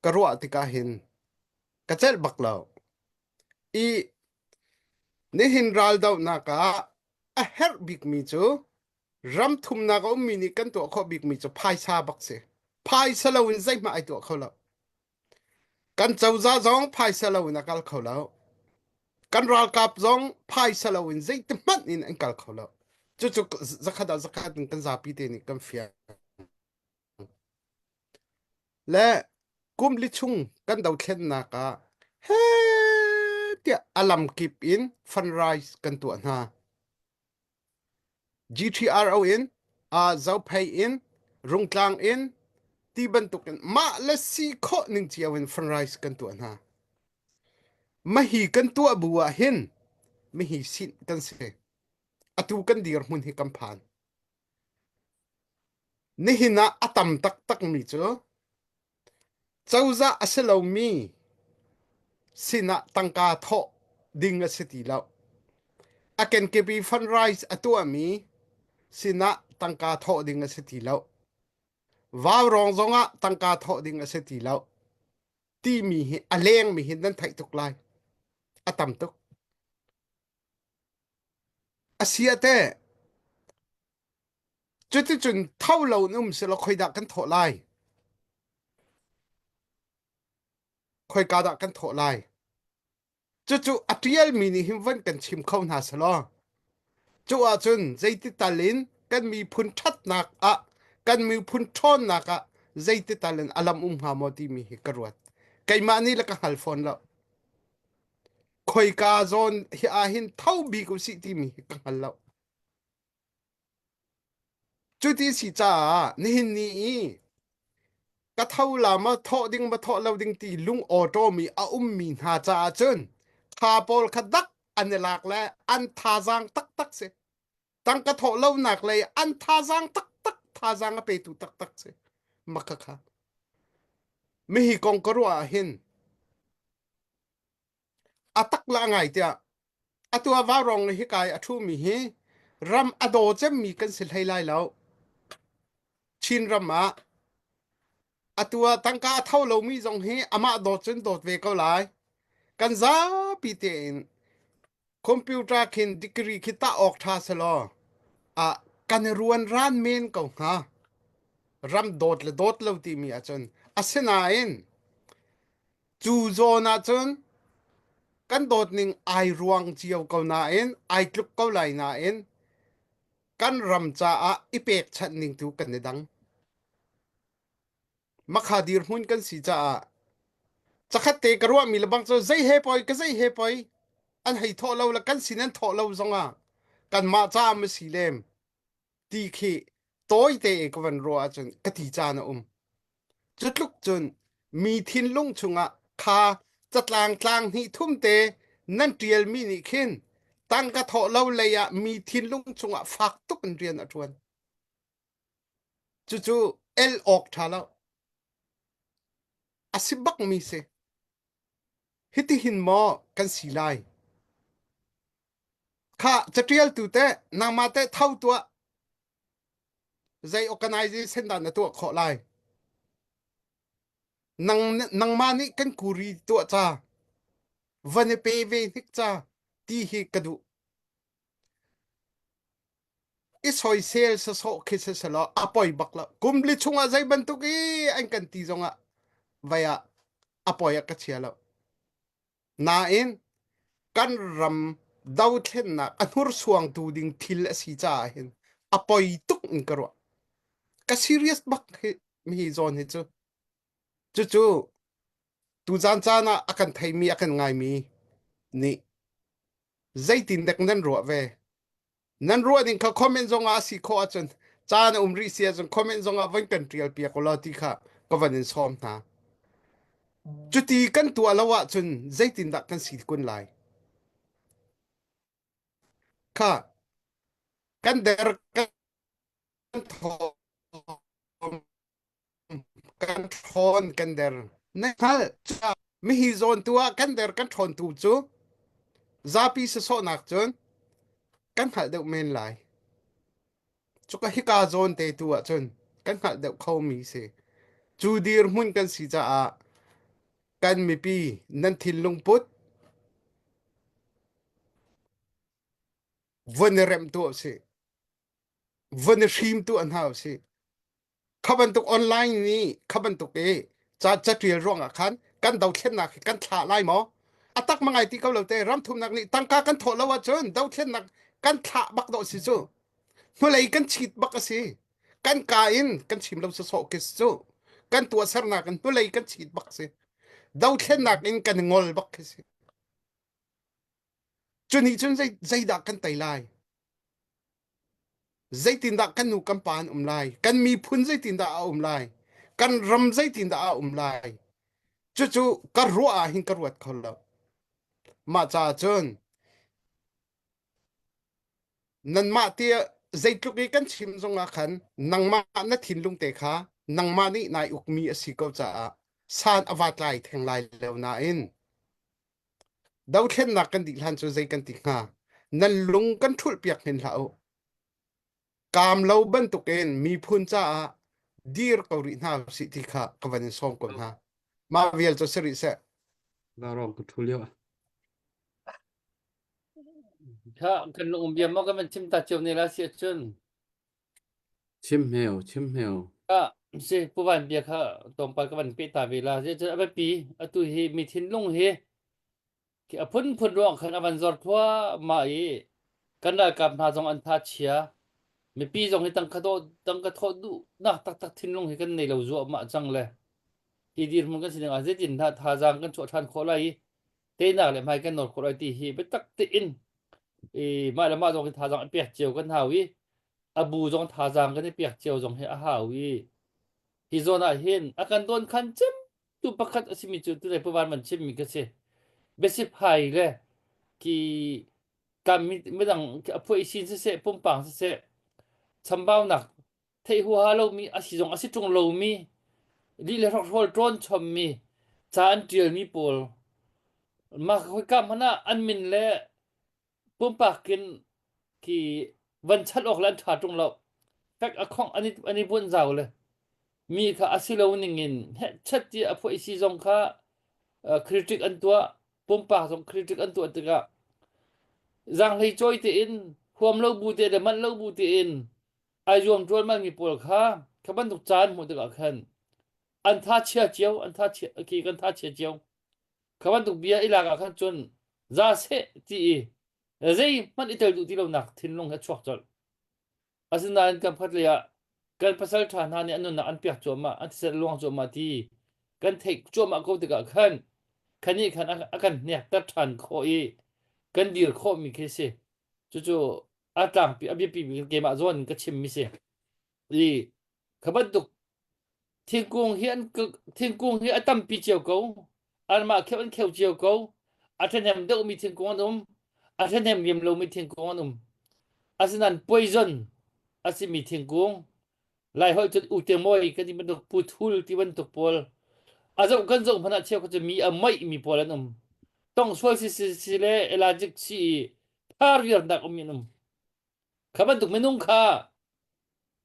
ka ruah tikah hin ka celh bak lo. I nihin raldohnak ah a herh bikmi cu ram thumnak a ummi nih kan tuah khawh bikmi cu phaisa bak si. Phaisa loin zeihmah ai tuah kho lo. Kan cozah zong phaisa loin a kal kho lo. Kan ralkap zong phaisa loin zeitihmanh in an kal kho lo. Cucu zakhat ah zakhat in kan zapi te nih kan fiang. Le kum li chung kan dothlennak ah he tiah a lamkip in fundraise kan tuah hna. GTRO in, uh, Zophei in, Rungtlang in, ti bantuk in mah le si khawh ning cio in fundraise kan tuah hna. Mahi kan tuah bu ah hin. mihi sin kan si. Atu kan dirhmun hi kan phan. Nihin ah a tam taktak mi cu cozah a si lomi sinah tangka thawh ding a si ti lo. A kenkip i fundraise a tuahmi sinah tangka thawh ding a si ti lo. Vaurawng zongah tangka thawh ding a si ti lo. Timi hi a lengmi hi nan theih tuk lai. A tam tuk. A si ah teh cuticun tho lo in um selaw khoidah kan thawh lai? Khoika dah kan thawh lai? Cucu a ṭialmi nih hin van kan chim kho hna selaw cu ahcun zeiti tal in kan miphun ṭhatnak ah kan miphun ṭhawnnak ah zeiti tal in a lam um hnga maw timi hi ka ruat. Keimah nih le ka hngal fawn lo. Khoika zawn hi ah hin tho bik usih timi hi ka hngal lo. Cuti si caah nihin ni i ka tho la ma thawh ding ma thawh lo ding ti lung awṭawmi a ummi hna caah cun tha pawl kha dak an i lak le an thazaang taktak si. Tangka thawh lonak lei an thazaang taktak thazaang a petu taktak si. Maka kha. Mihi kong ka ruah ah hin A tak la ngai tiah atu ah vaurawng le hika i a ṭhumi hi ram a daw cemmi kan si hlei lai lo. Chinram ah atu ah tangka a tho lomi zong hi amah dawt cun dawt ve ko lai. Kan zapi tein computer khin degree khi tah awk ṭha selaw ah kan i ruan ran men ko hnga. Ram dawt le dawt lo timi ahcun asinain Cu zawn ahcun kan dawtning ai ruang cio ko nain, ai tluk ko lai nain kan ram caah i pekchanh ning tu kan i dang. Makha dirhmun kan si caah cakhat te ka ruahmi le bang cu zei he poi ka zei he poi an hei thawh lo le kan sin an thawh lo zongah kanmah caah ma si lem ti khi tawite i ka van ruah ahcun ka ti caan a um. Cu tluk cun mi thinlung chungah kha catlang tlang hnih thum te nan ṭialmi nih khin tangka thawh lo lei ah mi thinlung chungah fak tuk in rian a ṭuan. Cucu el awk ṭha lo. A si bakmi si. Hitihin maw kan si lai? Kha caṭialtu teh nangmah teh tho tuah. Zei organization dah na tuah khawh lai? Nang, nangmah nih kan kuri tuah ca, van i pe ve hnik ca ti hi ka duh. I soisel sasawh khi siselaw a poi bak lo. Kum li chungah zei bantuk i an kan ti zongah vai ah a poi ah ka chia lo. Nain kan ram dothlennak a hnursuangtu ding thil a si caah hin a poi tuk in ka ruah. Ka serious bak hi mi zawn hi cu. Cucu tuzan caan ah a kan theimi a kan ngaimi nih zeitin dek nan ruah ve? Nan ruah ning kha comment zong ah a si khawh ahcun caan a um rih si ahcun comment zong ah von kan ṭial piak ulaw ti kha ka van in sawm hna. Cuti kan tuah lo ahcun zeitindah kan si kun lai? Kha kan der kan thawm kan ṭhawn kan der. Na hngalh mihi zawn tu ah kan der kan ṭhawn tu cu zapi sasawhnak cun kan hngalh deuh men lai. Cuka hika zawn te tu ah cun kan hngalh deuh kho mi si. Cu dirhmun kan si caah kan mipi nan thinlung put von i remh tuah usih. Von i hrim tuah hna usih. Kha bantuk online nih kha bantuk i ca catial ruangah khan kan dothlennak hi kan thlah lai maw? A tak ma ngai ti ko lo te ram thumnak nih tangka kan thawh lo ahcun dothlennak kan thlah bak dawh si cu. Hnulei kan chit bak a si. Kan ka in kan chim lo sawsawh khi si cu. Kan tuahsernak in hnulei kan chit bak si. Dothlennak in kan i ngol bak khi si. Cu nih cun zei zeidah kan tei lai? Zeitindah kan nu kan pa an um lai? Kan miphun zeitindah a um lai? Kan ram zeitindah a um lai? Cucu ka ruah ah hin ka ruat kho lo. Mah caah cun. Nanmah ti zeitluk i kan chim zongah khan nangmah na thinlung te kha nangmah nih nai ukmi a si ko caah san a va tlai theng lai lo nain dothlennak kan dih hlan cu zei kan ti hnga? Nan lung kan ṭhulh piak hin hlah u. Kaam lo bantukin miphun caah dir ko rih hna usih ti kha ka van in sawm ko hna. Mah vial cu si rih seh. Vaurawng ka ṭhu lio. Kha kan lung um bia maw kan van chim ta cio ne la si ahcun. Chim hmeo, chim hmeo. Ka si Pu Van bia kha tlawmpal ka van peh ta ve la. Zeicah a biapi atu hi mi thinlung hi Khi a phunphun ruang khan a van zor thluahmah i kan ralkap hna zong an tha chia. Mipi zong hi tangka dawh tangka thawh duhnak taktak thinlung hi kan nei lo zuahmah cang le hi dirhmun kan sining ah zeitin dah thazaang kan chuah ṭhan khawh lai i teinak le hmai kan nawr khawh lai ti hi biatak tein i mah le mah zong hi thazaang i pek cio kan hau i a bu zong thazaang kan i pek cio zong hi a hau i hi zawn ah hin a kan dawn khan cem tu pakhat a simi cu tunai puvan man chimmi ka si. Biasiphai le ki kam midang a phuai sin siseh pumpang siseh chambaunak theih huaha lomi a si zong a si ṭung lomi lih le hrokhrawl ṭawn chommi ca an ṭialmi pawl mah khoika hmanh ah an min le pumpak in khi van chat awk le an ṭha ṭung lo. Fek a khongh an i, an i buanh zau le mi kha a si lo ning in hehchat ti a phuah si zong kha uh, critic an tuah pumpak zong critic an tuah tikah zaanghlei cawi tein huam lo bu te le manh lo bu tein ai zuam ṭualmal mi pawl kha kha bantuk caan hmuh tikah khan an tha chia cio an tha chia khi kan tha chia cio Kha bantuk bia i lak ah khan cun za seh ti i zeihmanh i tel duh ti lonak thinlung he a chuak colh. Asinain kan khat lei ah kan pasal ṭha hna nih an nunnak an pek cuahmah, an thisen a luang cuahmah ti kan theih cuahmah ko tikah khan khan nih khan a kan hnekter ṭhan khawh i kan dir khawhmi khi si. Cucu a tlangpi a biapi bik keimah zawn in ka chimmi si. I kha bantuk Thingkung hi an thingkung hi a tampi cio ko. Anmah kheu an kheu cio ko. A ṭhahnem deuhmi thingkung an um. A ṭhahnem lem lomi thingkung an um. Asinain poison a simi thingkung Laiholh cun utemawi kan ti bantuk puthul ti bantuk pawl a zoh kan zoh hmanh ah cheukhat cu mi a moihmi pawl an um. Tong sual si si si le allergic si i phar viarnak ummi an um. Kha bantuk minung kha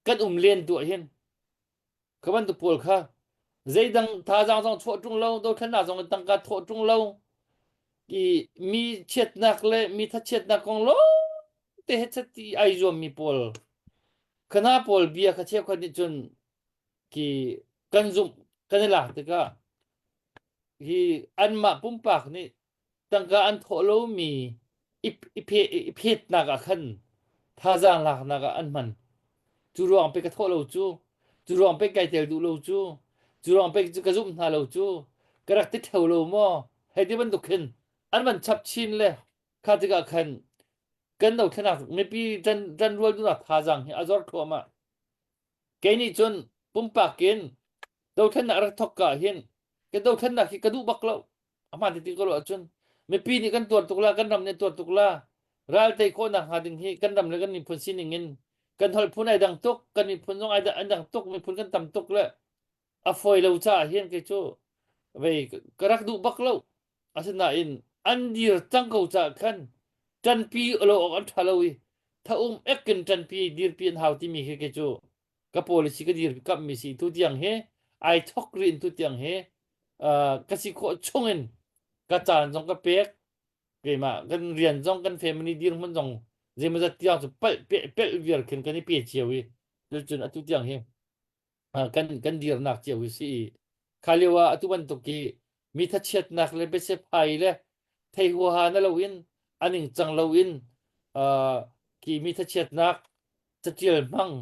kan um len tuah hin kha bantuk pawl kha zeidang thazaang zong chuah ṭung lo dothlennak zong in tangka thawh ṭung lo i mi chiatnak le mi thachiatnak kong lawng te he chat ti ai zuam mi pawl khana pawl bia kha cheukhat nih cun ki kan zumh kan i lak tikah hi anmah pumpak nih tangka an thawh lomi i, i, phe, i phetnak ah khan thazaang laknak ah an hman. Cu ruang pe ka thawh lo cu, cu ruang pe kai tel duh lo cu, cu ruang pe cu ka zumh hna lo cu, ka rak ti theo lo maw, hei ti bantuk khin an van chap chin le kha tikah khan kan dothlenak mipi ṭan ṭanrual duhnak thazaang hi a zor thluahmah. Kei nih cun pumpak in dothlennak rak thawk ka hin ka dothlennak hi ka duh bak lo. A hmaan ti ko lo ahcun mipi nih kan tuar tuk la, kan ram nih tuar tuk la. Ral tei khawhnak hnga ding hi kan ram le kan miphun sining in kan holh phun ai dang tuk, kan miphun zong ai an dang tuk, miphun kan tam tuk le a fawi lo caah hin kei cu vei ka rak duh bak lo. Asinain an dir cang ko caah khan ṭanpi lo awk an ṭha lo i tha-um ek in ṭanpi dirpi an hau timi khi kei cu ka policy ka dir kammi si tu tiang hi ai thok rih in tu tiang hi uh, ka si khawh chung in ka caan zong ka pek keimah kan rian zong kan family dirhmun zong zeimawzat tiang cu palh pe pelh viar khin kan i pe cio i cun atu tiang hi kan kan dirnak cio hi si i kha lio ah atu bantuk hi mi thachiatnak le biasephai le thei huaha na loin aning cang loin uh, ki mi thachiatnak catial hmang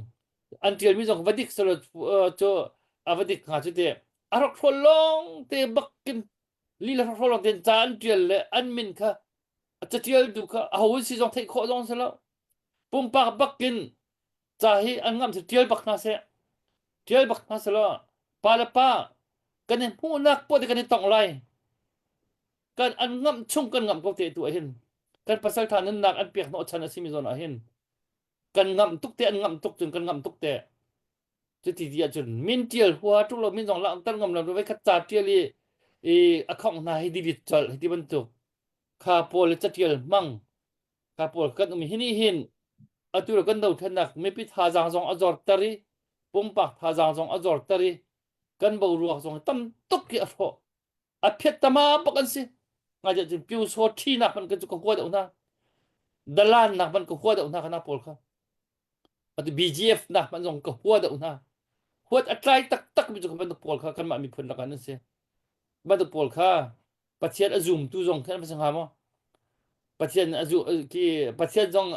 an tialmi zong va dik selo cu a va dik hnga cu te a rak hrawl lawng te bakin lila hrawl lawng ten ca an tial le an min kha a catial tu kha a ho si zong theih khawh zong si lo pumpak bakin ca hi an ngamh si tial bak hna seh tial bak hna selaw pa le pa kan i hmuhnak poh te kan i tongh lai kan an ngamh chung kan ngamh ko te tu ah hin kan pasal tha nunnak an pek hnawh chan a simi zawn ah hin. Kan ngamh tuk te an ngamh tuk cun kan ngamh tuk te. Cuti ti ahcun min tial hua tuk lo min zong langhter ngam lo voi khat ca tial i i a khongh hna hi delete colh hi ti bantuk kha pawl le catial hmang kha pawl kan um hi nih hin atu le kan dothlennak mipi thazaang zong a zorter i pumpak thazaang zong a zorter i kan boruak zong tam tuk hi a hrawh a phiat tama bak an si ngai cun pyu so thi nak man kan cu ka hua deuh hna dalan nak man ka hua deuh hna kana pawl kha atu BGF nak man zong ka hua deuh hna huat a tlai taktak mi cu bantuk pawl kha kanmah miphun lakah an si bantuk pawl kha Pathian a zumtu zong khan an si hnga maw Pathian a zu ki Pathian zong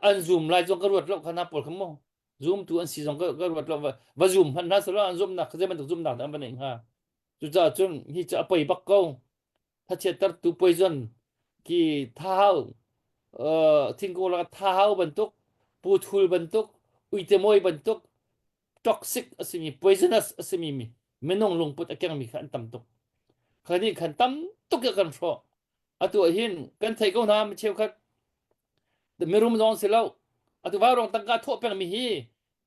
an zum lai zong ka ruat lo kha na pawl kha maw zumtu an si zong ka ka ruat lo va zum hmanh hna selaw an zumnak kha zei bantuk zumnak dah an va neih hnga cucaah cun hi cu a poi bak ko thachiattertu poison ki thahau uh, thingkung lakah thahau bantuk puthul bantuk uitemawi bantuk toxic a simi poisonous a simi mi minung lungput a kengmi kha an tam tuk kha nih khan tam tuk kan hrawh atu ah hin kan theih ko hna mi cheukhat mirum zong si lo atu vaurawng tangka thawh pengmi hi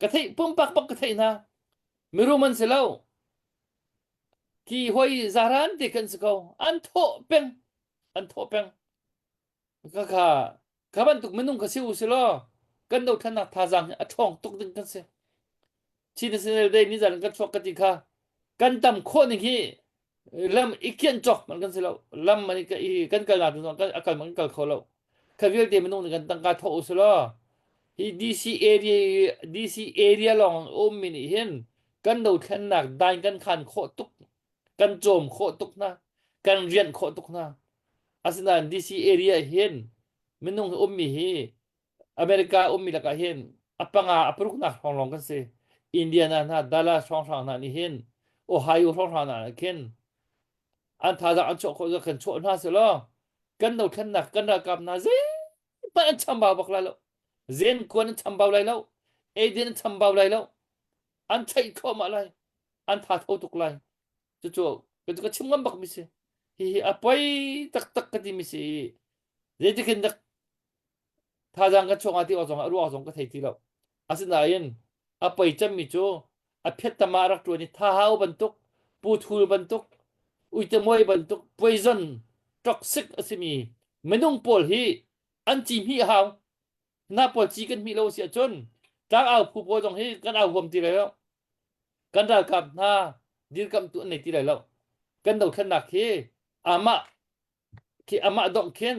ka theih pumpak bak ka theih hna mirum an si lo Ki hoi zaran te kan si ko. An thawh peng. An thawh peng. Ka kha kha bantuk minung ka si u si law kan dothlannak thazaang hi a ṭhawng tuk ding kan si. Chin National Day ni zan kan chuak ka ti kha kan tam khawh ning hi lam i kian cawk man kan si lo. Lam man i kan kalnak ding kan akal man kan kal kho lo. Kha vialte minung nih kan tangka thawh u si law hi DC area DC area lawng ummi nih hin kan dothlennak dain kan khan khawh tuk kan cawm khawh tuk hna kan rianh khawh tuk hna asinain DC area hin minung ummi hi America ummi lakah hin a panga a paruknak hrawng lawng kan si Indiana hna Dallas hrawnghrang hna nih hin Ohio hrawnghrang hna khin an thazaang an chuah khawh kan chuah hna selaw kan dothlennak kan ralkap hna zeihmanh an chambau bak lai lo zen kuan an chambau lai lo eidin an chambau lai lo an theih thluahmah lai an tha tho tuk lai cucu ka ka chim ngam bak mi si hihi a poi taktak ka ti mi si zeitik in dak thazaang kan chuak hnga ti awk zong a ruak zong ka thei ti lo asinain a poi cemmi cu a phet tama rak ṭuan i thahau bantuk puthul bantuk uitemuai bantuk poison toxic a simi minung pawl hi an ci hmih hau na pawl ci kan hmih lo si ahcun tlangau phu pawl zong hi kan au huam ti lai lo kan ralkap hna dirkamhtu an nei ti lai lo kan dothlennak hi amah khi amah dongh khin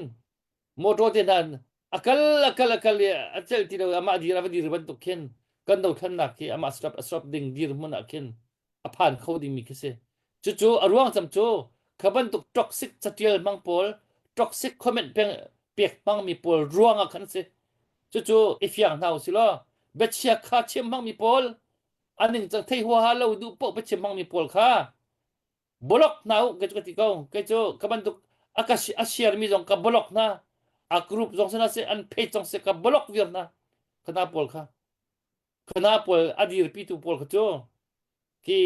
motor te hna a kal a kal a kal i a celh ti lo amah dir a va dir bantuk khin kan dothlennak khi amah stop a stop ding dir hmun ah khin a phan kho dingmi khi si cucu a ruang cam cu kha bantuk toxic catial hmang pawl toxic comment peng pek hmangmi pawl ruang ah khan si cucu i fiang hna u si law biachia kha chim hmangmi pawl aning cang thei huaha lo duh paoh biachim hmangmi pawl kha block hna u kei cu ka ti ko kei cu ka bantuk a ka a share mi zong ka block hna a group zong sana se an page zong se ka block viar hna khana pawl kha khana pawl a dirpi tu pawl kha cu khi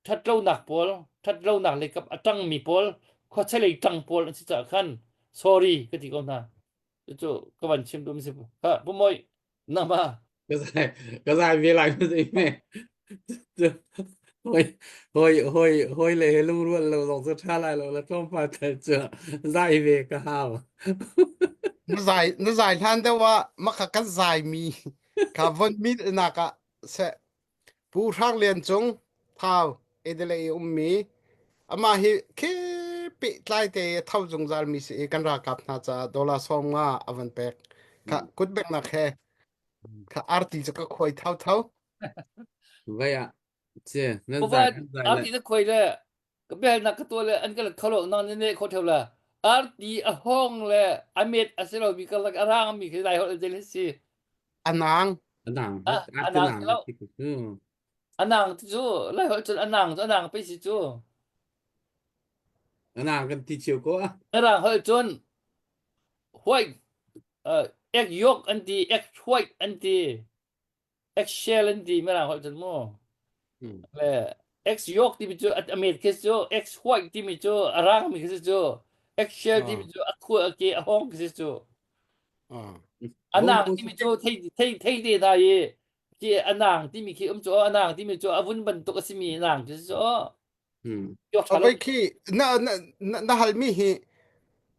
thatlonak pawl thatlonak lei kap a tang mi pawl khuachelei tang pawl an si caah khan sorry ka ti ko hna cu ka van chim dum si ha pumoi nama Ka zai ka zai ve lai ma zei me. Hoi hoi hoi hoi le he lungrual lo zong cu ṭha lai lo la tlawmpal tal cu zai ve ka hau. Na zai na zai hlan deuh ah makha kan zai mi kha von mi nak ah seh Pu Hrang Lian Cung Thau Adelaide i ummi amah hi khi pehtlai te i a tho zungzal mi si i kan ralkap hna caah dollar 50 a van pek. Kha kutbeknak he kha arti cu ka khuai tho tho. Vai ah ce nan Upa zai nan zai le arti na khuai le ka biahalnak ka tuah le an ka let kho lo nang ne kho theo la arti a hong le a met a si lo mi karlak a rang mi khi lai holh zel si Anang. Anang a arti anang nang si lo ti ku. anang ti cu lai holh cun anang cu anang pe si cu Anang kan ti cio ko ah. Mirang holh cun white uh, egg yolk an ti egg white an ti eggshell an ti mirang holh cun mu Hmm. le egg yolk timi cu a met khi cu egg white timi cu a rang mi khi cu eggshell timi Ah. cu a khu a ke a hong khi cu Ah. Anang timi cu thei thei thei te hna i khi anang timi khi um cu anang timi cu a vun bantuk a simi anang khi cu Hmm. Avei khi na na na, na halmi hi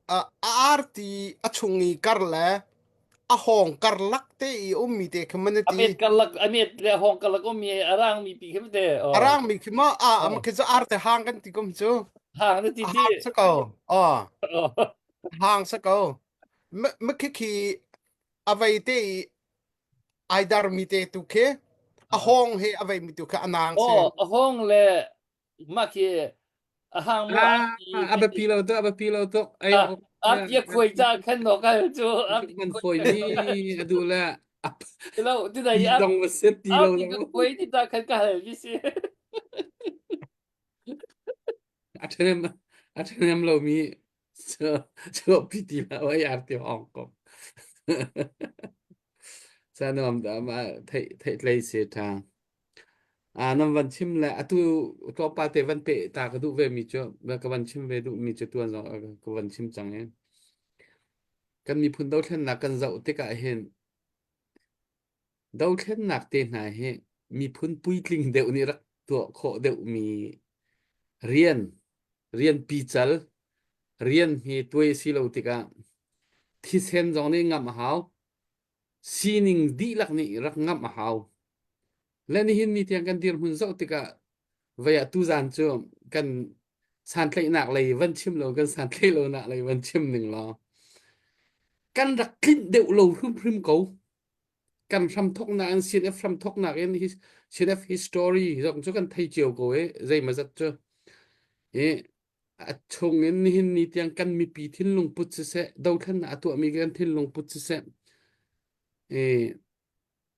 a arti a chung i kar le a hawng karlak te i ummi te khi man a ti met karlak a met le hawng karlak ummi a rang mi pi khi te a rang mi khi ma a am khi cu arte hang kan ti kum cu hang na ti a ti hang sa ko a hang sa ko ma khi khi a vei te i ai dar mi te tu khi a hawng he a vei mi tu khi a nang si oh a hawng le mah khi a hang mu Ah, a biapi lo tuk, a biapi lo tuk. Ai a tia khuai cha khan no kal cu man foi mi a duh le lo ti dai a dong va set ti lo ti ka khuai ti ta khan ka hal mi si a thenem a thenem lo mi chuahpi ti hlah u, ai ar ti hawng ko. Sa nuam dah ma theih theihtlei si ṭha. Ah nan van chim le atu tlawmpal te van peh ta ka duh ve mi cu ka van chim ve duh mi cu tuan zong ka van chim cang i kan miphun dothlennak kan zoh tikah hin Dothlennak te hna hi miphun puitling deuh nih rak tuah khawh deuhmi rian, rian pical, rian hi tuai a si lo tikah thisen zong nih ngamh a hau, sining dihlak nih rak ngamh a hau. Le nihin ni tiang kan dirhmun zoh tikah vei ah tuzan cu kan santlaihnak lei van chim lo kan santlaih lonak lei van chim ning law kan rak tlinh deuh lo hrimhrim ko. Kan hramthawknak in CNF hramthawknak in CNF history zong cu kan thei cio ko i zeimawzat cu i a chung in nihin ni tiang kan mipi thinlung put siseh dothlennak a tuahmi kan thinlung put siseh i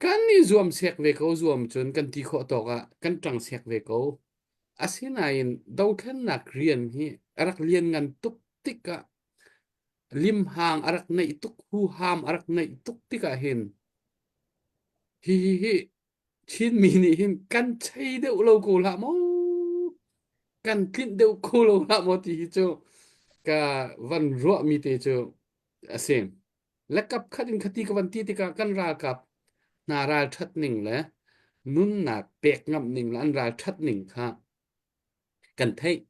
kan i zuam sek ve ko zuam cun kan ti khawh tawk ah kan ṭang sek ve ko asinain dothlennak rian hi a rak lianngan tuk tikah limhang a rak neih tuk huham a rak neih tuk tikah hin hi hi hi Chinmi nih hin kan chei deuh lo ko hlah maw kan tlinh deuh ko lo hlah maw ti hi cu ka van ruahmi te cu a si. Le kap khat in khati ka van ti tikah kan ralkap hna ralṭhat ning le nunnak pek ngamh ning le an ralṭhat ning kha kan theih.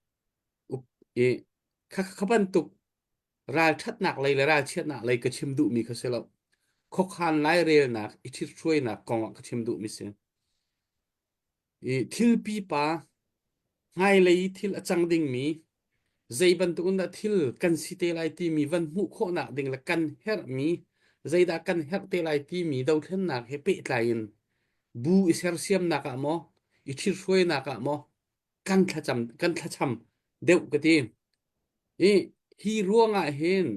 I kha kha bantuk ralṭhatnak lei le ralchiatnak lei ka chim duhmi kha si lo. Khuakhan lairelnak i ṭhithruainak kong ah ka chim duhmi si. I thil pipa hmailei i thil a cang dingmi zei bantuk in dah thil kan si te lai timi van hmuh khawhnak ding le kan herhmi zeidah kan herh te lai timi dothlennak he pehtlai in bu i sersiamnak ah maw i ṭhithruainak ah maw kan thlacam kan thlacham deuh ka ti. I hi ruangah hin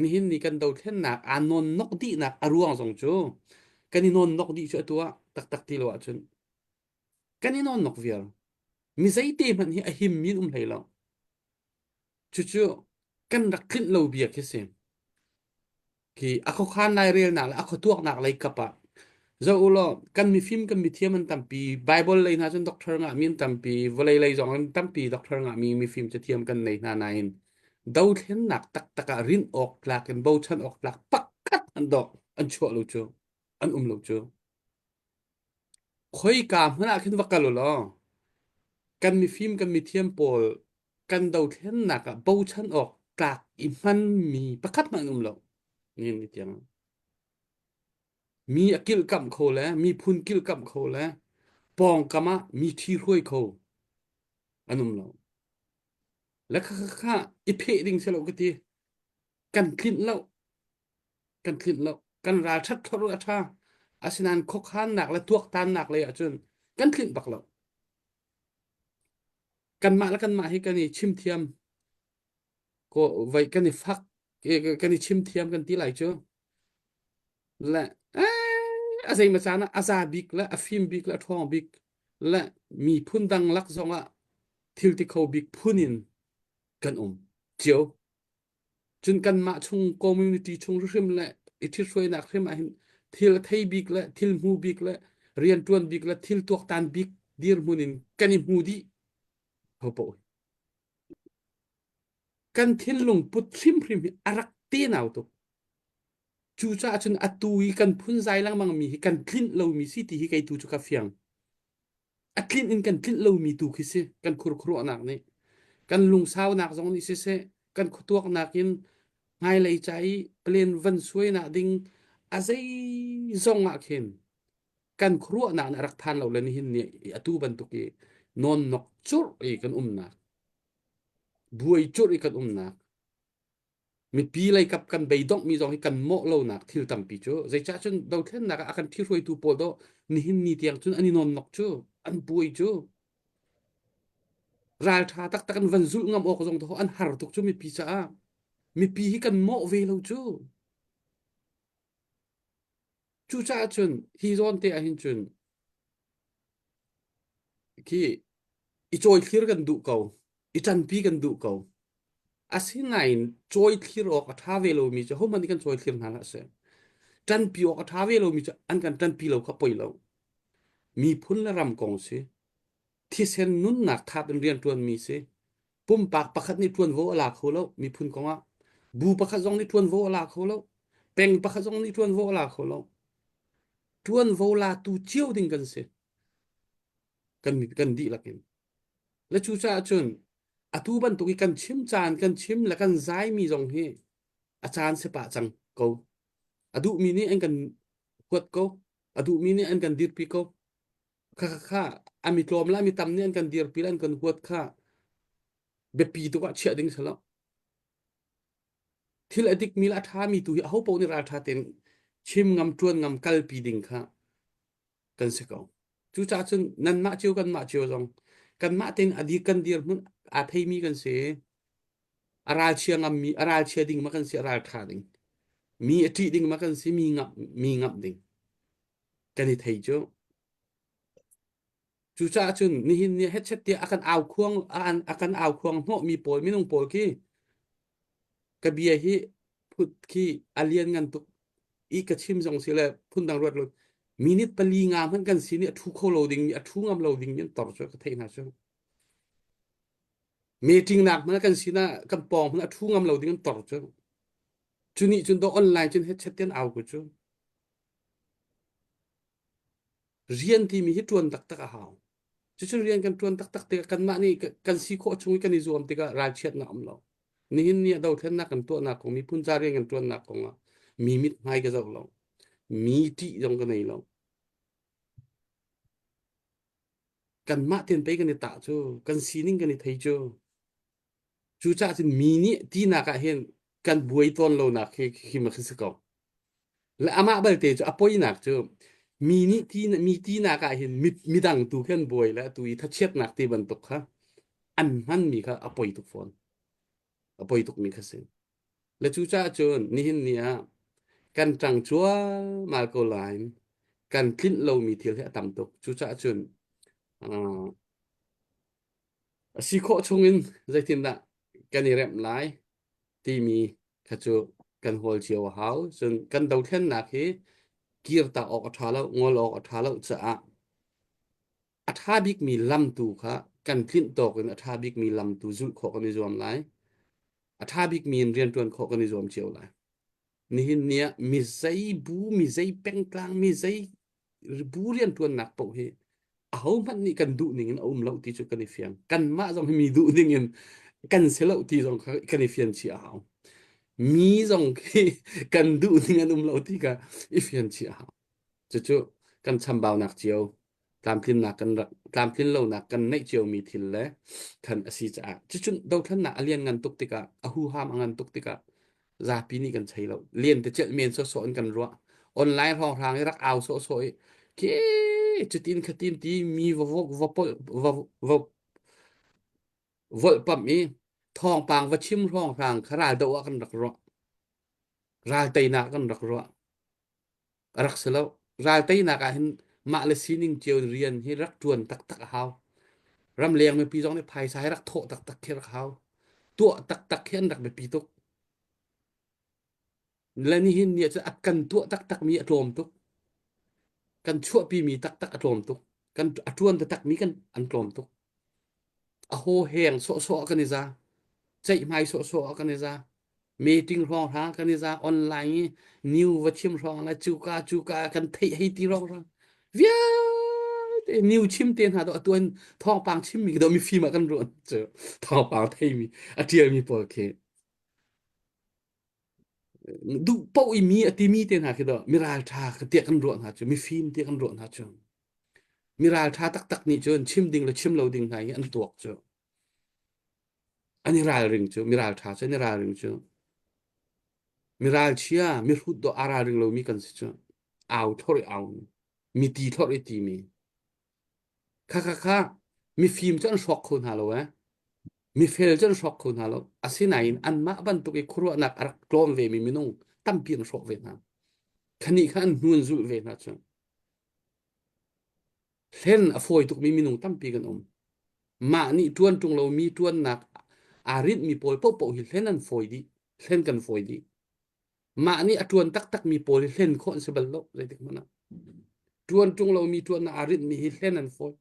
nihin ni kan dothlennak aa nawnnok dihnak a ruang zong cu kan i nawnnok dih cu atu ah taktak ti lo ahcun kan i nawnnok viar. Mi zeite hmanh hi a him mi an um hlei lo. Cucu kan rak tlinh lo bia khi si. Khi a khuakhan lairelnak le a khuatuaknak lei kap ah zoh u law kan mifim kan mithiam an tampi Bible lei hna cun doctor ngahmi an tampi vawlei lei zong an tampi doctor ngahmi mifim cathiam kan nei hna nain dothlennak taktak ah rinh awk tlak in bochan awk tlak pakhat an dawh an chuah lo cu an um lo cu khoika hmanh ah khin va kal u law kan mifim kan mithiam pawl kan dothlennak ah bochan awk tlak i hmanmi pakhat hmanh an um lo. Nihin ni tiang. Mi a kilhkamh kho le miphun kilhkamh kho le pawngkam ah mi ṭhi hruai kho an um lo. Le kha kha kha i pheh ding si lo ka ti. Kan tlinh lo. Kan tlinh lo. Kan ralṭhat thor a ṭha. Asinain khuakhannak le tuaktannak lei ahcun kan tlinh bak lo. Kanmah le kanmah hi kan i chimthiam ko vai kan i fak kan i chimthiam kan ti lai cu. Le eh, a zeimaw caan ah a za bik le a fim bik le a ṭhawng bik le miphun dang lak zongah thil ti kho bik phun in kan um cio. Cun kanmah chung community chung hrim le i ṭhithruainak hrim ah hin thil a thei bik le thil hmu bik le rianṭuan bik le thil tuaktan bik dirhmun in kan i hmu dih hopoh. Kan thinlung put hrimhrim hi a rak tenau tuk. Cucaah cun atu i kan phunzai lengmang mi hi kan tlinh lomi si ti hi kei tu cu ka fiang. A tlinh in kan tlinh lomi tu khi si kan khurkhuruahnak nih. Kan lungsaunak zong nih siseh, kan khuatuaknak in hmailei ca i plan van suainak ding a zeizong ah khin kan khuaruahnak nih a rak phan lo le nihin ni atu bantuk i nawnnok curh i kan umnak buai curh i kan umnak mipi leikap kan beidongh mi zong hi kan mawh lonak thil tampi cu zeicah cun dothlennak ah a kan ṭhihruaitu pawl dawh nihin ni tiang cun an i nawnnok cu an buai cu ralṭha taktak an van zulh ngam awk zong an har tuk cu mipi caah mipi hi kan mawh ve lo cu Cucaah cun hi zawn te ah hin cun khi i cawithlir kan duh ko, i ṭanpi kan duh ko. Asinain cawithlir awk a ṭha ve lomi cu hohmanh nih kan cawithlir hna hlah seh. Ṭanpi awk a ṭha ve lomi cu an kan ṭanpi lo kha poi lo. Miphun le ram kong si. Thisen nunnak thap in rianṭuanmi si. Pumpak pakhat nih ṭuanvo a la kho lo miphun kongah. Bu pakhat zong nih ṭuanvo a la kho lo. Peng pakhat zong nih ṭuanvo a la kho lo. Ṭuanvo latu cio ding kan si. Kan, kan dihlak in. Le cucaah cun atu bantuk i kan chim caan kan chim le kan zaimi zong hi a caan si pah cang ko. A duhmi nih an kan huat ko. A duhmi nih an kan dirpi ko. Kha kha kha a mi tlawm le a mi tam nih an kan dirpi le an kan huat kha biapi tuk ah chiah ding si lo. Thil a dikmi le a ṭhami tu hi aho paoh nih ralṭha tein chim ngam, ṭuan ngam, kalpi ding kha kan si ko. Cucaah cun nanmah cio kanmah cio zong kanmah tein a dir kan dirhmun aa theimi kan si. A ralchia ngammi, a ralchia ding ma kan si, a ralṭha ding. Mi a ṭih ding ma kan si, mi ngamh, mi ngamh ding. Kan i thei cu. Cucaah cun nihin ni hetchet tiah a kan au khuang a kan au khuang hnawhmi pawl minung pawl khi ka bia hi phut khi a lian ngan tuk i ka chim zong si le phundang ruat lo minute pali nga hmanh kan sin i a thu kho lo ding mi a thu ngam lo ding mi an tor cu ka theih hna cu meeting nak hmanh kan sinah kan pawng hmanh a thu ngam lo ding an tor cu cu nih cun do online cun hetchet tian au ku cu Rian timi hi ṭuan taktak a hau. Cucu rian kan ṭuan taktak tikah kanmah nih kan si khawh chung i kan i zuam tikah ralchiatnak um lo. Nihin ni ah dothlennak kan tuahnak kong, miphun ca rian kan ṭuannak kong ah mi mithmai ka zoh lo. Mi ṭih zong ka nei lo. Kanmah tein pei kan i tah cu, kan sining kan i thei cu. Cucaah cun mi nih tinak ah hin kan buai tawn lonak hi khi ma khi si ko. Le amah balte cu a poinak cu mi nih ti mi tinak ah hin mi midang tu khan buai le atu i thachiatnak ti bantuk kha an hmanmi kha a poi tuk fawn. A poi tukmi kha si. Le cucaah cun nihin ni ah kan ṭang cualmal ko lai kan tlinh lomi thil hi a tam tuk. Cucaah cun uh, A si khawh chungin zeitindah kan i remh lai timi kha cu kan hawl cio a hau. Cun kan dothlennak hi kirtak awk a ṭha lo, ngol awk a ṭha lo caah a ṭha bikmi lam tu kha kan tlinh tawk in a ṭha bikmi lam tu zulh khawh kan i zuam lai. A ṭha bikmi in rianṭuan khawh kan i zuam cio lai. Nihin ni ah mi zei bu, mi zei pengtlang, mi zei bu rianṭuannak paoh hi ahohmanh nih kan duh ning in a um lo ti cu kan i fiang. Kanmah zong hi mi duh ning in kan si lo ti zong kha kan i fian chih a hau. Mi zong khi kan duh ning an um lo ti kha i fian chih a hau. Cucu kan chambaunak cio tlamtlinnak kan rak tlamtlin lonak kan neih ciomi thil le khan a si caah cucun dothlennak a lian ngan tuk tikah a huham a ngan tuk tikah zapi nih kan chei lo lian te celh men sawsawh in kan ruah online hrawnghrang i rak au sawhsawh i ke cutin khatin ti mi va va va va va volhpamh i thawngpang va chim hrawnghrang kha ral do ah kan rak ruah ral teinak kan rak ruah A rak si lo. Ral teinak ah hin mah le sining cio in rian hi rak ṭuan taktak a hau. Ramleng mipi zong nih phaisa hi rak thawh taktak khi rak hau. Tuah taktak khi an rak biapi tuk. Le nihin ni ah cun a kan tuah taktakmi a tlawm tuk. Kan chuahpimi taktak a tlawm tuk. Kan a ṭuan taktakmi kan an tlawm tuk. A haw heng sawhsawh ah kan i za. Ceihmai sawhsawh ah kan i za. Meeting hrawnghrang kan i za online i new va chim hrawng le cuka cuka kan theih hei ti hrawnghrang vialte new chim te hna do atuan thawngpang chimmi do mifim ah kan ruah cu thawngpang theimi a tialmi pawl khi duh paoh i mi a timi te hna khi do miral tha ka tiah kan ruah hna cu mifim tiah kan ruah hna cu miral tha taktak nih cun chim ding le chim lo ding hna hi an tuak cu an i ralring cu miral ṭha cu an i ralring cu miral chia mihrut dawh aa ralring lomi kan si cu au thlor i au mi ti thlor i timi kha kha kha mifim cu an hrawk kho hna lo eh mifel cu an hrawk kho hna lo asinain anmah bantuk i khuaruahnak a rak tlawm ve mi minung tampi an hrawk ve hna khani kha an hnu an zulh ve hna cu Hlen a fawi tukmi minung tampi kan um. Mah nih ṭuan ṭung lomi ṭuannak aa rinhmi pawl paohpaoh hi hlen an fawi dih. Hlen kan fawi dih. Mah nih a ṭuan taktakmi pawl hi hlen khawh an si bal lo zeitik hmanh ah. Ṭuan ṭung lomi ṭuannak aa rinhmi hi hlen an fawi.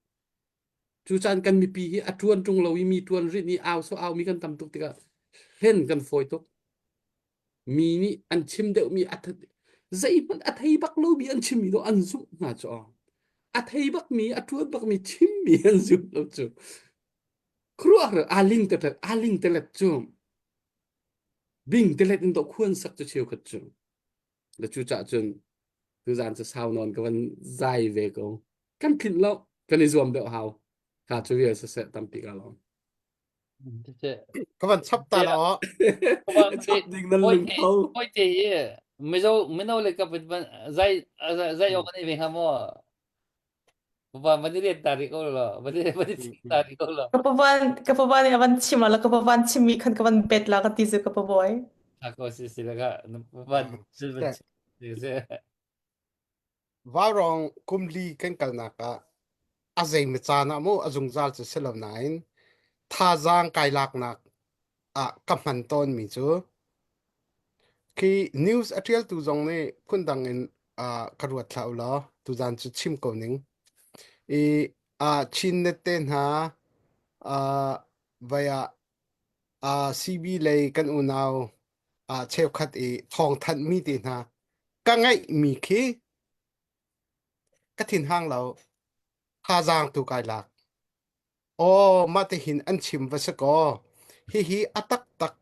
Cucaah kan mipi hi a ṭuan ṭung lo i mi ṭuan rinh i au so aumi kan tam tuk tikah hlen kan fawi tuk. Mi nih an chim deuhmi a zeihmanh a thei bak lomi an chimmi dawh an zumh hna cu a thei bakmi a ṭuan bakmi chimmi an zumh lo cu khuaruahhar aa ling telet aa ling telet cu bing telet in dawh khuan sak cu cheukhat cu le cu cah cun tuzaan cu sau nawn ka van zai ve ko kan tlinh lo kan i zuam deuh hau kha cu vial siseh tampi ka lawm Ka van chap ta la aw. Chap ding nan lung tho. Hoi te hi Mizo mino le ka zai zai ok kan i ve hnga maw? Van van i rian ta rih ko lo. Van i van i chim ta rih ko lo. Ka pavan ka pavan nih a van chim la ka pavan chimmi khan ka van bet la ka ti cu ka pabawi. Ta ko si si la ka van van van chim si. Vaurawng kumli kan kalnak ah a zeimi caan ah mu a zungzal cu si lo nain thazaang kai laknak ah ka hman tawnmi cu khi news a ṭialtu zong nih phundang in uh, ka ruat hlah u law tuzaan cu chim ko ning. I uh, Chin net te hna uh, vai ah uh, CB lei kan unau uh, cheukhat i thawngthanhmi te hna ka ngaihmi khi ka thinhang lo thazaang tu kai lak aw mah ti hin an chim va si kaw hihi a taktak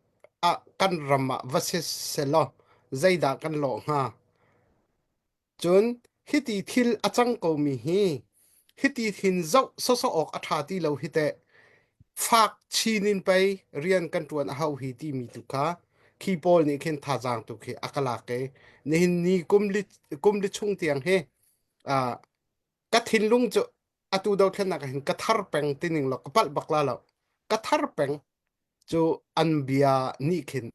ah kan ram ah va si selaw zeidah kan lawh hnga Cun hiti thil a cang komi hi hiti hin zoh sawsawh awk a ṭha ti lo hi teh fak chin in pei rian kan ṭuan a hau hi timi tu kha khi pawl nih khin thazaang tu khi a ka lak i nihin ni kum li kum li chung tiang hi ah ka thinlung cu atu dothlennak ah hin ka thar peng tining lo ka palh bak la lo ka thar peng cu an bia nih khin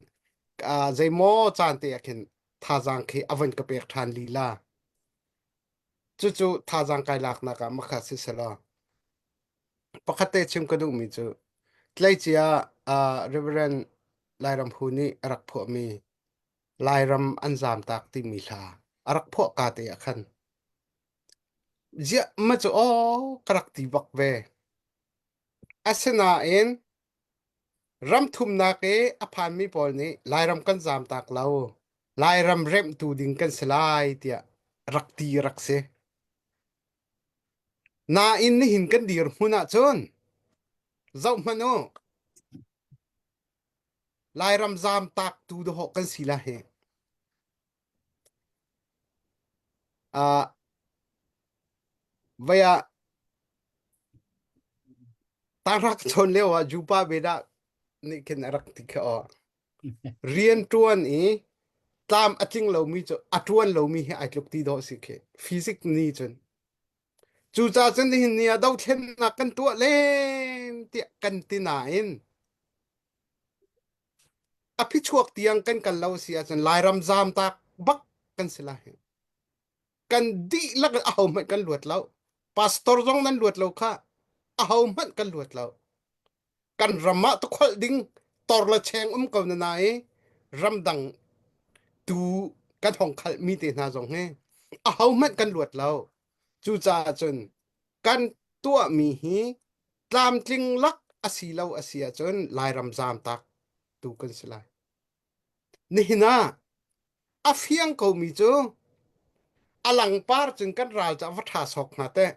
uh, zeimaw caan te ah khin thazaang khi a von ka pek ṭhan lila cucu thazaang kai laknak ah makha si selaw pakhat te chim ka duhmi cu tleicia uh, Reverend Lairam Hu nih a rak phuahmi Lairam an zamtak timi hla a rak phuah ka te ah khan Ziah ma cu aw ka rak ti bak ve. Asinain ramthumnak i a phanmi pawl nih Lairam kan zamtak lo, Lairam remhtu ding kan si lai tiah rak ti rak si. Nain nihin kan dirhmun ahcun zohhmanh u, Lairam zamtaktu dawh kan si lai hi. Uh, vai ah tanghra ka cawn lio ah Jupa Beda nih khin a rak ti kha aw. Rian ṭuan i tlam a tling lomi cu a ṭuan lomi hi ai tluk ti dawh si khi. Physics ni cun. Cucaah cun nihin ni ah dothlennak kan tuah len tiah kan ti nain A phichuak tiang kan kal lo si ahcun Lairam zaamtak bak kan si lai. Kan dihlak in ahohmanh kan luat lo. Pastor zong nan luat lo kha. Ahohmanh kan luat lo. Kan ram ah tukholh ding tor le cheng um ko na na i ramdang tu kan hong khalh mi te hna zong hi ahohmanh kan luat lo. Cucaah cun kan tuahmi hi tlamtling lak a si lo a si ahcun Lairam zaamtak tu kan si lai. Nihin ah a fiang komi cu a langpar cun kan ral cu a va ṭha sawk hnga teh.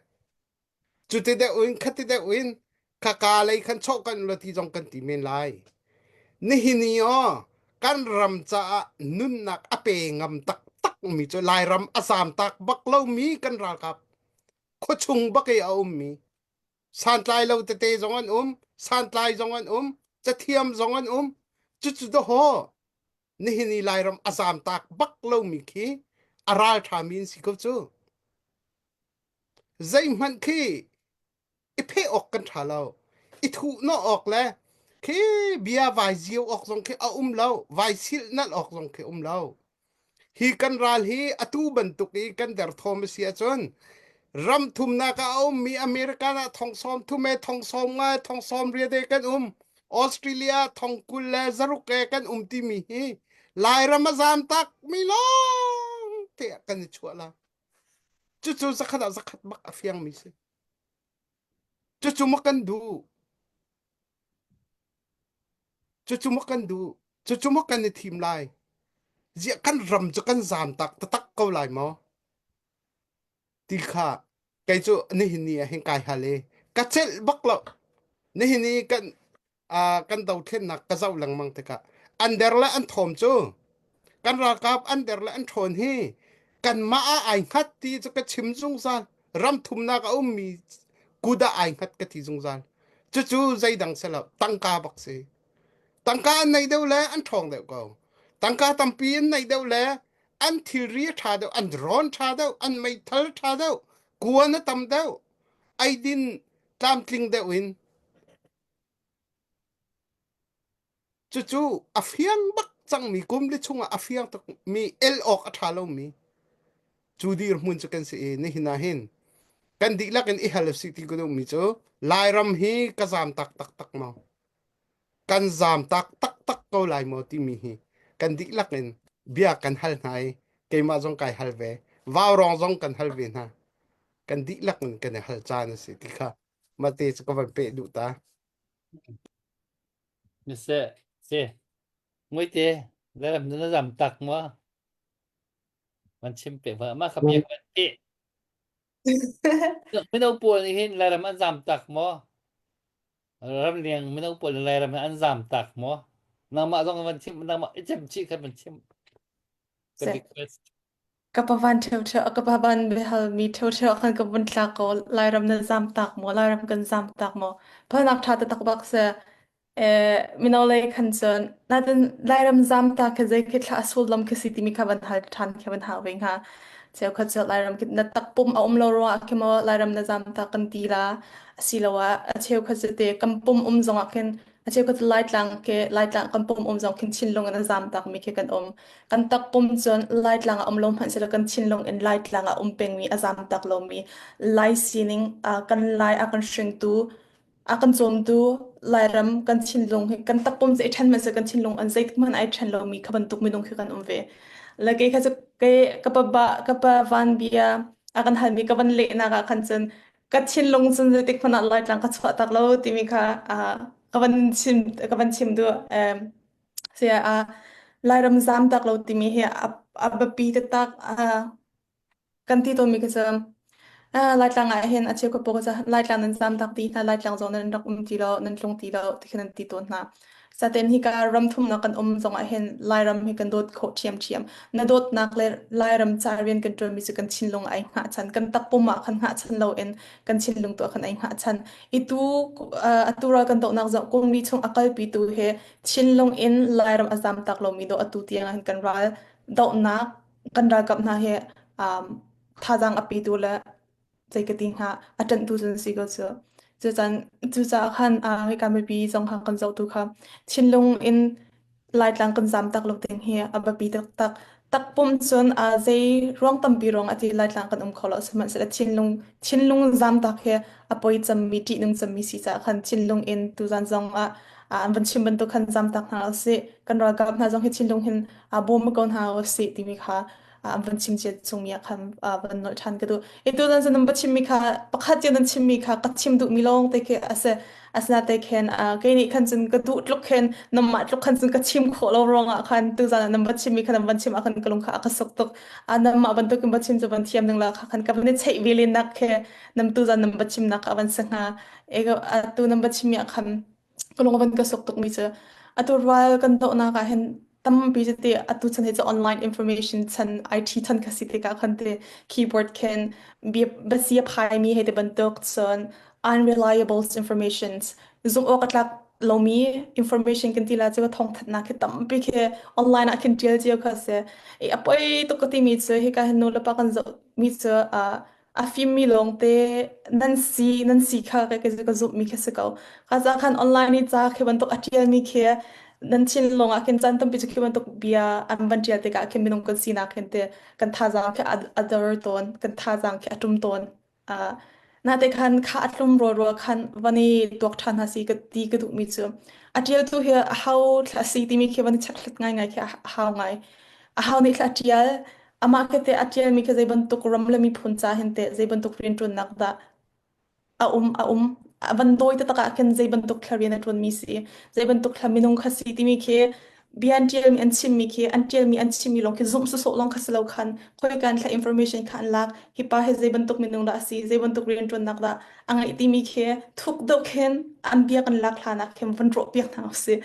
Cuti deuh in khati deuh in khaka lei khan chawh kan ula ti zong kan ti men lai. Nihin i aw kan ram caah nunnak a pe ngam taktak mi cu Lairam a zaam tak bak lomi kan ralkap khuachung bak i a ummi santlai lo tete zong an um santlai zong an um cathiam zong an um cucu dawhaw nihin i Lairam a zaam tak bak lomi khi a ralṭhami an si ko cu. Zeihmanh khi i pheh awk kan ṭha lo. I thuhnawh awk le khi bia vai zio awk zong khi a um lo. Vai silh nalh awk zong khi um lo. Hi kan ral hi atu bantuk i kan derthawm a si ahcun ram thumnak ah a ummi American ah thong sawm thum e thong sawm nga e thong sawm riat e kan um. Australia thong 20 le zaruk e kan um timi hi Lairam a zaam tak mi lawng te ah kan i chuah la. Cucu zakhat ah zakhat bak a fiangmi si. Cucu maw kan duh? Cucu maw kan duh? Cucu maw kan i thim lai? Ziah kan ram cu kan zaam tak taktak ko lai maw? Ti kha kei cu nihin ni ah hin kai hal i ka celh bak lo. Nihin ni kan uh, kan dothlennak ka zoh lengmang tikah an der le an thawm cu kan ralkap an der le an ṭhawn hi kanmah ah ai hngat ti cu ka chim zungzal ram thumnak a ummi kut ah ai hngat ka ti zungzal cucu zeidang si lo tangka bak si tangka an nei deuh le an ṭhawng deuh ko tangka tampi an nei deuh le an thilri a ṭha deuh an drone ṭha deuh an meithal ṭha deuh kuan a tam deuh eidin tlamtling deuh in Cucu a fiang bak cangmi kum li chungah a fiang tukmi el awk a ṭha lomi cu dirhmun cu kan si i nihin ah hin kan dihlak in i hal usih ti ka duhmi cu Lairam hi ka zaam tak taktak maw? Kan zaam tak taktak ko lai maw timi hi kan dihlak in bia kan hal hna i keimah zong kai hal ve. Vaurawng zong kan hal ve hna. Kan dihlak in kan i hal caan a si ti kha mate cu ka van peh duh ta. Se se Muite Lairam na zam tak maw? Man chim pe ma ma kha bia kan pe. Mino pawl nih hin Lairam an zam tak maw? Ramleng mino pawl nih Lairam hi an zam tak maw? Nangmah zong van chim nangmah i cem chih khan van chim. Ka request. Ka pa van ṭheuṭheu ka pa van biahalmi ṭheuṭheu khan ka vun tla ko. Lairam na zam tak maw? Lairam kan zam tak maw? Phalnak ṭha taktak bak si. Eh, mino lei khan cun natin Lairam zam ta khi zei khi thla a sullam khi si timi kha van hal ṭhan khi van hau ve hnga. Cheukhat cu Lairam khi na takpum a um lo ruangah khi maw Lairam na zam ta kan ti la. Asiloah a cheukhat cu te kan pum um zongah khin a cheukhat cu Laitlang khi Laitlang kan pum um zong khin thinlung in a zam takmi khi kan um. Kan takpum cun Laitlang ah um lo hmanh sila kan thinlung in Laitlang ah um pengmi a zam tak lomi Lai sining uh, kan Lai a kan hringtu a kan cawmtu Lairam kan thinlung hi kan takpum cu i ṭhen hmanh seh kan thinlung an zeitik hmanh ai ṭhen lomi kha bantuk minung khi kan um ve. Le kei kha cu kei ka pa ba ka pa van bia a kan halmi ka van lehnak ah khan cun ka thinlung cun zeitik hmanh ah Laitlang ka chuah tak lo timi kha uh, ka van chim ka van chim duh. Um, Saya ah Lairam zam tak lo timi hi a, a biapi taktak. Uh, kan ti tawnmi khi cu ah Laitlang ah hin a cheukhat pawl cu Laitlang nan zam tak dih hna Laitlang zong nan rak um ti lo nan tlung ti lo ti khin nan ti tawn hna. Saten hika ram thumnak kan um zong ah hin Lairam hi kan dawt khawh ṭhiamṭhiam. Na dawtnak le Lairam ca rian kan ṭuanmi cu kan thinlung ai hngahchan. Kan takpum ah khan hngahchan loin kan thinlung tu ah khan ai hngahchan. I tu atu ral kan dohnak zong kum li chung a kalpitu he thinlung in Lairam a zam tak lomi do atu tiang ah hin kan ral dohnak kan ralkap hna hi um, thazaang a petu le zei ka ti hnga a ṭanhtu cu an si ko cu. Cucan cucaah khan uh, hika mipi zong kha kan zohtu kha thinlung in Laitlang kan zam tak lo ding hi a biapi taktak. Takpum cun uh, zei ruang tampi ruang a ti Laitlang kan um kho lo sihmanhsehlaw thinlung thinlung zam tak hi a poi cemmi ṭihnung cemmi si caah khan thinlung in tuzan zong ah an van chim bantuk khan zam tak hna usih. Kan ralkap hna zong hi thinlung hin uh, bawm ko hna usih timi kha An van chim cia chungmi ah khan van nolh ṭhan ka duh. I tu nan nan va chimmi kha pakhat cio nan chimmi kha ka chim duhmi lawng te khi a si. Asinain khin kei nih khan cun ka duh tluk khin nanmah tluk khan cun ka chim khawh lo ruangah khan tuzan ah nan va chimmi kha nan van chim ah khan ka lung kha a ka suk tuk. Nanmah bantukin va chim cu van thiam ding la kha khan ka van i cheih ve lennak khi nam tuzan nan va chimnak kha a van si hnga. Atu nan va chimmi ah khan ka lung a van ka suk tukmi cu atu rual kan dohnak ah hin tampi cu ti atu chan hi cu online information chan IT chan kha si tikah khan ti keyboard khin bia biasi a phaimi hei ti bantuk cun unreliable informations zumh awk a tlak lomi information kan ti la cu thawngthanhnak khi tampi khi online ah khin ṭial cio kha si i a poi tuk ka timi cu hika hin nu le pa kan zoh mi cu uh, a fimmi lawngte nan si nan si kha ka ka zumhmi khi si ko. Kha ca khan online i ca khi bantuk a ṭialmi khi nan thinlung ah khin caan tampi cu khi bantuk bia an van ṭial tikah khin minung kan sinak hin te kan thazaang khi a dor tawn, kan thazaang khi a ṭum tawn. Uh, nate khan kha a tlum rualrual khan van i tuak ṭhan hna si ka ti ka duhmi cu a ṭialtu hi a hau thla si timi khi van i check ngaingai khi a hau ngai. A hau nih thla a ṭial Amah khi teh a ṭialmi khi zei bantuk ram le miphun ca hin teh zei bantuk rianṭuannak dah a um a um a van dawi taktak ah khin zei bantuk thla rian a ṭuanmi si zei bantuk thla minung kha si timi khi bia an ṭialmi an chimmi khi an ṭialmi an chimmi lawng khi zumh sawsawh lawng kha si lo khan khoika in thla information kha an lak hi pa hi zei bantuk minung dah a si zei bantuk rianṭuannak dah a ngeih timi khi thuk deuh khin an bia kan lak hlan ah khin van ruah piak hna usih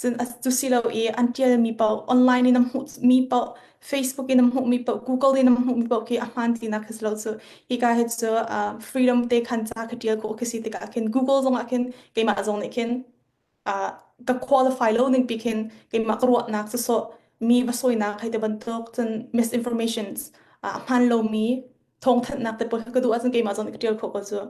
cun cu si lo i an ṭialmi paoh online in an hmuhmi paoh Facebook in a hmuhmi paoh Google in a hmuhmi paoh khi a hmaan tinak khi si lo cu hika hi cu uh, freedom te khan ca kha ṭial khawh khi si tikah khin Google zongah khin keimah zong nih khin uh, ka qualify lo ning pi khin keimah ka ruahnak cu sawh mi va sawinak hei te bantuk cun misinformations uh, hmaan lomi thawngthanhnak te pawl kha ka duh ahcun keimah zong nih ka ṭial khawh ko cu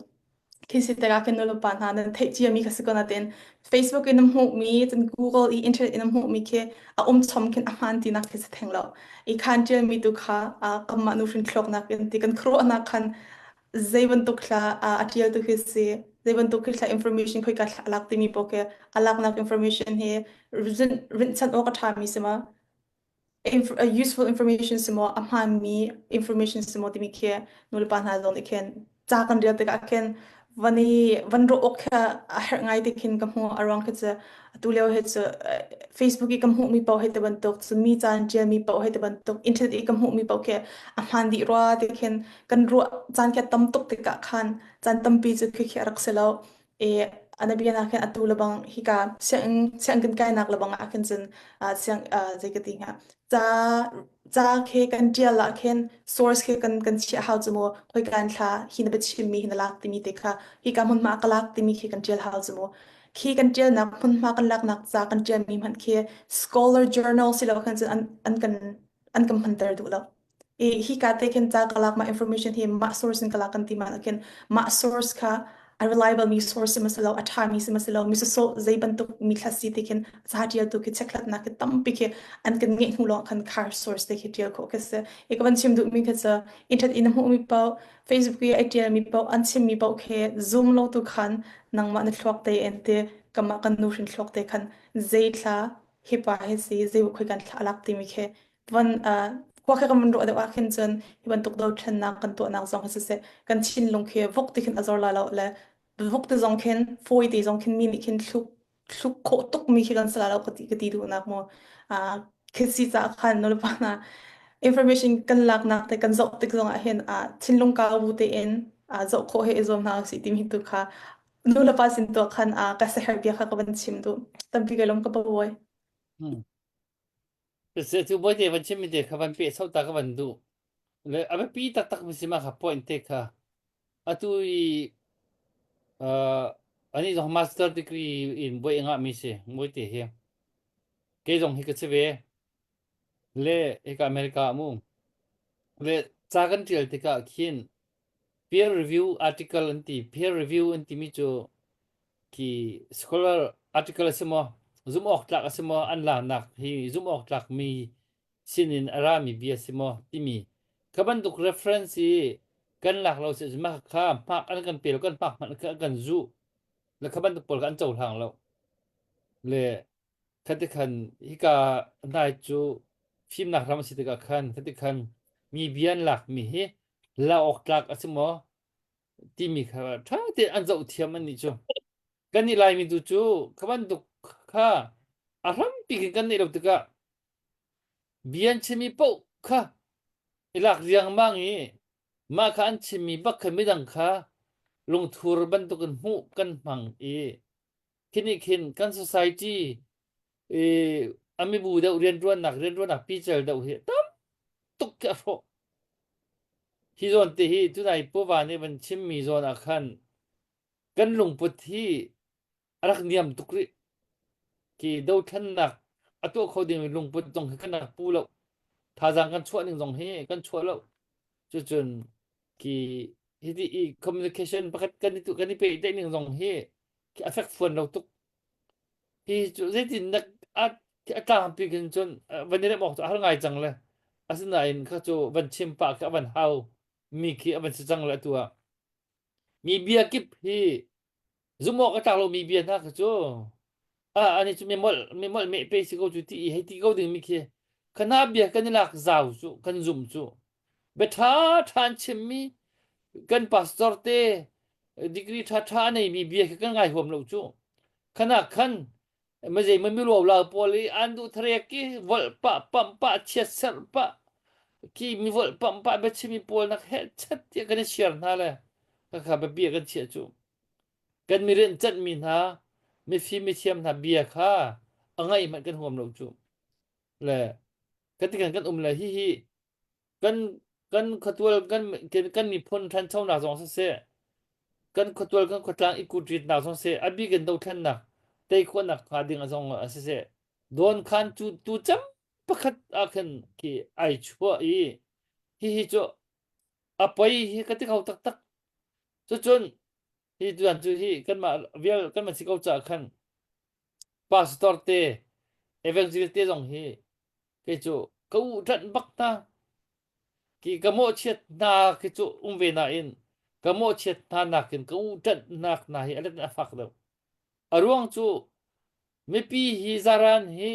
Khi si tikah khin nulepa hna nan theih ciami kha si ko nain Facebook in na hmuhmi cun Google i internet in na hmuhmi khi a um chom khin a hmaan tinak khi si theng lo. I khan ṭialmi tu kha kanmah nuhrin thluaknak in ti kan khuaruahnak khan zei bantuk thla a ṭialtu khi si zei bantuk khi thla information khoika thla a lak timi paoh khi a laknak information hi rinhchanh awk a ṭhami si ma? Inf useful information si maw a hmaanmi information si maw timi khi nulepa hna zong nih khin ca kan rel tikah khin van i van ruah awk kha a herh ngai ti khin ka hmuh a ruang khi cu atu lio hi cu Facebook i ka hmuhmi paoh hei ti bantuk cu mi ca an ṭialmi paoh hei ti bantuk internet i ka hmuhmi paoh khi a hmaan dih rua ti khin kan ruah caan khi a tam tuk tikah khan caan tampi cu khi khi a rak si lo i anabian ah khin atu lebang hika sianginn sianginn kan kainak lebang ah khin cun siang zei ka ti hnga ca ca khi kan ṭial ah khin source khi kan kan chiah hau cu mu khoika in thla hi na biachimmi hi na lak timi te kha hika hmunhma ka lak timi khi kan ṭial hau cu mu khi kan ṭialnak hmunhma kan laknak ca kan ṭialmi hmanh khi scholar journal si lo khan cun an an kan an kan hmanter duh lo i hika te khin ca ka lak mah information hi mah source in ka lak kan ti ma khin mah source kha a reliable mi source si ma lo a ṭha mi si ma lo mi so zei bantuk mi thla si ti khin ca ṭial tu khi checkhlatnak khi tampi khi an kan ngeih hnu lawng khan khar source te khi ṭial khawh khi si i ka van chim duh mi khi cu internet in hmuh mi paoh Facebook i ai ṭial mi paoh an chim mi paoh khi zoom lo tu khan nangmah na thluak te in ti kamah kan nu hrin thluak te khan zei thla hi pa hi si zei khoi kan thla lak timi khi van khua khi kan van ruah deuh ah khin cun hi bantuk dothlennak kan tuahnak zong hi siseh kan thinlung khi vok ti khin a zor lai lo le vok ti zong khin fawi ti zong khin mi nih khin thluk thluk khawh tuk mi khi kan si lai lo ka ti ka ti duhnak mu khi si caah khan nulepa hna information kan laknak te kan zoh tik zong ah hin thinlung kau bu tein zoh khawh he i zuam hna usih timi tu kha nulepa sin tuah khan ka seher bia kha ka van chim duh tampi kai lom ka pawawi Cu bawite van chimmi te kha van peh ta ka van duh. Le a biapi taktak mi si ma kha point te kha. Atu i uh, ani zong master degree in boi ngah mi si bawite hi. Kei zong hi ka si ve. Le hika America mu. Le ca kan tial tikah khin peer review article an ti peer review an timi cu khi scholar article a si maw zumh awk tlak a si maw an lanak hi zumh awk tlak mi sinin a rami bia si maw timi kha bantuk reference hi kan lak lo si mah kha hmak an kan pe lo kan hmak hmanh kha kan zuh le kha bantuk pawl kha an cohlang lo le khati khan hika nai cu fimnak ram a si tikah khan khati khan. Mi bia an lakmi hi la awk tlak a si maw timi kha ṭha tein an zoh thiam an nih cu. Kan nih Laimi tu cu kha bantuk kha a hrampi khin kan neih lo tikah bia an chimmi paoh kha i lak riangmang i mah kha an chimmi bak kha midang kha lungthur bantukin hmuh kan hmang i khi nih khin kan society i a mibu deuh rianṭuannak rianṭuannak pical deuh hi tam tuk khi a hrawh. Hi zawn te hi tunai Puva nih van chimmi zawn ah khan kan lungput hi a rak niam tuk rih. Khi dothlennak a tuah kho dingmi lungput zong hi kan rak pu lo. Thazaang kan chuah ning zong hi kan chuah lo. Cucun khi hiti i communication pakhat kan i kan i pehtlaih ning zong hi khi a fekfuan lo tuk. Hi cu zeitin nak a a tlangpi khin cun van i remh awk cu a har ngai cang le. Asinain kha cu van chim pah khi a van hau mi khi a van si cang le atu ah. Mi bia kip hi zumh awk a tlak lomi bia hna kha cu ah ani cu mi molh mi molh meh pe si ko cu ti i hei ti ko ding mi khi khana bia kan i lak zau cu kan zum cu bia ṭha ṭha an chimmi kan pastor te degree ṭha ṭha a neimi bia khi kan ngai huam lo cu khana khan mazei ma mi lo la pawl i an duh tharek i volh pah pamh pah chiat serh pah ki mi volh pamh pah biachimi pawl nak he chat tiah kan i share hna le khakha biapia kan chiah cu kan mi rian canhmi hna mifim mithiam hna bia kha a ngaih hmanh kan huam lo cu le kan ti kan um le hi hi kan kan khuatual kan kan miphun ṭhanchonak zong siseh kan khuatual kan khuatlang i kutritnak zong siseh a bik in dothlennak tei khawhnak hnga ding zong siseh dawn khan cu tu cem pakhat ah khin khi ai chuah i hihi cu a poi hi ka ti kho taktak cucun hi tuan cu hi kanmah vial kanmah si ko caah khan pastor te evangelist te zong hi kei cu ka u ṭanh bak hna ki ka mawhchiat hna khi cu um ve nain ka mawhchiat hna nakin ka u ṭanh nak hna hi a let a fak deuh a ruang cu mipi hi zaran hi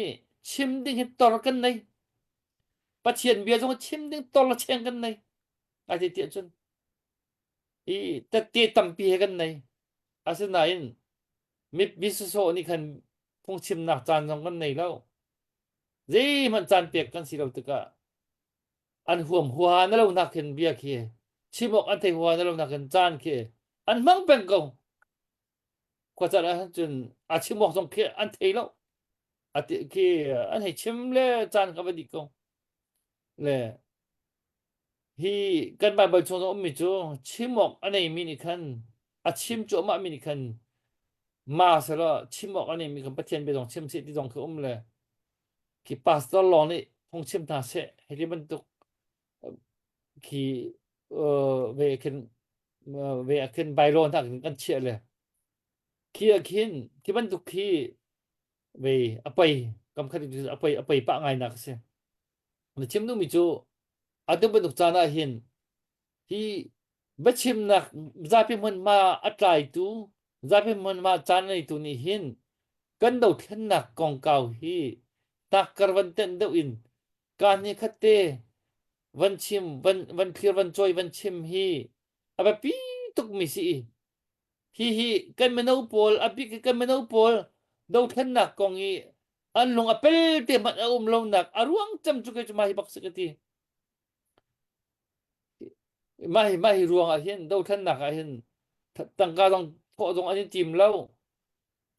chim ding hi tor kan nei Pathian bia zong chim ding tor la cheng kan nei ai ti tiah cun i tette tampi he kan nei asinain mi sawsawh nih khan phungchimnak caan zong kan nei lo zeihmanh caan pek kan si lo tikah an huam huaha na lo nak hin bia khi chim awk an thei huaha na lo nak hin caan khi an hmang peng ko khua caan ah cun a chim awk zong khi an thei lo a ti khi an hei chim le caan kha va dih ko le Hi kan Baibal chung a ummi cu chim awk a neimi nih khan a chim cuahmahmi nih khan ma selaw chim awk a neimi khan Pathian bia zong chim seh ti zong khi um le khi pastor lawng nih phungchim hna seh hei ti bantuk khi ve khin ve ah khin bylaw hna khin kan chiah le khi ah khin khi bantuk khi ve a pei kam khat a pei a pei pah ngai nak a si. Na chim duhmi cu atu bantuk caan ah hin hi biachimnak zapi hmunhma a tlaitu zapi hmunhma caan ngeitu nih hin kan dothlennak kongkau hi takkar van tenh deuh in kaa hnih khat te van chim van van thlir van cawi van chim hi a biapi tukmi si i hihi kan mino pawl a bik kan mino pawl dothlennak kong i an lung a pel te hmanh a um lonak a ruang cem cu kei cu mah hi bak si ka ti mah hi mah hi ruang ah hin dothlennak ah hin tangka zong thawh zong an i tim lo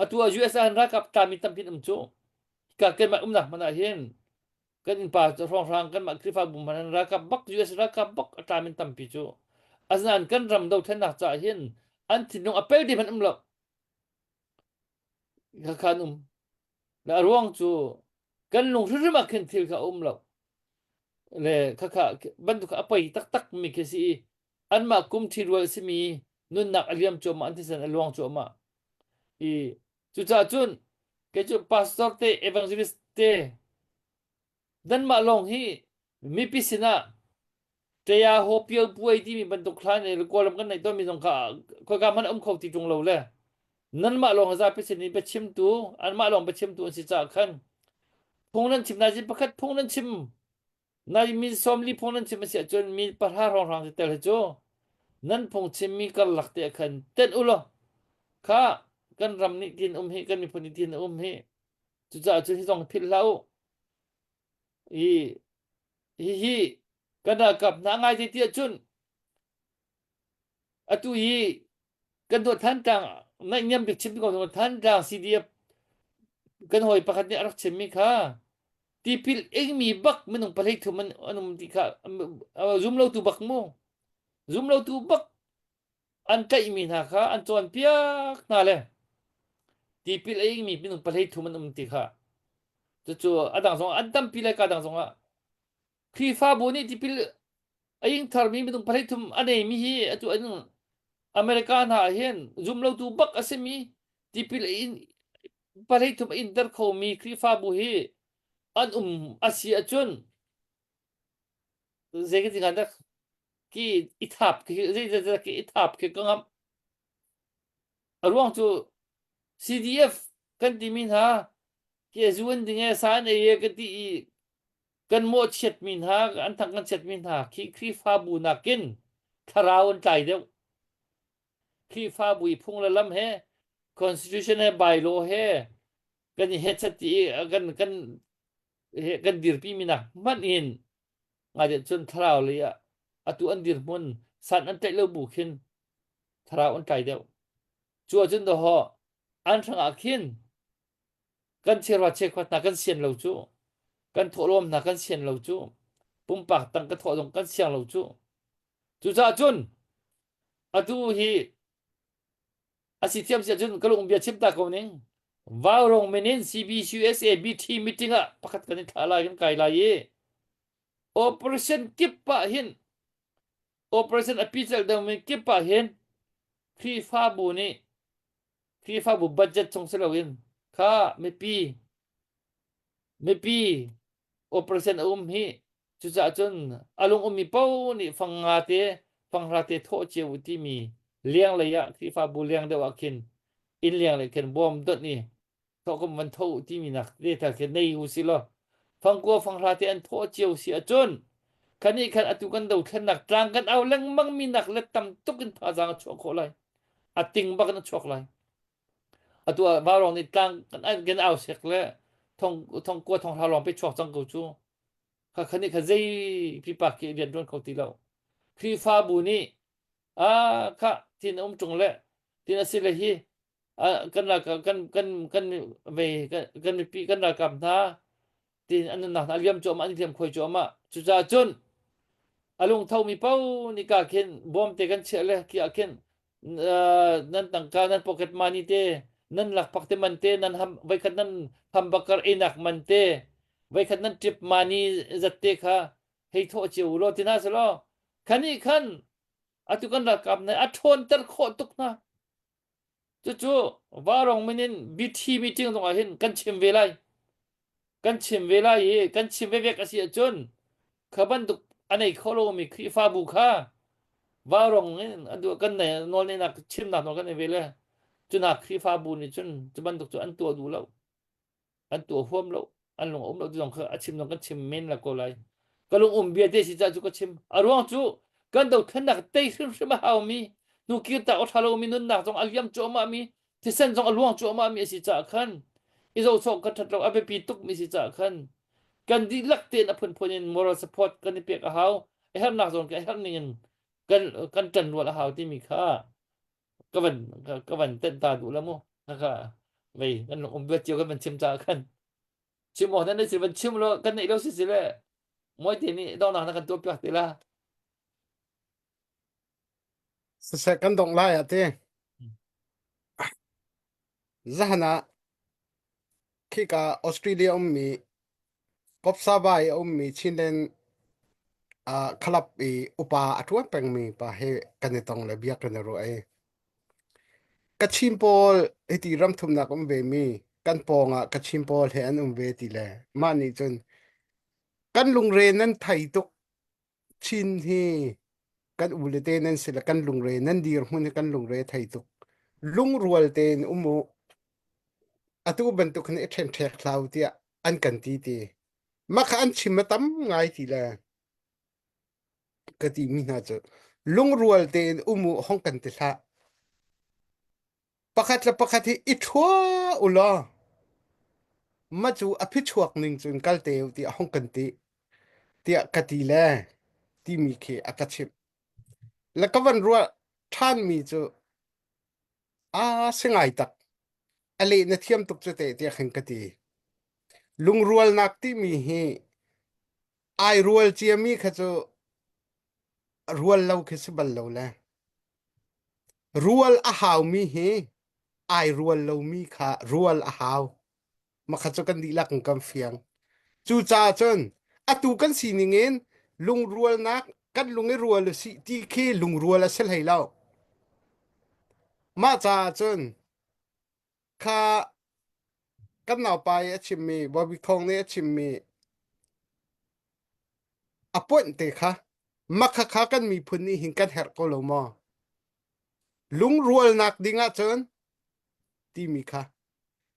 atu ah US ah ralkap tlami tampi um cu ka kanmah umnak hmanh ah hin kan innpa hrawnghrang kanmah Khrihfabu hmanh an ralkap bak US ralkap bak a tlamin tampi cu asinain kan ram dothlennak caah hin an thinlung a pel te hmanh um lo khakha an um le a ruang cu kan lung hrimhrim ah khin thil kha a um lo le khakha bantuk kha a poi taktak mi khi si i anmah kum ṭhi rual simi nunnak a liam cuahmah an thisen a luang cuahmah i cucaah cun kei cu pastor te evangelist te nanmah lawng hi mipi sinah ṭaya ho pial puai timi bantuk hlan i kawlram kan neih tawnmi zong kha khoika hmanh um kho ti ṭung lo le nanmah lawng zapi sin in biachimtu anmah lawng biachimtu an si caah khan phung nan chim nain pakhat phung nan chim. Nai mi 40 phung nan chim a si ahcun mi pahra hrawnghrang ti tel hi cu nan phung chimmi karlak te ah khan tenh u law kha kan ram nih tin um hi kan miphun nih tin um hi cucaah cun hi zong philh hlah u i hihi kan ralkap hna ngai te ti ahcun atu hi kan dawt Thantlang naihniam bik chim ko Thantlang CDF kan hawi pakhat nih a rak chimmi kha tipil ingmi bak minung pahlei thum an an um ti kha zumlotu bak mu zumlotu bak an tlaihmi hna kha an cawnpiak hna le tipil a ingmi minung pahlei thum an um ti kha cucu a dang zong an tampi lai ka dang zongah Khrihfabu nih tipil a ing tharmi minung pahlei thum a neimi hi atu an America hna ah hin zumlotu bak a simi tipil a in pahlei thum a inter khomi Khrihfabu hi an um a si ahcun zei ka ti hnga dak ki i thap khi zei zei ki i thap khi ka ngamh a ruang cu CDF kan timi hna ki zu an ding e sa an ei e ka ti i kan mawhchiatmi hna an thang kan chiatmi hna khi Khrihfabu nakin thlarau an tlai deuh Khrihfabu i phung le lam he constitution he bylaw he kan i hetchat ti i kan kan he kan dirpi mi nak hmanh in ngai cun thlarau lei ah atu an dirhmun san an tlaih lo bu khin thlarau an tlai deuh cu ahcun dawhaw an hrangah khin kan chiarwa chiakhuat hna kan sian lo cu kan thawhlawm hna kan sian lo cu pumpak tang ka thawh zong kan siang lo cu cucaah cun atu hi a si thiam si ahcun ka lung bia chim ta ko ning Vaurong min in CBCUSA BT meeting ah pakhat kan i thlah lai kan kai lai i operation kip ah hin operation a pi cel deuh mi kip ah hin Khrihfabu nih Khrihfabu budget chung si loin kha mipi mipi operation a um hi cucaah cun a lung ummi paoh nih fang nga te fanghra te thawh cio u timi liang lei ah Khrihfabu liang deuh ah khin inn liang lei khin bawm donh i thawhkum van tho u timi nak te tal khi nei u si law fangkua fanghra te an thawh cio si ahcun kan nih khan atu kan dothlennak tlang kan au lengmang mi nak le tam tuk in thazaang a chuah khawh lai a ting bak in a chuak lai atu ah vaurong nih tlang kan kan au sek le thong thong kua thong hra lawng pe chuak cang ko cu kha kha nih kha zei pipa khi rian tuan kho ti lo Khrihfabu nih a kha tin um tung le tin a si le hi kan ralkap kan kan kan ve kan mipi kan ralkap hna tin an nunnak hna a liam cuahmah an liam khoi cuahmah cucaah cun a lungtho mi pau nika khin bawm te kan chiah le ki ah khin nan tangka nan pocket money te nan lakpak te man te nan ham voikhat nan hamburger einak man te voikhat nan trip money zat te kha hei thawh cio u law ti hna selaw khani khan atu kan ralkap nih a ṭhawnter khawh tuk hna Cucu Varong min in bithi meeting zongah hin kan chim ve lai. Kan chim ve lai i kan chim vevek a si ahcun kha bantuk a nei kho lomi Khrihfabu kha Varong in a duh kan nei nawl neihnak chimnak nawl kan nei ve le cu hna Khrihfabu nih cun cu bantuk cu an tuah duh lo. An tuah huam lo an lung a um lo ti zong kha a chim zong kan chim men la ko lai ka lung um bia te si ca cu ka chim a ruang cu kan dothlennak tei hrimhrim a haumi hnu kir tak a ṭha lomi nunnak zong a liam cuahmah mi thisen zong a luang cuahmah mi a si caah khan i zohsawh kan ṭhat lo a biapi tuk mi si caah khan kan dihlak tein a phunphun in moral support kan i pek a hau a herhnak zawn a herh ning in kan kan ṭan rual a hau timi kha ka van ka van tenh ta duh la mu ka vei kan um bia cio kan van chim caah khan chim awk nan si van chim lo kan neih lo si si le moi te nih donghnak na kan tuah piak te la Siseh kan dongh lai ah ti zahan ah khika Australia ummi Kopsava i a ummi Chinland uh, club i upa a ṭuan pengmi pa he kan i tong le bia kan i ruah i Kachin pawl hiti ramthumnak um ve mi kan pawng ah Kachin pawl he an um ve ti le mah nih cun kan lungre nan thei tuk Chin hi kan u le te nan si le kan lungre nan dirhmun hi kan lungre thei tuk lungrual tein um u atu bantuk hin i ṭhenṭhek hlah u tiah an kan ti ti. Mah kha an chim a tam ngai ti le ka ti mi hna cu lungrual tein um u hong kan ti hlah. Pakhat le pakhat hi i ṭhua u law mah cu a phichuak ning cun kal te u tiah hong kan ti tiah ka ti le timi khi a ka chimh. Le ka van ruah ṭhanmi cu aa si ngai tak. A leh na thiam tuk cu teh tiah khin ka ti. Lungrualnak timi hi ai rual ciami kha cu rual lo khi si bal lo le. Rual a haumi hi ai rual lomi kha rual a hau. Makha cu kan dihlak in kan fiang. Cucaah cun atu kan sining in lungrualnak kan lung i rual u sih ti khi lungrual a si hlei lo. Mah caah cun kha kan naupa i a chimmi Bobby Thawng nih a chimmi a ponh te kha makha kha kan miphun nih hin kan herh ko lo maw? Lungrualnak ding ahcun timi kha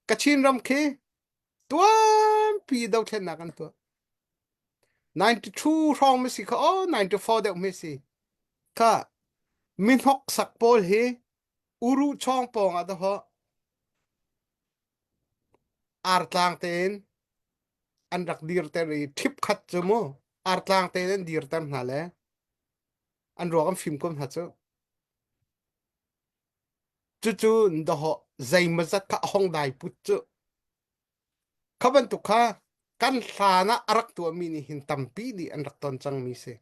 Kachin ram khi tuanpi dothlennak an tuah. 92 hrawng mi si kha oh 94 deuh mi si. Kha mi hnoksak pawl hi uru chawng pawng ah daho artlang tein an rak dirter i ṭhip khat cu mu artlang tein an dirter hna le an ruak an fim ko hna cu. Cucu dawhawh zeimawzat kha a hong dai put cu. Kha bantuk kha kan hlan ah a rak tuahmi nih hin tampi nih an rak ton cangmi si.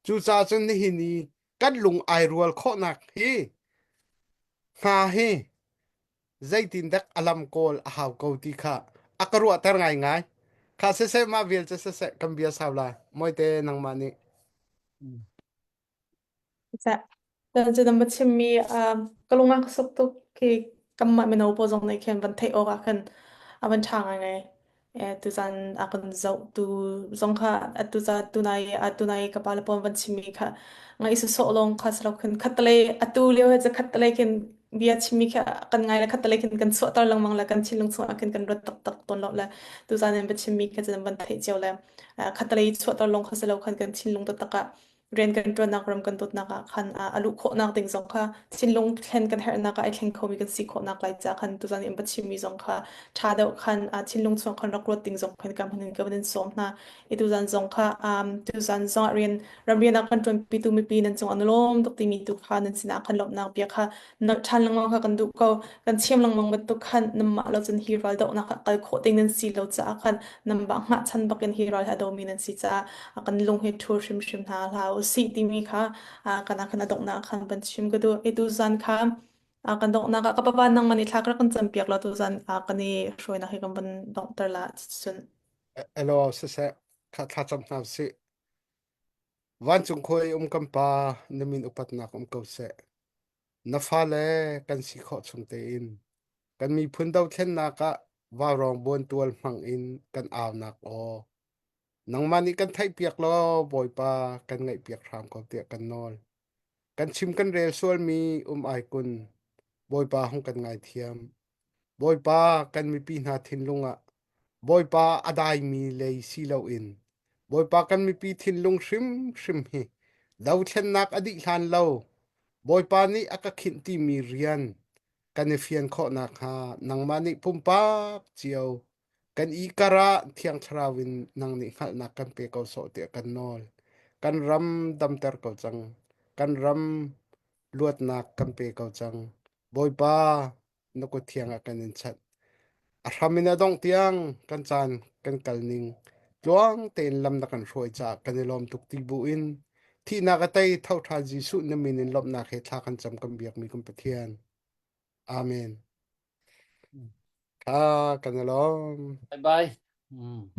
Cucaah cun nihin i kan lung ai rual khawhnak hi hna hi zeitindah a lam kawl a hau ko ti kha a ka ruahter ngaingai. Kha siseh mah vial cu siseh kan bia sau lai. Mawite nangmah nih. Cu na ma chimmi ka lung a ka suk tuk khi kanmah mino pawl zong nih khin van theih awk ah khin a van ṭha ngaingai. Tuzan a kan zohtu zong kha atu ca tunai tunai ka pale pawl van chimmi kha ngaih sawsawh lawng kha si lo khin khattelei atu lio he cu khattelei khin bia chimmi kha kan ngai le khattelei khin kan chuahter lengmang le kan thinlung chungah khin kan ruat taktak tawn lo le tuzan in va chimmi kha cu van theih cio le khattelei chuahter lawng kha si lo khan kan thinlung taktak ah rian kan ṭuannak ram kan dawtnak ah khan a luh khawhnak ding zong kha thinlung thlen kan herhnak ah ai thleng khomi kan si khawhnak lai ca khan tuzan in va chimmi zong kha ṭha deuh khan thinlung chung khan rak ruat ding zong khan ka hmun in ka van in sawm hna i tuzan zong kha tuzan zong ah rian ramrian ah kan ṭuanpitu mipi nan cung an lawm tuk timi tu kha nan sinah khan lawmhnak bia kha nolh ṭhan lengmang kha kan duh ko kan chim lengmang bantuk khan nanmah lo cun hi ral dohnak ah kal khawh ding nan si lo caah khan nanmah hngahchan bakin hi ral hi a domi nan si caah kan lung hi ṭhur hrimhrim hna hlah u sih timi kha kan ah khan a donghnak khan van chim ka duh. I tuzan kha kan donghnak ah ka papa nangmah nih thla ka rak kan campiak law tuzan kan i hruainak hi kan van donghter la cun. Elo siseh thla cam hna usih. Vancung khua i um kan pa na min upatnak um ko seh. Na fale kan si khawh chung tein kan miphun dothlennak ah vaurawng buantual hmang in kan aunak aw Nangmah nih kan theihpiak law Bawipa kan ngaihpiak hram ko tiah kan nawl. Kan chim kan rel sualmi um ai kun. Bawipa hung kan ngaithiam. Bawipa kan mipi hna thinlung ah Bawipa a daimi lei si loin Bawipa kan mipi thinlung hrimhrim hi dothlennak a dih hlan lo Bawipa nih a ka khinh timi rian kan i fian khawh nakhnga nangmah nih pumpak cio Kan i kar ah Thiang Thlarau in nang nih hngalhnak kan pe ko sawh tiah kan nawl. Kan ram damter ko cang. Kan ram luatnak kan pe ko cang. Bawipa, na kut thiang ah kan in chanh. A hram in a dongh tiang kan caan kan kal ning tluang tein lam na kan hruai caah kan i lawm tuk ti bu in thihnak a tei tho ṭhan Jesuh na min in lawmhnak he thla kan cam kan biakmi kan Pathian. Amen. Kha kan i lawm. Bye bye. Mm.